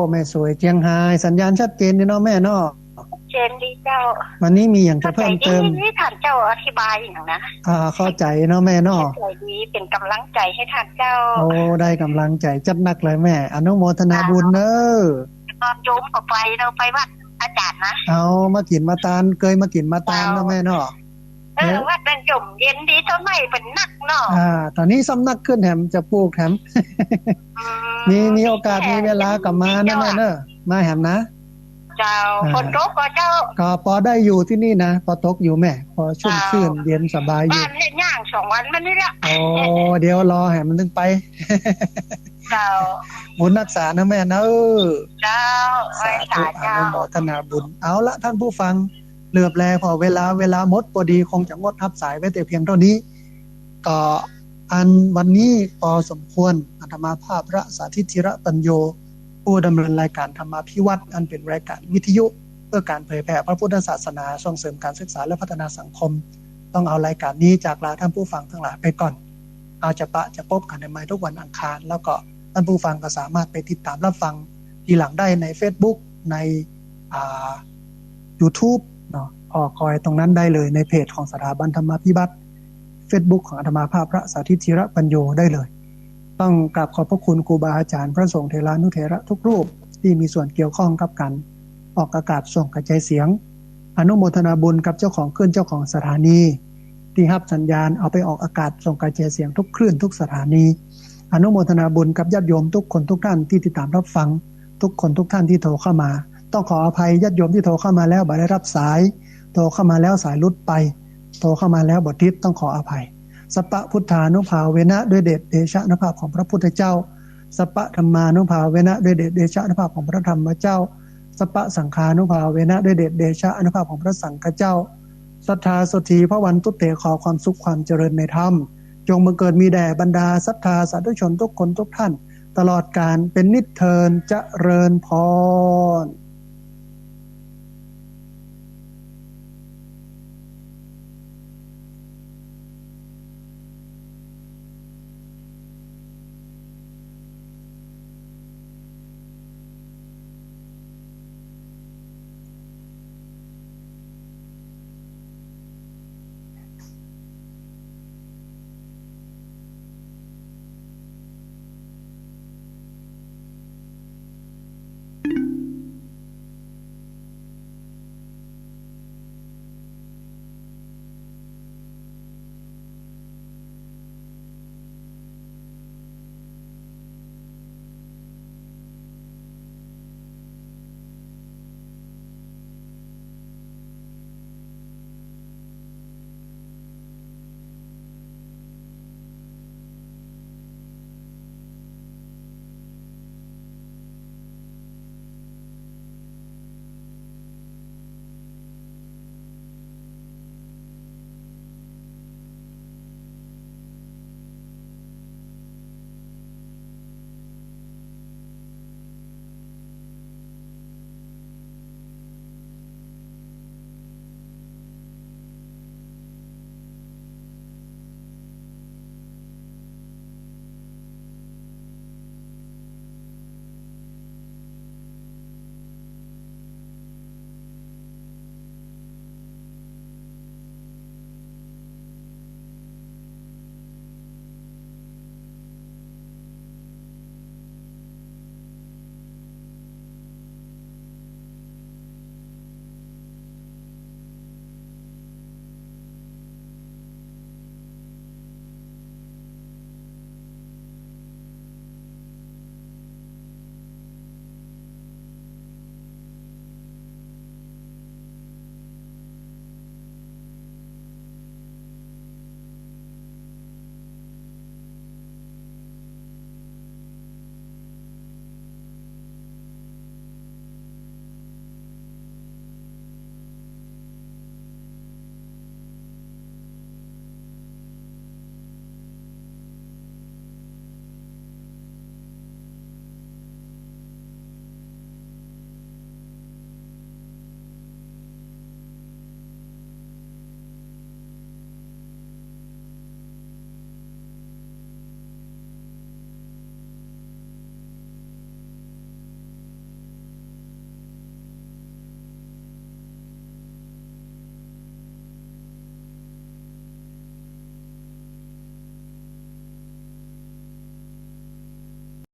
แม่สวยเจียงฮาย สัญญาณชัดเจนดีเนาะแม่เนาะ ชัดเจนดีเจ้า วันนี้มีหยังจะเพิ่มเติม เข้าใจ๋ดี นี่ท่านเจ้าอธิบายหยังนะ อ่า เข้าใจ๋เนาะแม่เนาะ เข้าใจ๋ดี เป๋นก๋ำลังใจ๋หื้อท่านเจ้า โอ้ ได้ก๋ำลังใจ๋จัดหนักเลยแม่ อนุโมทนาบุญเน้อ ตอนโยมก็ไป เฮาไปวัดอาจ๋ารย์นะ เอา มากิ๋นมาตาน เกยมากิ๋นมาตานเนาะแม่เนาะ เออ วัดนั้นจ่มเย็นดี ต๋อนนี้เป๋นนักเนาะ อ่า ต๋อนนี้ซ้ำนักขึ้นแถมจะปลูกแถม อืม มี มีโอกาส มีเวลาก็มานะแม่เนาะ มาแหมนะ เจ้า อ่า ฝนตกก่อเจ้า ก็ปอได้อยู่ตี้นี่นะ ปอตกอยู่แม่ ปอชุ่มชื่น เจ้า เย็นสบายอยู่ บ้านเฮ็ดย่างสองวันมานี่ละ โอ้ เดี๋ยวรอแหมมันตึงไป เจ้า บุญฮักษานะแม่เนาะ เจ้า สาธุ ไหว้สาเจ้า อนุโมทนาบุญ เอาละท่านผู้ฟัง เหลือบแลผ่อเวลา เวลาหมดปอดี คงจะงดฮับสายไว้แต่เพียงเต้านี้ ก็อันวันนี้ปอสมควร อาตมาภาพพระสาธิต ธีระปัญโญ ผู้ดำเนินรายก๋านธรรมาภิวัตน์ อันเป๋นรายก๋านวิทยุ เพื่อก๋านเผยแผ่พระพุทธศาสนา ส่งเสริมก๋านศึกษาและพัฒนาสังคม ต้องเอารายก๋านนี้จากลาท่านผู้ฟังตังหลายไปก่อน เอาจะปะจะปบกั๋นใหม่ทุกวันอังคาร แล้วก็ท่านผู้ฟังก็สามารถไปติดต๋ามรับฟังทีหลังได้ในเฟซบุ๊ก ใน อ่า ยูทูบ เนาะ ออกคอยตรงนั้นได้เลย ในเพจของสถาบันธรรมาภิวัตน์ เฟซบุ๊กของอาตมาภาพพระสาธิต ธีระปัญโญ ได้เลย ต้องกราบขอบพระคุณครูบาอาจ๋ารย์ พระสงฆ์เถรานุเถระทุกรูป ตี้มีส่วนเกี่ยวข้องกับก๋านออกอากาศส่งกระจายเสียง อนุโมทนาบุญกับเจ้าของคลื่น เจ้าของสถานี ตี้ฮับสัญญาณเอาไปออกอากาศส่งกระจายเสียงทุกคลื่นทุกสถานี อนุโมทนาบุญกับญาติโยมทุกคนทุกท่านตี้ติดต๋ามรับฟัง ทุกคนทุกท่านตี้โทรเข้ามา ต้องขออภัยญาติโยมตี้โทรเข้ามาแล้วบ่ได้ฮับสาย โทรเข้ามาแล้วสายหลุดไป โทรเข้ามาแล้วบ่ติด ต้องขออภัย สัพพะพุทธานุภาเวนะ ด้วยเดชเดชานุภาพของพระพุทธเจ้า สัพพะธัมมานุภาเวนะ ด้วยเดชเดชานุภาพของพระธรรมเจ้า สัพพะสังฆานุภาเวนะ ด้วยเดชเดชานุภาพของพระสังฆเจ้า สัทธาโสตถีภวันตุเต ขอความสุขความเจริญในธรรม จงบังเกิดมีแด่บรรดาศรัทธาสาธุชนทุกคนทุกท่าน ตลอดกาลเป๋นนิจเทิน เจริญพร